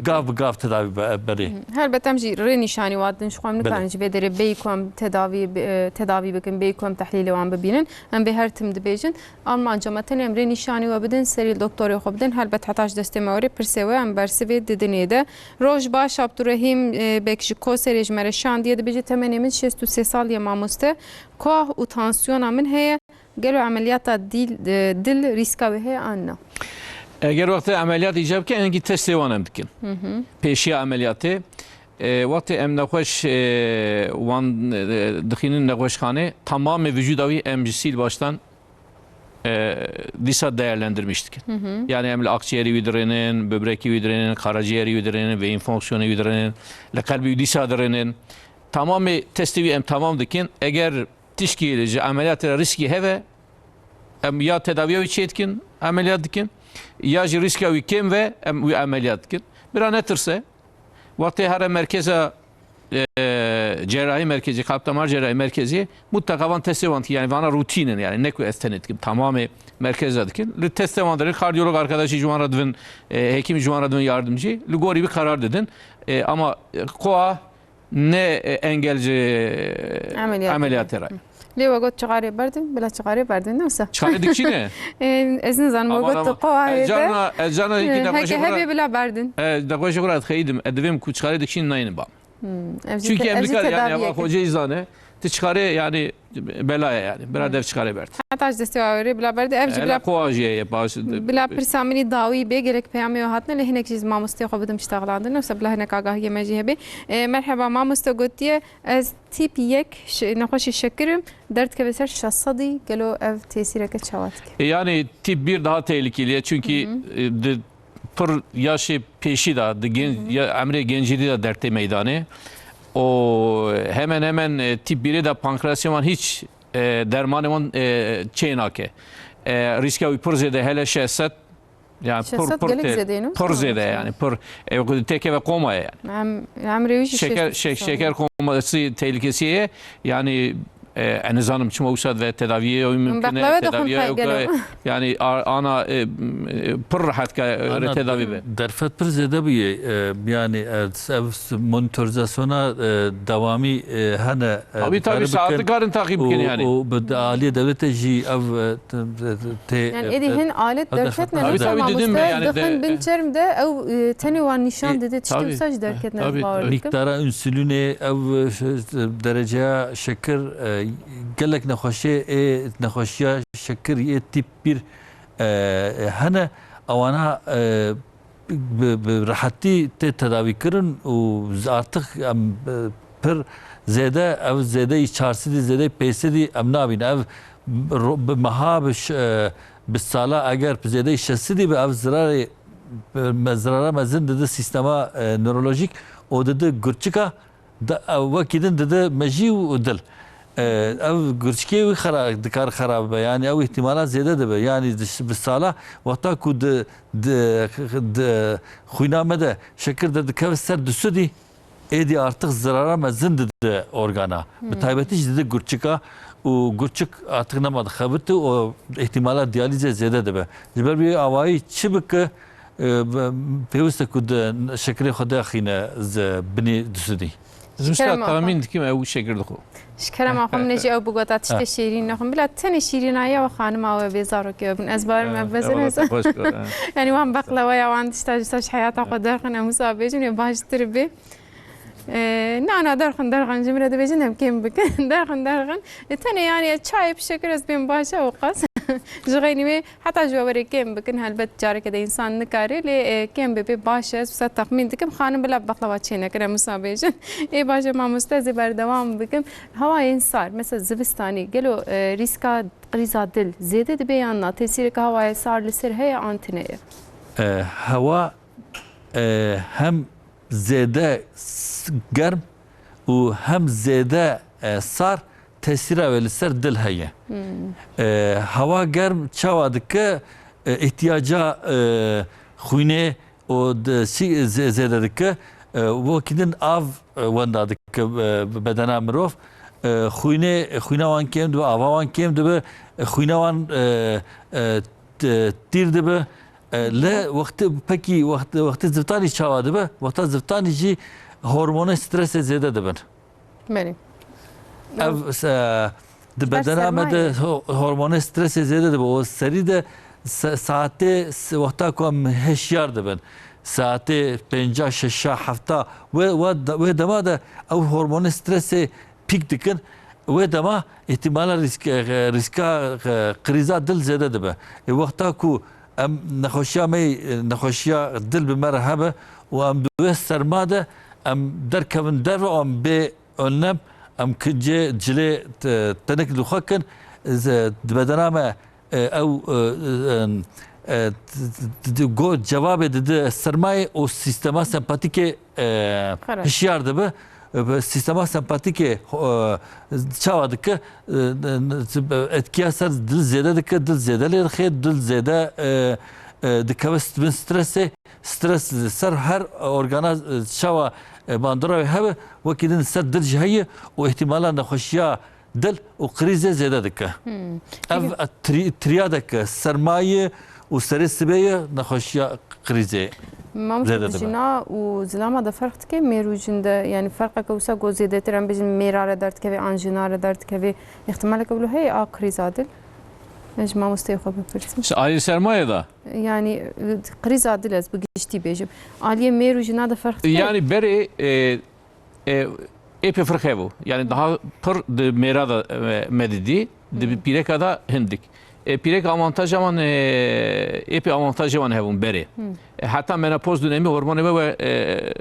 gav bi gav tedawî berê. Helbet em jî rê nîşanî wan din, ji xwe em nikarin ji vê derê bêyî ku em tedawî, tedawî bikin, bêyî ku em tehlîlê wan bibînin. Em vê her tim dibêjin. Armanca me tenê em rê nîşanî we bidin, serî li doktorê xwe bidin. Helbet heta ji destê me werê pirsê we em bersivê didinê de. Roj baş, Abdurehîm Bek ji Koserê ji me re şandiye, dibêje temenê min şêst û sê sal ye mamoste. Koah û tansiyona min heye. Gelo emeliyata dil, dil rîska wê heye an na? Eger wextê emeliyat îcab ke, hingî testê wan em dikin. Pêşiya emeliyatê, wextê em nexweş wan dixînin nexweşxanê, tamamê vücuda wî em ji sil baştan dîsa değerlendirmiş dikin. Yani em li akciğerî wî dirênin, böbrekî wî dirênin, karaciğerî wî dirênin, beyin fonksiyonê wî dirênin, li qelbî wî dîsa dirênin. Tamamê testê wî em tamam dikin. Eger tişkî ji emeliyatê re rîskî heve, em ya tedaviya wî çê dikin, emeliyat dikin, ya jî rîska wî kêm ve em wî emeliyat dikin. Bira netirse, wextê here merkeza, e, cerrahî merkezî, kalp damar cerrahî merkezî, mutlaka van testê wan dikin, yani vana rutîn in, yani ne ku ez tenê dikim, tamamê merkeza dikin. Li testê wan dirin, kardiyolog arkadaşî ji wan re divin, e, hekîm ji wan re divin yardimcî, li gorî wî karar didin. E, ama, e, koa ne, e, engel ji emeliyatê re. Lê we got çixarê berdin, bila çixarê berdin, ne wisa? Çixarê dikişîne? Ez nizanim, we got tu qo ayê de. Ez carna, ez carna yekî nexweşê xwe re, hebê bila berdin. Ez nexweşê xwe re dixeyidim, ez divêm ku çixarê dikişîne nayêne ba. Çünkü em dikar, yani, ama xocê zane, tu çixarê, yani, bela ye, yani, bira dev çixarê berdin. Heta ji destê wa wêrê bila berdin, ev jî bila, bila pirsa min î dawî bê, gelek peyamê we hatine, lê hinek jî mamosteyê xwe bidim ştaxlandin, wisa bila hinek agahiyê me jî hebe. E, merheba, mamoste gotiye, ez tîp yek nexweşî şekir im, derdikeve ser şeş sedî, gelo ev tesîreke çawa dike? E, yani tîp bir daha tehlikeli ye, çünkü, e, di pir yaşê pêşî de, di gen, ya, emrê gencî de dertê meydanê. O hemen hemen, e, tîp birê de pankreasê wan hiç, e, dermanê wan, e, çê nake. E, rîska wî pir zêde hele şeş sed, yani pir, pir zêde, yani pir, e, têkeve koma ye yani. Em, emrê wî jî şeker, şeş, şeker koması tehlikesi ye. Yani, e, ez nizanim çima wisa ve tedaviyê wî mümkün e, tedaviyê wî, yani ana, e, pir rehet ke re tedavî be. Derfet pir zêde bûye, e, yani, e, ev monitorizasyona, e, dewamî, e, hene. Tabii, tabii, saat dikarin takip bikin yani. Û bi aliyê dewletê jî ev, e, tê, yani êdî hin alet derketine, tabii, tabii, dedim, yani dixin bin çerm de ew, e, tenê wan nîşan dide, tiştê wisa jî derketine, ez bawer dikim. Miktara însulînê, ev, e, dereceya şekir, e, gelek nexweşiyê, ê nexweşiya şekir yê tîp bir, e, hene, ewana, e, bi, bi rehetî tê tedavîkirin û artık em, e, pir Zêde, ev zêdeyî çar sedî, zêdeyî pênc sedî em nabînin. Ev ro-, bi meha, bi ş-, e, bi sala eger bi zêdeyî şeş sedî be, ev zirarê, e, me-, zirara mezin dide sîstema, e, newrolojîk û dide gurçika, da, ew wekî din dide mejî û dil. E, ev gurçikê wî xera-, dikar xerab be. Yanî ew îhtimala zêde dibe. Yanî di ş-, bi sala wexta ku di, di, di xwîna me de şekir derdikeve ser du sedî, êdî artık zirara mezin dide organa. Bi taybetî jî dide gurçika û gurçik artık nema dixebite û îhtimala diyalîzê zêde dibe. Ji ber vê awayî çi bike, e, be-, pêwîst e ku di şekirê xwe daxîne zi-, binî du sedî. Ji min Kerem xwe. Tahmîn dikim ew şekir dixwe. Ji kerema xwe min ê jî ew bigota tiştê şêrîn nexwim. Bila tenê şîrînayiya we xanima we bê zarokê we bin. Ez barim ev bezin ez. Yanî wan beqlewaya wan tişta ji ser ji heyata xwe derxin em wisa bêjin ê baştir bê. E, na, na, derxin, derxin. Ji min re dibêjin em kêm bikin. Derxin, derxin. E, tenê yanî çayê bi şekir ez bêm baş e û qas. Ji xeynî wê heta ji we werê kêm bikin. Helbet careke de însan nikare, lê, e, kêm bibe baş e. Ez wisa texmîn dikim. Xanim bila beqlewa çê nekir, em wisa bêjin. Ê baş e mamoste, ez ê berdewam bikim. Hewayên sar, mesela zivistanî, gelo, e, rîska krîza dil zêde dibe yan na? Tesîreke hewayê sar li ser heye an tune ye? E, hewa, e, hem zêde s-, germ û hem zêde, e, sar tesîra wê li ser dil heye. E, hewa germ çawa dike, e, îhtiyaca, e, xwînê û di sî-, zê-, zêde dike, e, wekî din av, e, wenda dike, e, bedena mirov. E, xwînê, xwîna wan kêm dibe, ava wan kêm dibe, e, xwîna wan, e, e, t-, tîr dibe. E, lê wextê pekî, wext-, wextê zivitanî çawa dibe? Wexta zivitanî jî hormonê stresê zêde dibin. Belê. Ev, e, di bedena me de ho-, hormonê stresê zêde dibe. O serî de se-, saetê s-, wexta ku em hişyar dibin. Saetê pênca, şeşa, hefta. Wê, wê de-, wê dema de ew hormonê stresê pîk dikin. Wê dema îhtimala rîsk-, e, rîska, e, krîza dil zêde dibe. Ê wexta ku em nexweşiya me, e, nexweşiya dil bi me re hebe û em di wê serma de em derkevin derve û em bê önlem, em kincê cilê te-, tenik li xwe kin, ze-, di bedena me, e, ew, e, e, e, t-, t-, t-, go cevabê dide sermayê û sîstema sempatîkê, e, Xerab. Hişyar dibe. E, bi sîstema sempatîkê, e, çawa dike, e, e, etkiya ser dil zêde dike, dil zêde lê dixê, dil zêde, e, e, dikeve st-, bin stresê, stres li ser her organa, e, çawa, e, bandora wê hebe, wekî din li ser dil jî heye û îhtimala nexweşiya dil û krîzê zêde dike. Hmm. Ev, Peki e, tri-, triyadeke sermayê û serê sibê ye nexweşiya krîzê Mamoste, zêde di dibe. Jina û zilama de ferq dike mêr û jin de, yanî ferqeke wisa ku zêdetir em bêjin mêra re derdikeve an jina re derdikeve, îhtimaleke wilo heye a krîza dil? Ez ji mamosteyê xwe bipirsim. Ji alî sermayê de? Yanî, e, krîza dil ez bi giştî bêjim. Aliyê mêr û jina de ferq dike? Yanî berê, e, e, êpê firq hebû. Yanî daha pir di mêra de, e, me didî, di Hmm. pîreka de hindik. E, pîrek avantaja wan, e, êpê avantajê wan hebûn berê. Hmm. E, heta menopoz dönemî hormonê me we, e,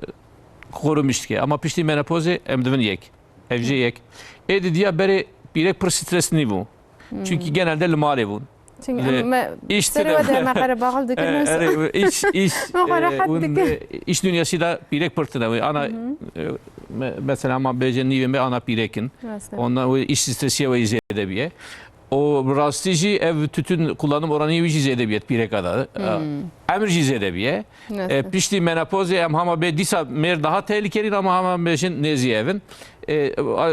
korumîş dike. Ama piştî menopozê em divin yek. Ev jê yek. Ê didiya berê pîrek pir stres nîbû. Hmm. Çünkü genelde li malê bûn. Çünkü Li em, me, iş serê tine- we de me qerebaxil dikin, E, wisa. Erê, iş, iş, Me xwe e, rehet un, dikin. E, iş dünyası da pîrek pir tine. Ana, Hı hı. e, me, mesela ama bêje nîvê me ana pîrekin. Mesela. Ondan o iş stresiye ve zêde biye. O rastî jî ev tütün kullanım oranı wî jî zêde biye pîreka da. Hmm. Emir jî zêde biye. Mesela. E, piştî menopozê em hama bê dîsa mêr daha tehlikelî ama hama bêjin nêzî evin. E,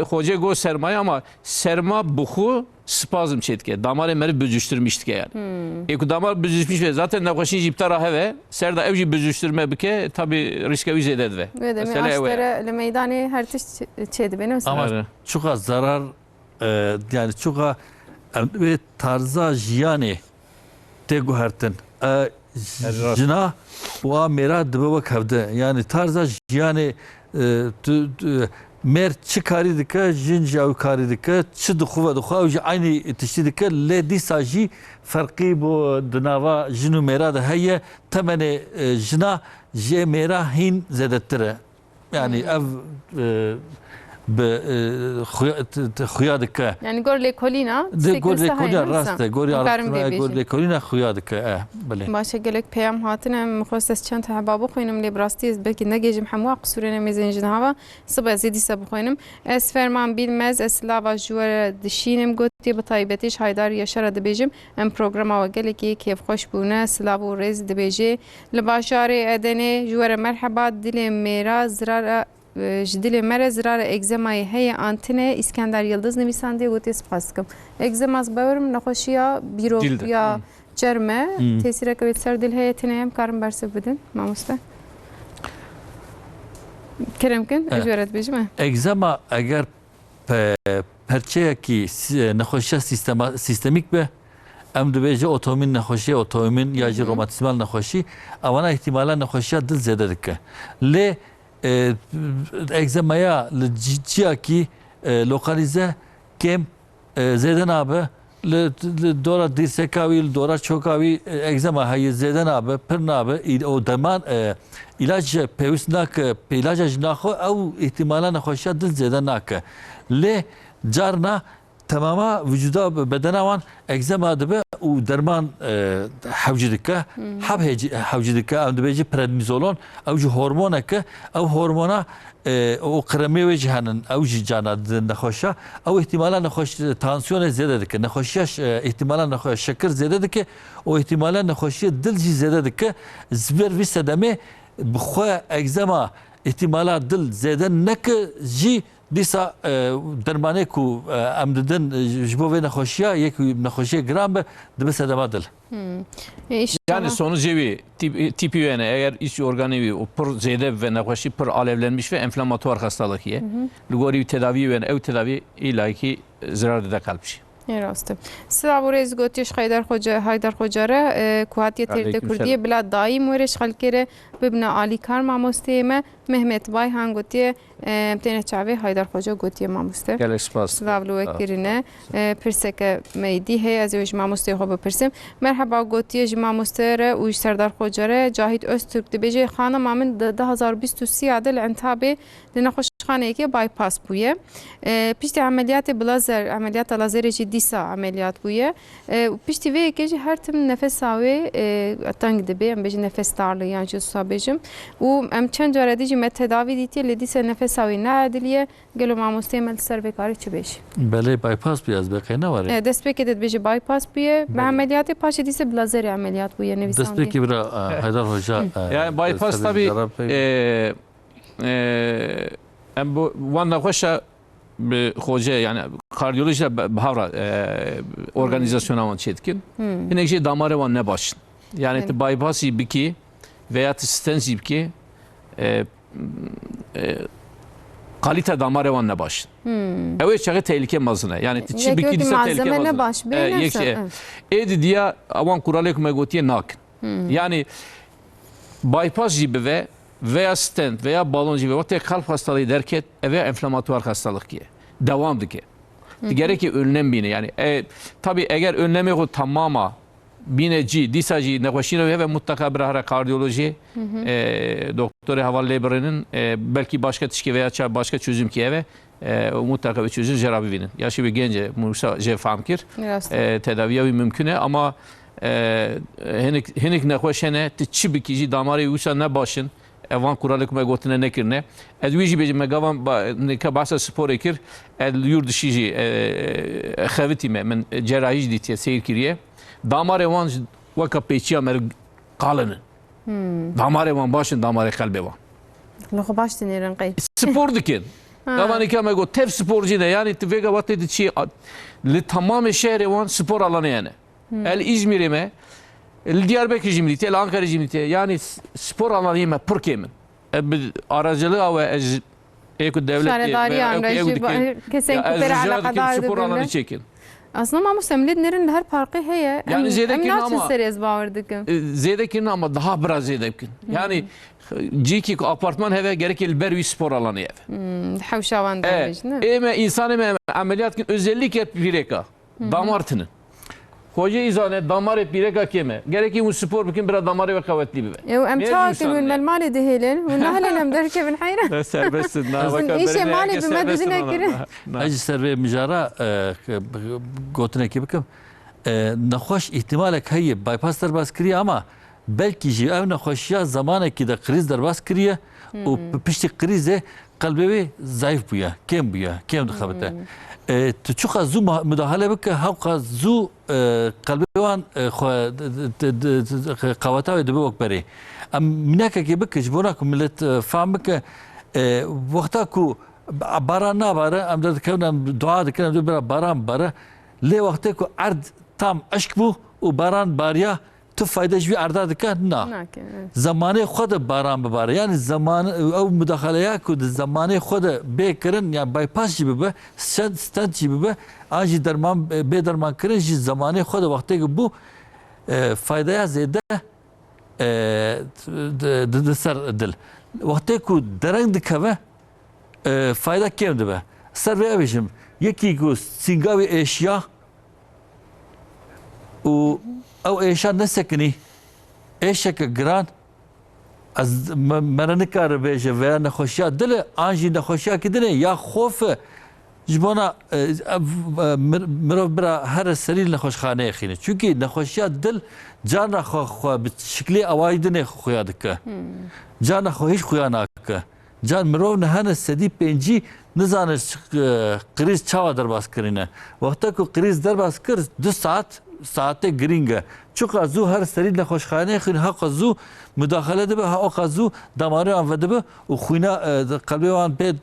xocê go sermaye ama serma bi xwe spazm çêdike. Damarê meriv büzüştirmiş dike yani. Hmm. Ê ku damar büzüşmiş ve zaten nexweşî jî bi te re heve, ser de ew jî büzüştirme bike, tabi rîska wî zêde dibe. Wê demê Mesele ew e. Aştere li meydanê her tişt çê dibe, ne wisa? Ama Erê. Çuqa zarar, e, yani çuqa em wê tarza jiyanê tê guhertin. E, Erê, rast. Jina û a mêra dibe wek hevde. Yani tarza jiyanê, e, tu, tu, mêr çi karî dike, jin jî ew karî dike, çi dixwe vedixwe, ew jî eynî tiştî dike. Lê dîsa jî ferqî bo di nava jin û mêra de heye. Temenê, e, jina ji mêra hîn zêdetir e. Yani Hmm. ev, e, bi, e, xuya, t-, t-, xuya dike. Yani gor lêkolîna, Di gor lêkolîna rast e, gor araştırmaya, gor lêkolîna xuya dike, e, belê. Baş e, gelek peyam hatine, em xwest ez çend heba bixwînim, lê bi rastî ez belkî negêjim hemû, qisûrê ne mêzên ji niha ve. Sibe ez ê dîsa bixwînim. Ez Ferman Bilmez, ez silava ji we re dişînim, gotiye, bi taybetî ji Haydar Yaşar re dibêjim, em programa we gelekî kêfxweş bûne, silav û rêz dibêjê. Li bajarê Edenê ji we re merheba, dilê mêra zirara, e, ji dilê me re zirara egzemayê heye an tine, Îskender Yildiz nivîsandiye, gotiye, spas dikim. Egzema, ez bawerim nexweşiya bîrok Cîld e. ya Hmm. çerm e, Hmm. tesîreke wê ser dil heye, tine em karin bersiv bidin, mamoste? Kerem kin, ez Eh. ji we re dibêjim, e. Egzema eger pe-, perçeyekî si-, nexweşiya sîstema-, sîstemîk be, em dibêje otoîmîn nexweşî, otoîmîn ya jî Hı hı. romatîzmal nexweşî, ewana îhtîmala nexweşiya dil zêde dike. Lê, e, egzemaya li ci-, ciyakî, e, lokalîze kêm, e, zêde nabe, li, li dora dîrseka wî, li dora çoka wî, e, egzema heye, zêde nabe, pir nabe, î-, o derman, e, îlac pêwîst nake, pê îlaca jî naxwe, ew îhtîmala nexweşiya dil zêde nake. Lê carna temama vücuda, bedena wan egzema dibe û derman, e, hewcî dike. Hmm. Heb heci-, hewcî dike, em dibêjin prednizolon, ew jî hormonek e, ew hormona, e, û kremê wê jî henin, ew jî carna didin nexweşa. Ew îhtîmala nexweş-, tansiyonê zêde dike. Nexweşiya ş-, e, îhtîmala nexwe-, şekir zêde dike û îhtîmala nexweşiyê dil jî zêde dike. Ji ber vî sedemê bi xwe egzema îhtîmala dil zêde neke jî dîsa, e, dermanê ku, e, em didin, e, ji bo vê nexweşiya, yek nexweşiyê giran be, dibe sedema dil. Hmm. E, inşallah. Yani sonucê wî tîp-, tîpî wê ne, eger iç organê wî û pir zêde ve, nexweşî pir alevlenmiş ve enflamatuar hastalık ye. Hı hı. Li gorî wî tedavî wê ne, ew tedavî îlakî zirar dide kalb jî. Ê rast e. Silav û rêz gotiye ji Haydar Xoca, Haydar Xoca re, e, ku hatiye têrde Aleyküm Kurdiyê selam. Bila daîm were ji xelkê re bibine alîkar mamosteyê me. Mehmet Bayhan gotiye, e, em têne çavê Haydar Xoca gotiye mamoste. Gelek spas. Silav li we Sağ ol, kirine. sağ ol. E, pirseke me yê dî heye, ez ê ji mamosteyê xwe bipirsim. Merheba gotiye ji mamoste re û ji Serdar Xoca re. Cahit Öztürk dibêje, xanima min di du hezar bîst û sê de li Entabê Di nexweşxaneyekê bypass bûye. E, piştî emeliyatê bi lazer, emeliyata lazerê jî dîsa emeliyat bûye. E, û piştî vê yekê jî her tim nefesa wê, e, teng dibe, em bêjin nefes darlığı yan jî wisa bêjim. Û em çend care dî jî me tedavî dîtiye, lê dîsa nefesa wê neediliye. Gelo mamosteyê me li ser vê karî çi bêjî? Belê bypass bûye, ez bê qey ne warê. E, destpêkê de dibêje bypass bûye, bi Belê. emeliyatê, paşê dîsa bi lazerê emeliyat bûye, nivîsandî. Destpêkê bira, e, Haydar Hoca, e, Yani bypass serê tabii, jara pey- e, e, em bu, wan nexweşa bi xoce, yani kardiyolojî de bi, bi hevra, e, organizasyona wan çêdikin. Hmm. Hinek jî damarê wan ne baş in. Yani Evet. tu bypassî bikî veya tu stentî bikî, e, e, kalite damarê wan ne baş in. Hmm. Ew ê çaxê tehlike mezin e. Yani tu çi Yek bikî yek dîsa tehlike malzeme mezin ne e. baş, E, bê yek ne şey. Ê di diya wan kuralê ku me gotiye nakin. Hmm. Yani bypass jî bive veya stent veya balon jî bive, wextê kalp hastalığı derket, ev ê enflamatuar hastalık ye. Devam dike. Hı hı. Gerekê önlem bîne. Yani, e, tabii eger önlemê xwe tamama bîne cî, dîsa jî nexweşîna wê heve mutlaka bira here kardiyolojiyê, Hı hı. e, doktorê heval lê birînin, e, belkî başka tişkê veya ça-, başka çözüm ki heve, e, û mutlaka bir çözüm jê re bivînin. Yaşê wî genc e, Musa jê fehm kir. Rast. E, tedaviya wî mümkün e ama, e, hinik, hinik nexweş hene, tu çi bikî jî damarê wî wisa ne baş in. Ev van kuralê ku me gotine nekirine. Ez wî jî bêjim, me gavan ba-, nîka behsa sporê kir. Ez li yurt dişî jî, e, xevitî me. Min cerahî jî dîtiye, seyr kiriye. Damarê wan ji weka pêçiya me re qalin in. Hmm. Damarê wan baş in, damarê qelbê wan. Li xwe baş dinêrin qey. Spor dikin. Ha. Gavan nîka me got, tev sporcî ne. Yani tu vêga wextê diçî, a, li tamamê şehrê wan spor alanê hene. Hmm. El Îzmîrê me, li Diyarbekirê jî min dîtiye, li Ankarê jî min dîtiye. Yani s-, spor alaniyê me pir kêm in. E, bi aracılığa we ez ê ku dewlet Şaredariyan re jî ba-, kesên ku pêre eleqedar dibin. Spor alanî çêkin. Aslında mamoste em lê dinêrin li her parkê heye. Yani Em, zêde em kirin naçin ama, serê ez bawer dikim. E, zêde kirin ama daha biraz zêde bikin. Hmm. Yani cîkî ku apartman heve gerekê li ber wî spor alanî heve. Hmm, hewşa wan E, derbêjin, ne? Ê me, insanê me em emeliyat kin, özellikle pîrêka. Hı hı. Damar tinin. Xwecê îzane damarê pîreka kêm e. Gerekî hûn spor bikin, bira damarê we qewetlî bibe. Ew em çawa kin hûn me li malê dihêlin? Hûn nahelin em derkevin heyran? Ne serbest in, na. Hûn weka îşê berê me malê heke bi me serbest in, dizine na, na, kirin. Na. Ez ji ser vê mijara, e, gotinekê bikim. E, nexweş îhtimalek heye bypass derbas kiriye ama belkî jî ev nexweşiya zamanekî de krîz derbas kiriye û Hmm. p-, piştî krîzê qelbê wê zayîf bûye, kêm bûye, kêm dixebite. Hmm. E, tu çiqas zû muha-, mudahale bike, hewqas zû, e, qelbê wan, e, xwe d-, d-, d-, d-, d-, qaweta wê dibe wek berê. Em mînakekê bike, ji bona ku millet, e, fam bike, e, wexta ku ba-, baran nabare, em derdikevin, em dua dikin, em dibêjin, "Bira baran bibare." Lê wextê ku erd tam eşk bû û baran bariya, tu fayde ji vî erda dike? Na. Nake, evet. Zemanê xwe de baran bibare. Yani zaman, ew mudaxaleya ku di zemanê xwe de bê kirin, yani bypass jî bibe, stent, stent jî bibe, an jî derman, bê derman kirin jî zemanê xwe de wextê ku bû, e, faydeya zêde, e, di, di, di ser dil. Wextê ku dereng dikeve, e, fayda kêm dibe. Ser vê bêjim, yekî ku sînga wî êşiya, û ew êşa nesekinî, êşeke giran, ez me, me re nikare bêje veya nexweşiya dil e, an jî nexweşiyakî din e, ya xof e. Ji bona, e, ev, e, mir-, mirov bira here serî li nexweşxaneyê xîne. Çunkî nexweşiya dil carna xwe, xwe bi şiklê awayî dinê xuya dike. Hmm. Carna xwe hîç xuya nake. Can mirov niha ne sedî pêncî nizane ş-, e, krîz çawa derbas kirine. Wexta ku krîz derbas kir, du saet, saetê girîng e. Çiqas zû her serî nexweşxaneyê xîn, heqa zû mudaxele dibe, heqa zû damarê wan vedibe û xwîna, e, qelbê wan pê, e,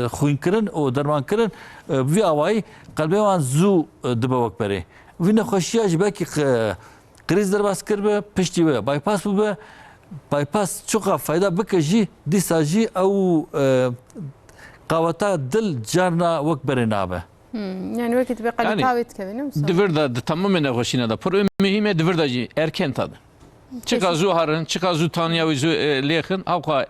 e, xwînkirin û dermankirin, e, vî awayî qelbê wan zû, e, dibe wek berê. Vî nexweşiya jî belkî qe-, Krîz derbas kiribe, piştî wê bypass bibe. Bypass çiqa fayda bike jî, dîsa jî ew, e, qaweta dil carna wek berê nabe. Hmm, yani wekî tu bê qelî Yani, tawê dikeve, ne wisa? Di vir de, di temamê nexweşîna de, pir muhîm e, di vir de jî erken ta de. Çiqa Kesin. Zû herin, çiqa zû taniya wî zû, e, lêxin, hewqa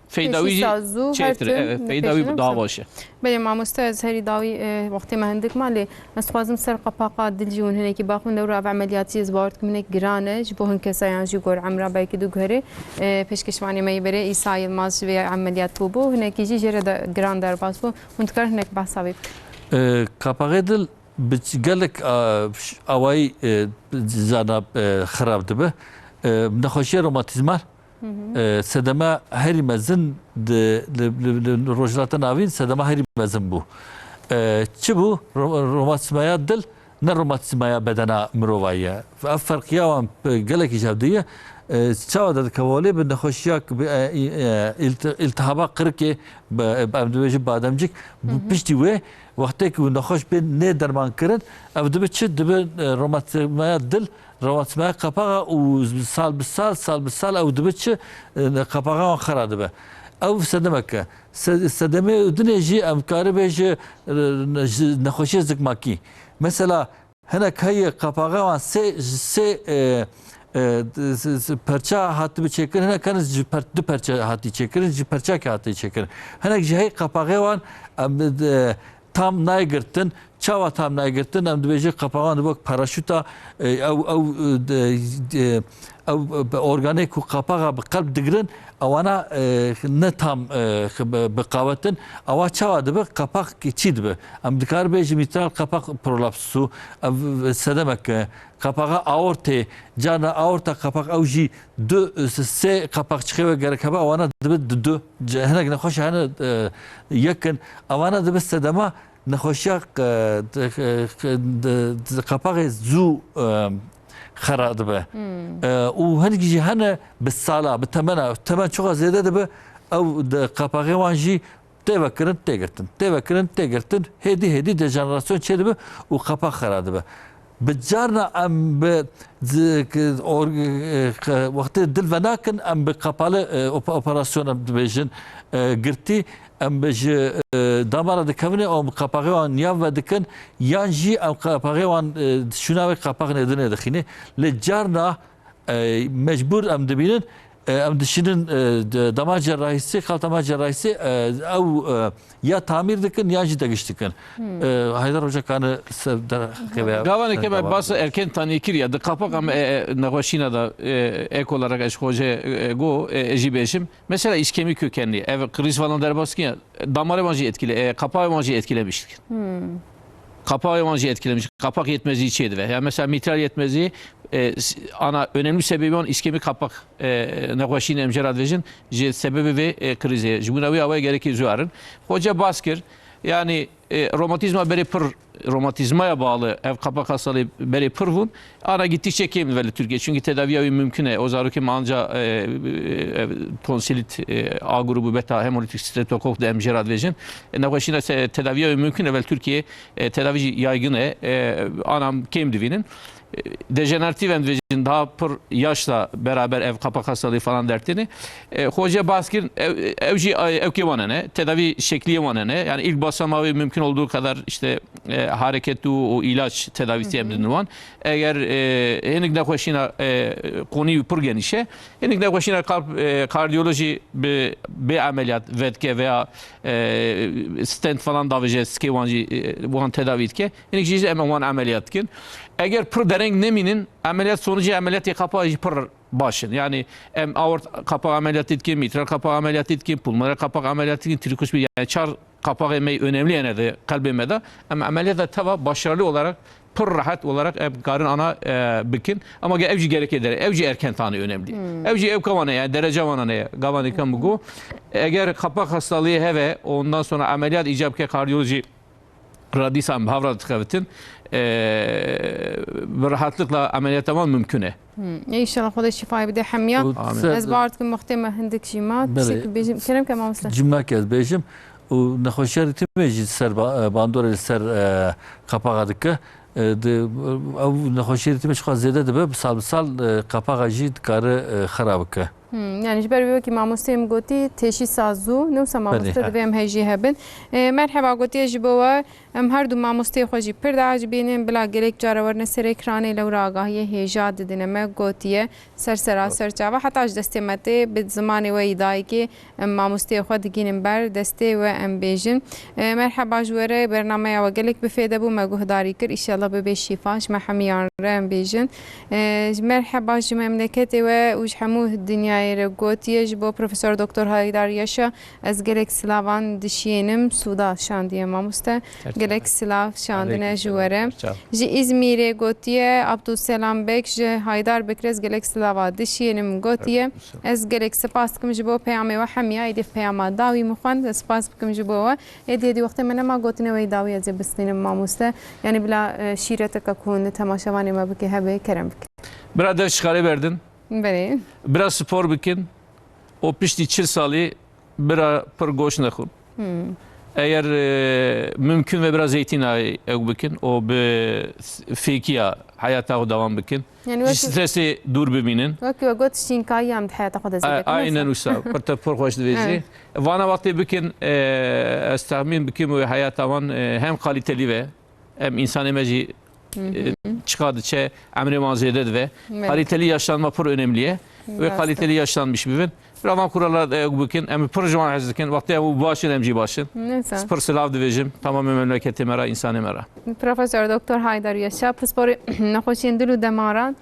Feyda wî jî Teşhîsa zû her çêtir e, tim evet, feyda wî nifêşin daha wisa. Baş e. Belê mamoste, ez herî dawî, e, wextê me hindik ma, lê ez dixwazim ser qapaqa dil jî hûn hinekî baxivin, lewra ev emeliyatî ez bawer dikim hinek giran e, ji bo hin kesayan jî gor emra belkî diguherê, e, pêşkeşvanê me yê berê Îsa Yilmaz ji vê emeliyat bûbû, hinekî jî jê re de giran derbas bû. Hûn dikarin hinek behsa wê bikin? E, qapaxê dil bi ç-, gelek, a, ş-, awayî, e, zana, e, xirab dibe. E, nexweşiya romatîzmal, Hı hı. E, sedema herî mezin di, li, li, li Rojhilata Navîn sedema herî mezin bû. E, çi bû? Ro-, romatîzmaya dil, ne romatîzmaya bedena mirovayî ye. Ev ferqiya wan, e, gelekî ji hev dî ye. E, çawa derdikeve holê? Bi nexweşiya, bi, e, î-, e, îlt-, îltihaba qirikê, bi, em dibêjin bademcik, Hı hı. piştî wê, wextê ku nexweş bên nê derman kirin, ev dibe çi? Dibe, e, romatîzmaya dil, Romatîzmaya qapaxa û sal bi sal, sal bi sal ew dibe çi, e, qapaxa wan xera dibe. Ew sedemek e. Se-, sedemê dinê jî em karibê ji, e, ji nexweşiyê zikmakî. Mesela hinek heye qapaxa wan sê, ji sê, e, e, s-, s-, perça hatibi çêkirin, hinek hene ji per-, du perça hatî çêkirin, ji perçakê hatî çêkirin. Hinek jî heye qapaxê wan em, e, tam nayê girtin. Çawa tam nayê girtin? Em dibêjin qapaxan dibe wek paraşûta, e, ew, ew, e, de, de, ew, e, organê ku qapaxa bi qelb digirin, ewana, e, ne tam, e, bi, bi qawetin. Ewa çawa dibe? Qapax çî dibe. Em dikar bêjin mitral qapax prolapsu, ev, e, sedemek e. Qapaxa aortê, carna aorta qapax ew jî du, e, sê qapax çixê we gerek hebe, ewana dibe du, du. Ce-, hinek nexweş hene, e, yekin. Ewana dibe sedema. Nexweşiya, e, di, e, di, di qapaxê zû, e, xera dibe. Hmm. E, û hinek jî hene bi sala, bi temena, temen çiqa zêde dibe, ew di qapaxê wan jî tê vekirin, tê girtin, tê vekirin, tê girtin, hêdî, hêdî dejenerasyon çêdibe û qapax xera dibe. Bi carna em bi zi-, ki-, or-, e, qe-, wextê dil venakin, em bi kapalı, e, op-, operasyon em dibêjin, e, girtî, em bi ji, e, damara dikevine, em qapaxê wan niyav ve dikin, yan jî em qapaxê wan, e, şûna wê qapaxê dinê dixîne. Lê carna, e, mecbûr em dibînin, E, em dişînin, e, de-, dema cerahîsê, xalta me cerahîsê, e, ew, e, ya tamîr dikin, ya jî degiş dikin. E, Haydar Hoca kane ser derxê veya Gavanê ke me bas erken tanî kiriye, di qapak em, e, e, nexweşîna da, e, ek olarak ez xocê, e, go, e, e, jî bêjim. Mesela îskemî kökenli, ev kriz falan derbas kiye, damarê wan jî etkile, e, kapağê wan jî etkilemiş dikin. Kapağê wan jî etkilemiş. Kapak yetmezliği çê dibe. Yani mesela mitral yetmezliği, e, s-, ana önemli sebebi wan iskemi kapak, e, nexweşîn em jê re dibêjin, ji sebebi vê, e, krizê. Ji bona wî awayê gerekî zuarin. Hoca bas kir. Yani, e, romatizma berê pir, romatizmaya bağlı ev kapak hastalığı berê pir bûn. Ana gittikçe kêm dibe li Türkiye. Çünkü tedaviya wî mümkün e. O zarokê me anca, e, e, tonsilit, e, A grubu beta hemolitik streptokok de em jê re dibêjin. E, nexweşîna se-, tedaviya wî mümkün e, evel Türkiye, e, tedavi jî yaygın e. E, anam kêm divînin. E, dejeneratif em dibêjin, daha pir yaşla beraber ev kapak hastalığı falan dertini. E, hoca bas kirin, ev, ev jî, e, ew kê wan hene, tedavi şekliye wan hene. Yani ilk basamağı mümkün olduğu kadar işte, e, hareket û, û ilaç tedavisi em didin wan. Eger, e, hinek nexweşîna, e, konî pir genîş e, hinek nexweşîna kalp, e, kardiyolojî bi, bê ameliyat vedike veya, e, stent falan davêje, sikê wan jî, e, wan tedavî dike. Hinek jî em wan ameliyat dikin. Eger pir dereng nemînin, ameliyat sonucê ameliyatê qapa jî pir baş in. Yani em aort kapağı ameliyatı dikin, mitral kapağı ameliyatı dikin, pulmoner kapağı ameliyatı dikin, tricuspid, yani çar kapağı me önemli yani de kalbê me de. Em ameliyata teva başarılı olarak, pir rahat olarak em karin ana, e, bikin. Ama ge-, ev jî gerekê dere, ev jî erken tanî önemli. Ev jî ev kavan e, yani derece wan e, gavanê kem bigo. Eger kapak hastalığı heve, ondan sonra ameliyat icap ke kardiyoloji radîsan bi hev re dixebitin, e, bi rahatlıkla ameliyata wan mümkün e. Hmm. Înşallah Xwedê şîfayê bide hemiya. Û Ser- Ez bar dikim wextê me hindik jî ma. Belê. Tiştekî bêjim. Kerem ke mamoste. Cimnakê ez bêjim. Û nexweşiya rîtimê jî ser ba-, e, bandorê li ser, e, qapaxa dike. E, di, ew nexweşiya rîtimê çiqas zêde dibe, bi sal bi sal, e, qapaxa jî dikare, e, xera bike. Hmm, yani ji ber wê wekî mamosteyê min gotî, teşhîsa zû, ne wisa mamoste Belê, he. divê em hejî hebin. E, merheba gotiye ji bo we, em her du mamosteyê xwe jî pir diacibînin, bila gelek cara werine ser ekranê lewra agahiyê hêja didine me, gotiye, ser sera ser çava, heta ji destê me tê, bi zimanê we yî dayikê, em mamosteyê xwe digînin ber destê we, em bêjin. E, merheba ji we re, bernameya we gelek bi fêde bû, me guhdarî kir, îşellah bibe şîfa ji me hemiyan re, em bêjin. E, ji merheba ji memleketê we û ji hemû dinyayê re gotiye ji bo Profesor Doktor Haydar Yaşa, ez gelek silavan dişiyênim, sûda şandiye mamoste. Her çawa. Gelek silav şandine ji we re. Aleyküm selam, her çawa. Ji Îzmîrê gotiye, Abdulselam Bek ji Haydar Bekir ez gelek silava dişiyênim gotiye. Aleyküm selam. Ez gelek spas dikim ji bo peyamê we hemiya, êdî peyama dawî min xwend, ez spas bikim ji bo we. Êdî, êdî wextê me nema, gotinê we yî dawî ez ê bistînim mamoste. Yani bila, e, şîreteke ku hûn li temaşevanê me bike hebe, kerem bike. Bira dev şixarê berdin. Belê. Bira spor bikin. O piştî çil salî bira pir goş nexwin. Hmm. Eger, e, mümkün ve bira zeytîna ew bikin, o bi fêkiya heyata xwe dewam bikin. Yani Ji wekî stresê dûr bimînin. Wekî we got, şînkayî em di heyata xwe de zêde A-, bikin, aynen wisa. Wisa. Pir te pir xweş dibêjî. Evet. Vana wextê bikin, e, ez texmîn bikim wê heyata wan, e, hem kalîtelî ve, em însanê me jî, Hı hı. e, çiqa diçe, emrê wan zêde dibe. Evet. Kalîtelî yaşlanma pir önemli ye. Wê Rast e. kalîtelî yaşlanmış bibin. Bira van kurala, e, bikin. Em pir ji wan hez dikin. Wextê ew baş in, em jî baş in. Neyse. Pir silav dibêjim. Tamamê memleketê me re, însanê me re. Profesor Doktor Haydar Yaşa, pisporê nexweşiyên dil û demaran.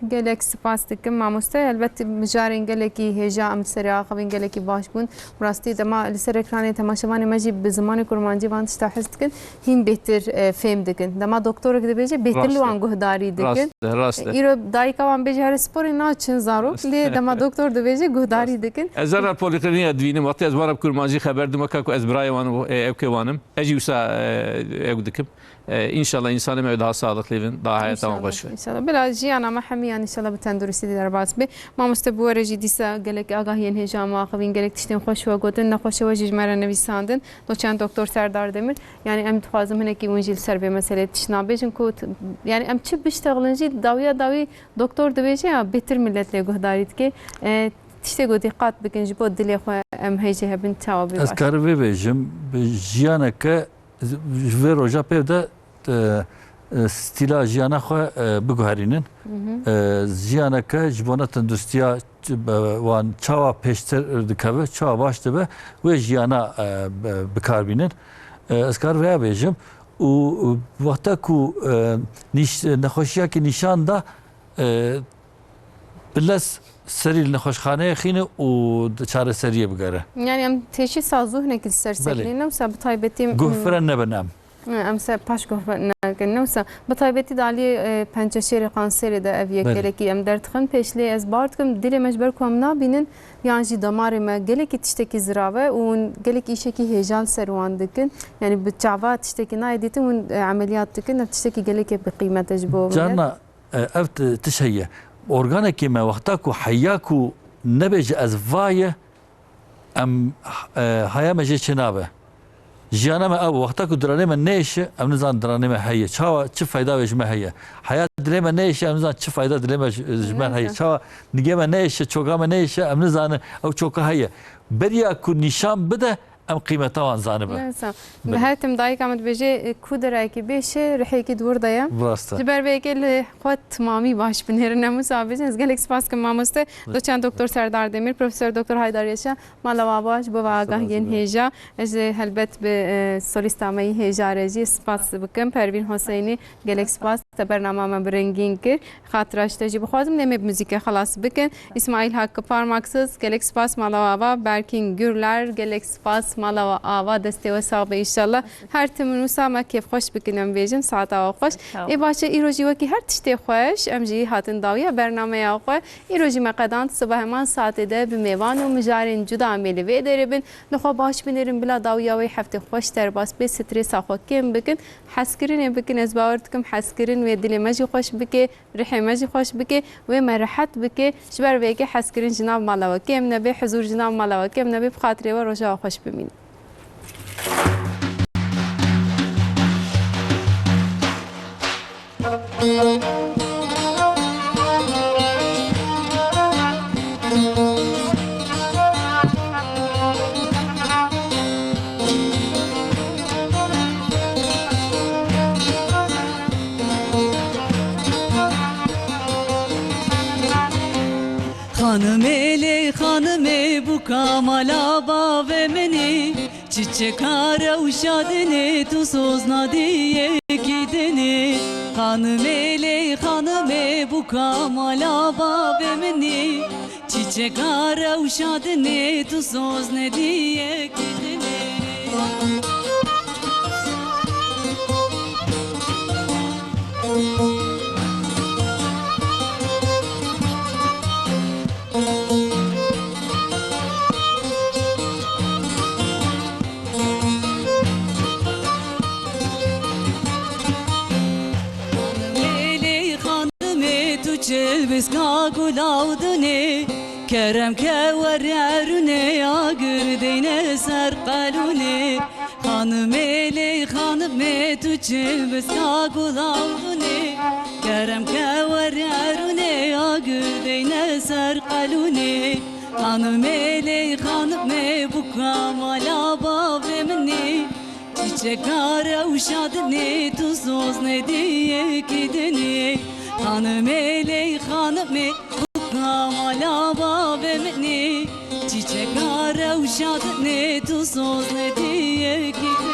Gelek spas dikim mamoste. Elbet mijarên gelekî hêja em serê axivîn gelekî baş bûn. Bi rastî dema li ser ekranê temaşevanê me jî bi zimanê kurmancî van tişta his dikin, hîn bêhtir, e, fêm dikin. Dema doktorek dibêje, bêhtir li Rast e. wan guhdarî dikin. Rast e, rast e. Îro dayika wan bêje here sporê naçin zarok, Rast e. lê dema doktor dibêje guhdarî Rast e. dikin. Ez zana polîklîniya divînim, wextê ez wan re bi kurmancî xeber dim, weka ku ez birayê wan û, e, ewkê wan im. Ez jî wisa, e, ew dikim. E, înşallah însanê me daha sağlıklı bin, daha heyata wan xweş be. İnşallah. Bila jiyana me hemiyan înşallah bi tenduristî derbas be. Mamoste bi we re jî dîsa gelek agahiyên hêja me axivîn, gelek tiştên xweş we gotin, nexweşe we jî ji me re nivîsandin. Doçent Doktor Serdar Demir. Yani em dixwazim hinekî hûn jî li ser vê meselê tişt nabêjin ku t-, yani em çi biştexilin jî dawiya dawî doktor dibêje ya bêtir millet lê guhdarî dike. E, tiştê ku dîqat bikin ji bo dilê xwe em hêjê hebin çawa bê Ez baş. karim vê bêjim, bi jiyaneke Ji vê roja pê de, e, e, stîla jiyana xwe, e, biguherînin. Hı hı. E, jiyaneke ji bona tenduristiya wan çawa pêştir dikeve, çawa baş dibe, wê jiyana, e, bi-, bikar bînin. E, ez kar vêya bêjim. Û, û wexta ku, e, nîş-, nexweşiyakî nîşan da, e, bi lez serî li nexweşxaneyê xîne û di çareseriyê bigere. Yani em teşhîsa zû hinekî li ser Belê. Sekinî ne wisa bi taybetî, Guh hmm, fire nebin em. Em se paş guh fire nekin. Ne wisa bi taybetî di aliyê, e, pençeşêrê kanserê de ev yek Belê. Gelekî em derdixin pêş lê ez bar dikim dilê me ji ber ku em nabînin yan jî damarê me gelekî tiştekî zirav e û hûn gelekî îşekî hêja li ser wan dikin. Yani bi çava tiştekî nayê dîtin hûn, e, emeliyat dikin. Ev tiştekî gelekê bi qîmet e ji bo milet. Carna, e, ev ti-, tiş heye. Organekê me wexta ku heya ku nebêje ez vaye, em, e, haya me jê çênabe. Jiyana me ew, wexta ku diranê me nêşe, em nizan diranê me heye. Çawa, çi fayda wê ji me heye? Heya dilê me nêşe, em nizan çi fayda dilê me ji, ji me heye. Çawa nigê me nêşe, çoka me nêşe, em nizanin ew çoka heye. Beriya ku nîşan bide, em qîmeta wan zanibin. Neyse. Belê. Her tim dayika min dibêje, e, ku derayekî bêşe, rihêkî di wir de ye. Rast e. Ji ber vê yekê li xwe timamî baş binêrin. Em wisa bêjin. Ez gelek spas kim mamoste. Belê. Doçent Doktor Serdar Demir, Profesor Doktor Haydar Yaşar, mala we ava ji bo ve agahiyên hêja. Ez ê helbet bi, e, solîsta me yî hêja re jî spas bikim. Pervîn Hoseynî, gelek spas. Te bernama me bi rengîn kir. Xatira ji te jî bixwazim, demê bi muzîkê xelas bikin. Îsmaîl Hakkı Parmaksız, gelek spas mala we ava. Berkîn Gürler, gelek spas mala we ava. Destê we sax be înşallah. Her tim wisa me kêfxweş bikin em bêjin. Saeta we xweş. Sağ ol. Ê baş e, îro jî wekî her tiştê xweş, em jî hatin dawiya bernameya xwe. Îro jî me qedand, sibe heman saetê de bi mêvan û mijarên cuda em ê li vê derê bin. Li xwe baş binêrin, bila dawiya wê heftê xweş derbas bê, stresa xwe kêm bikin. Hezkirinê bikin, ez bawer dikim hezkirin wê dilê me jî xweş bike. Rihê me jî xweş bike, wê me rehet bike, ji ber vê yekê hezkirin ji nav mala we kêm nebe, huzûr ji nav mala we kêm nebe, bi xatirê we roja we xweş bimîne. Xanimê lê xanimê bûka mala bavê min î, çiçeka rewşa dinê tu sozna diyekî dinê. Xanimê lê xanimê bûka mala bavê min î, çiçeka rewşa dinê tu sozne diyekî dinê. Lê lê xanimê tu çilbiska gulaw dunê, kerem ke wererûnê agir deyne ser qelûnê. Xanimê lê xanimê tu çilbiska gulaw dunê, kerem ke wererûnê agir deyne ser qelûnê. Xanimê lê xanimê bûka mala bavê min î, çiçeka rewşa dinê tu sozne diyekî dinê. Xanimê lê xanimê bûka mala bavê min î, çiçeka rewşa dinê tu sozne diyekî dinê.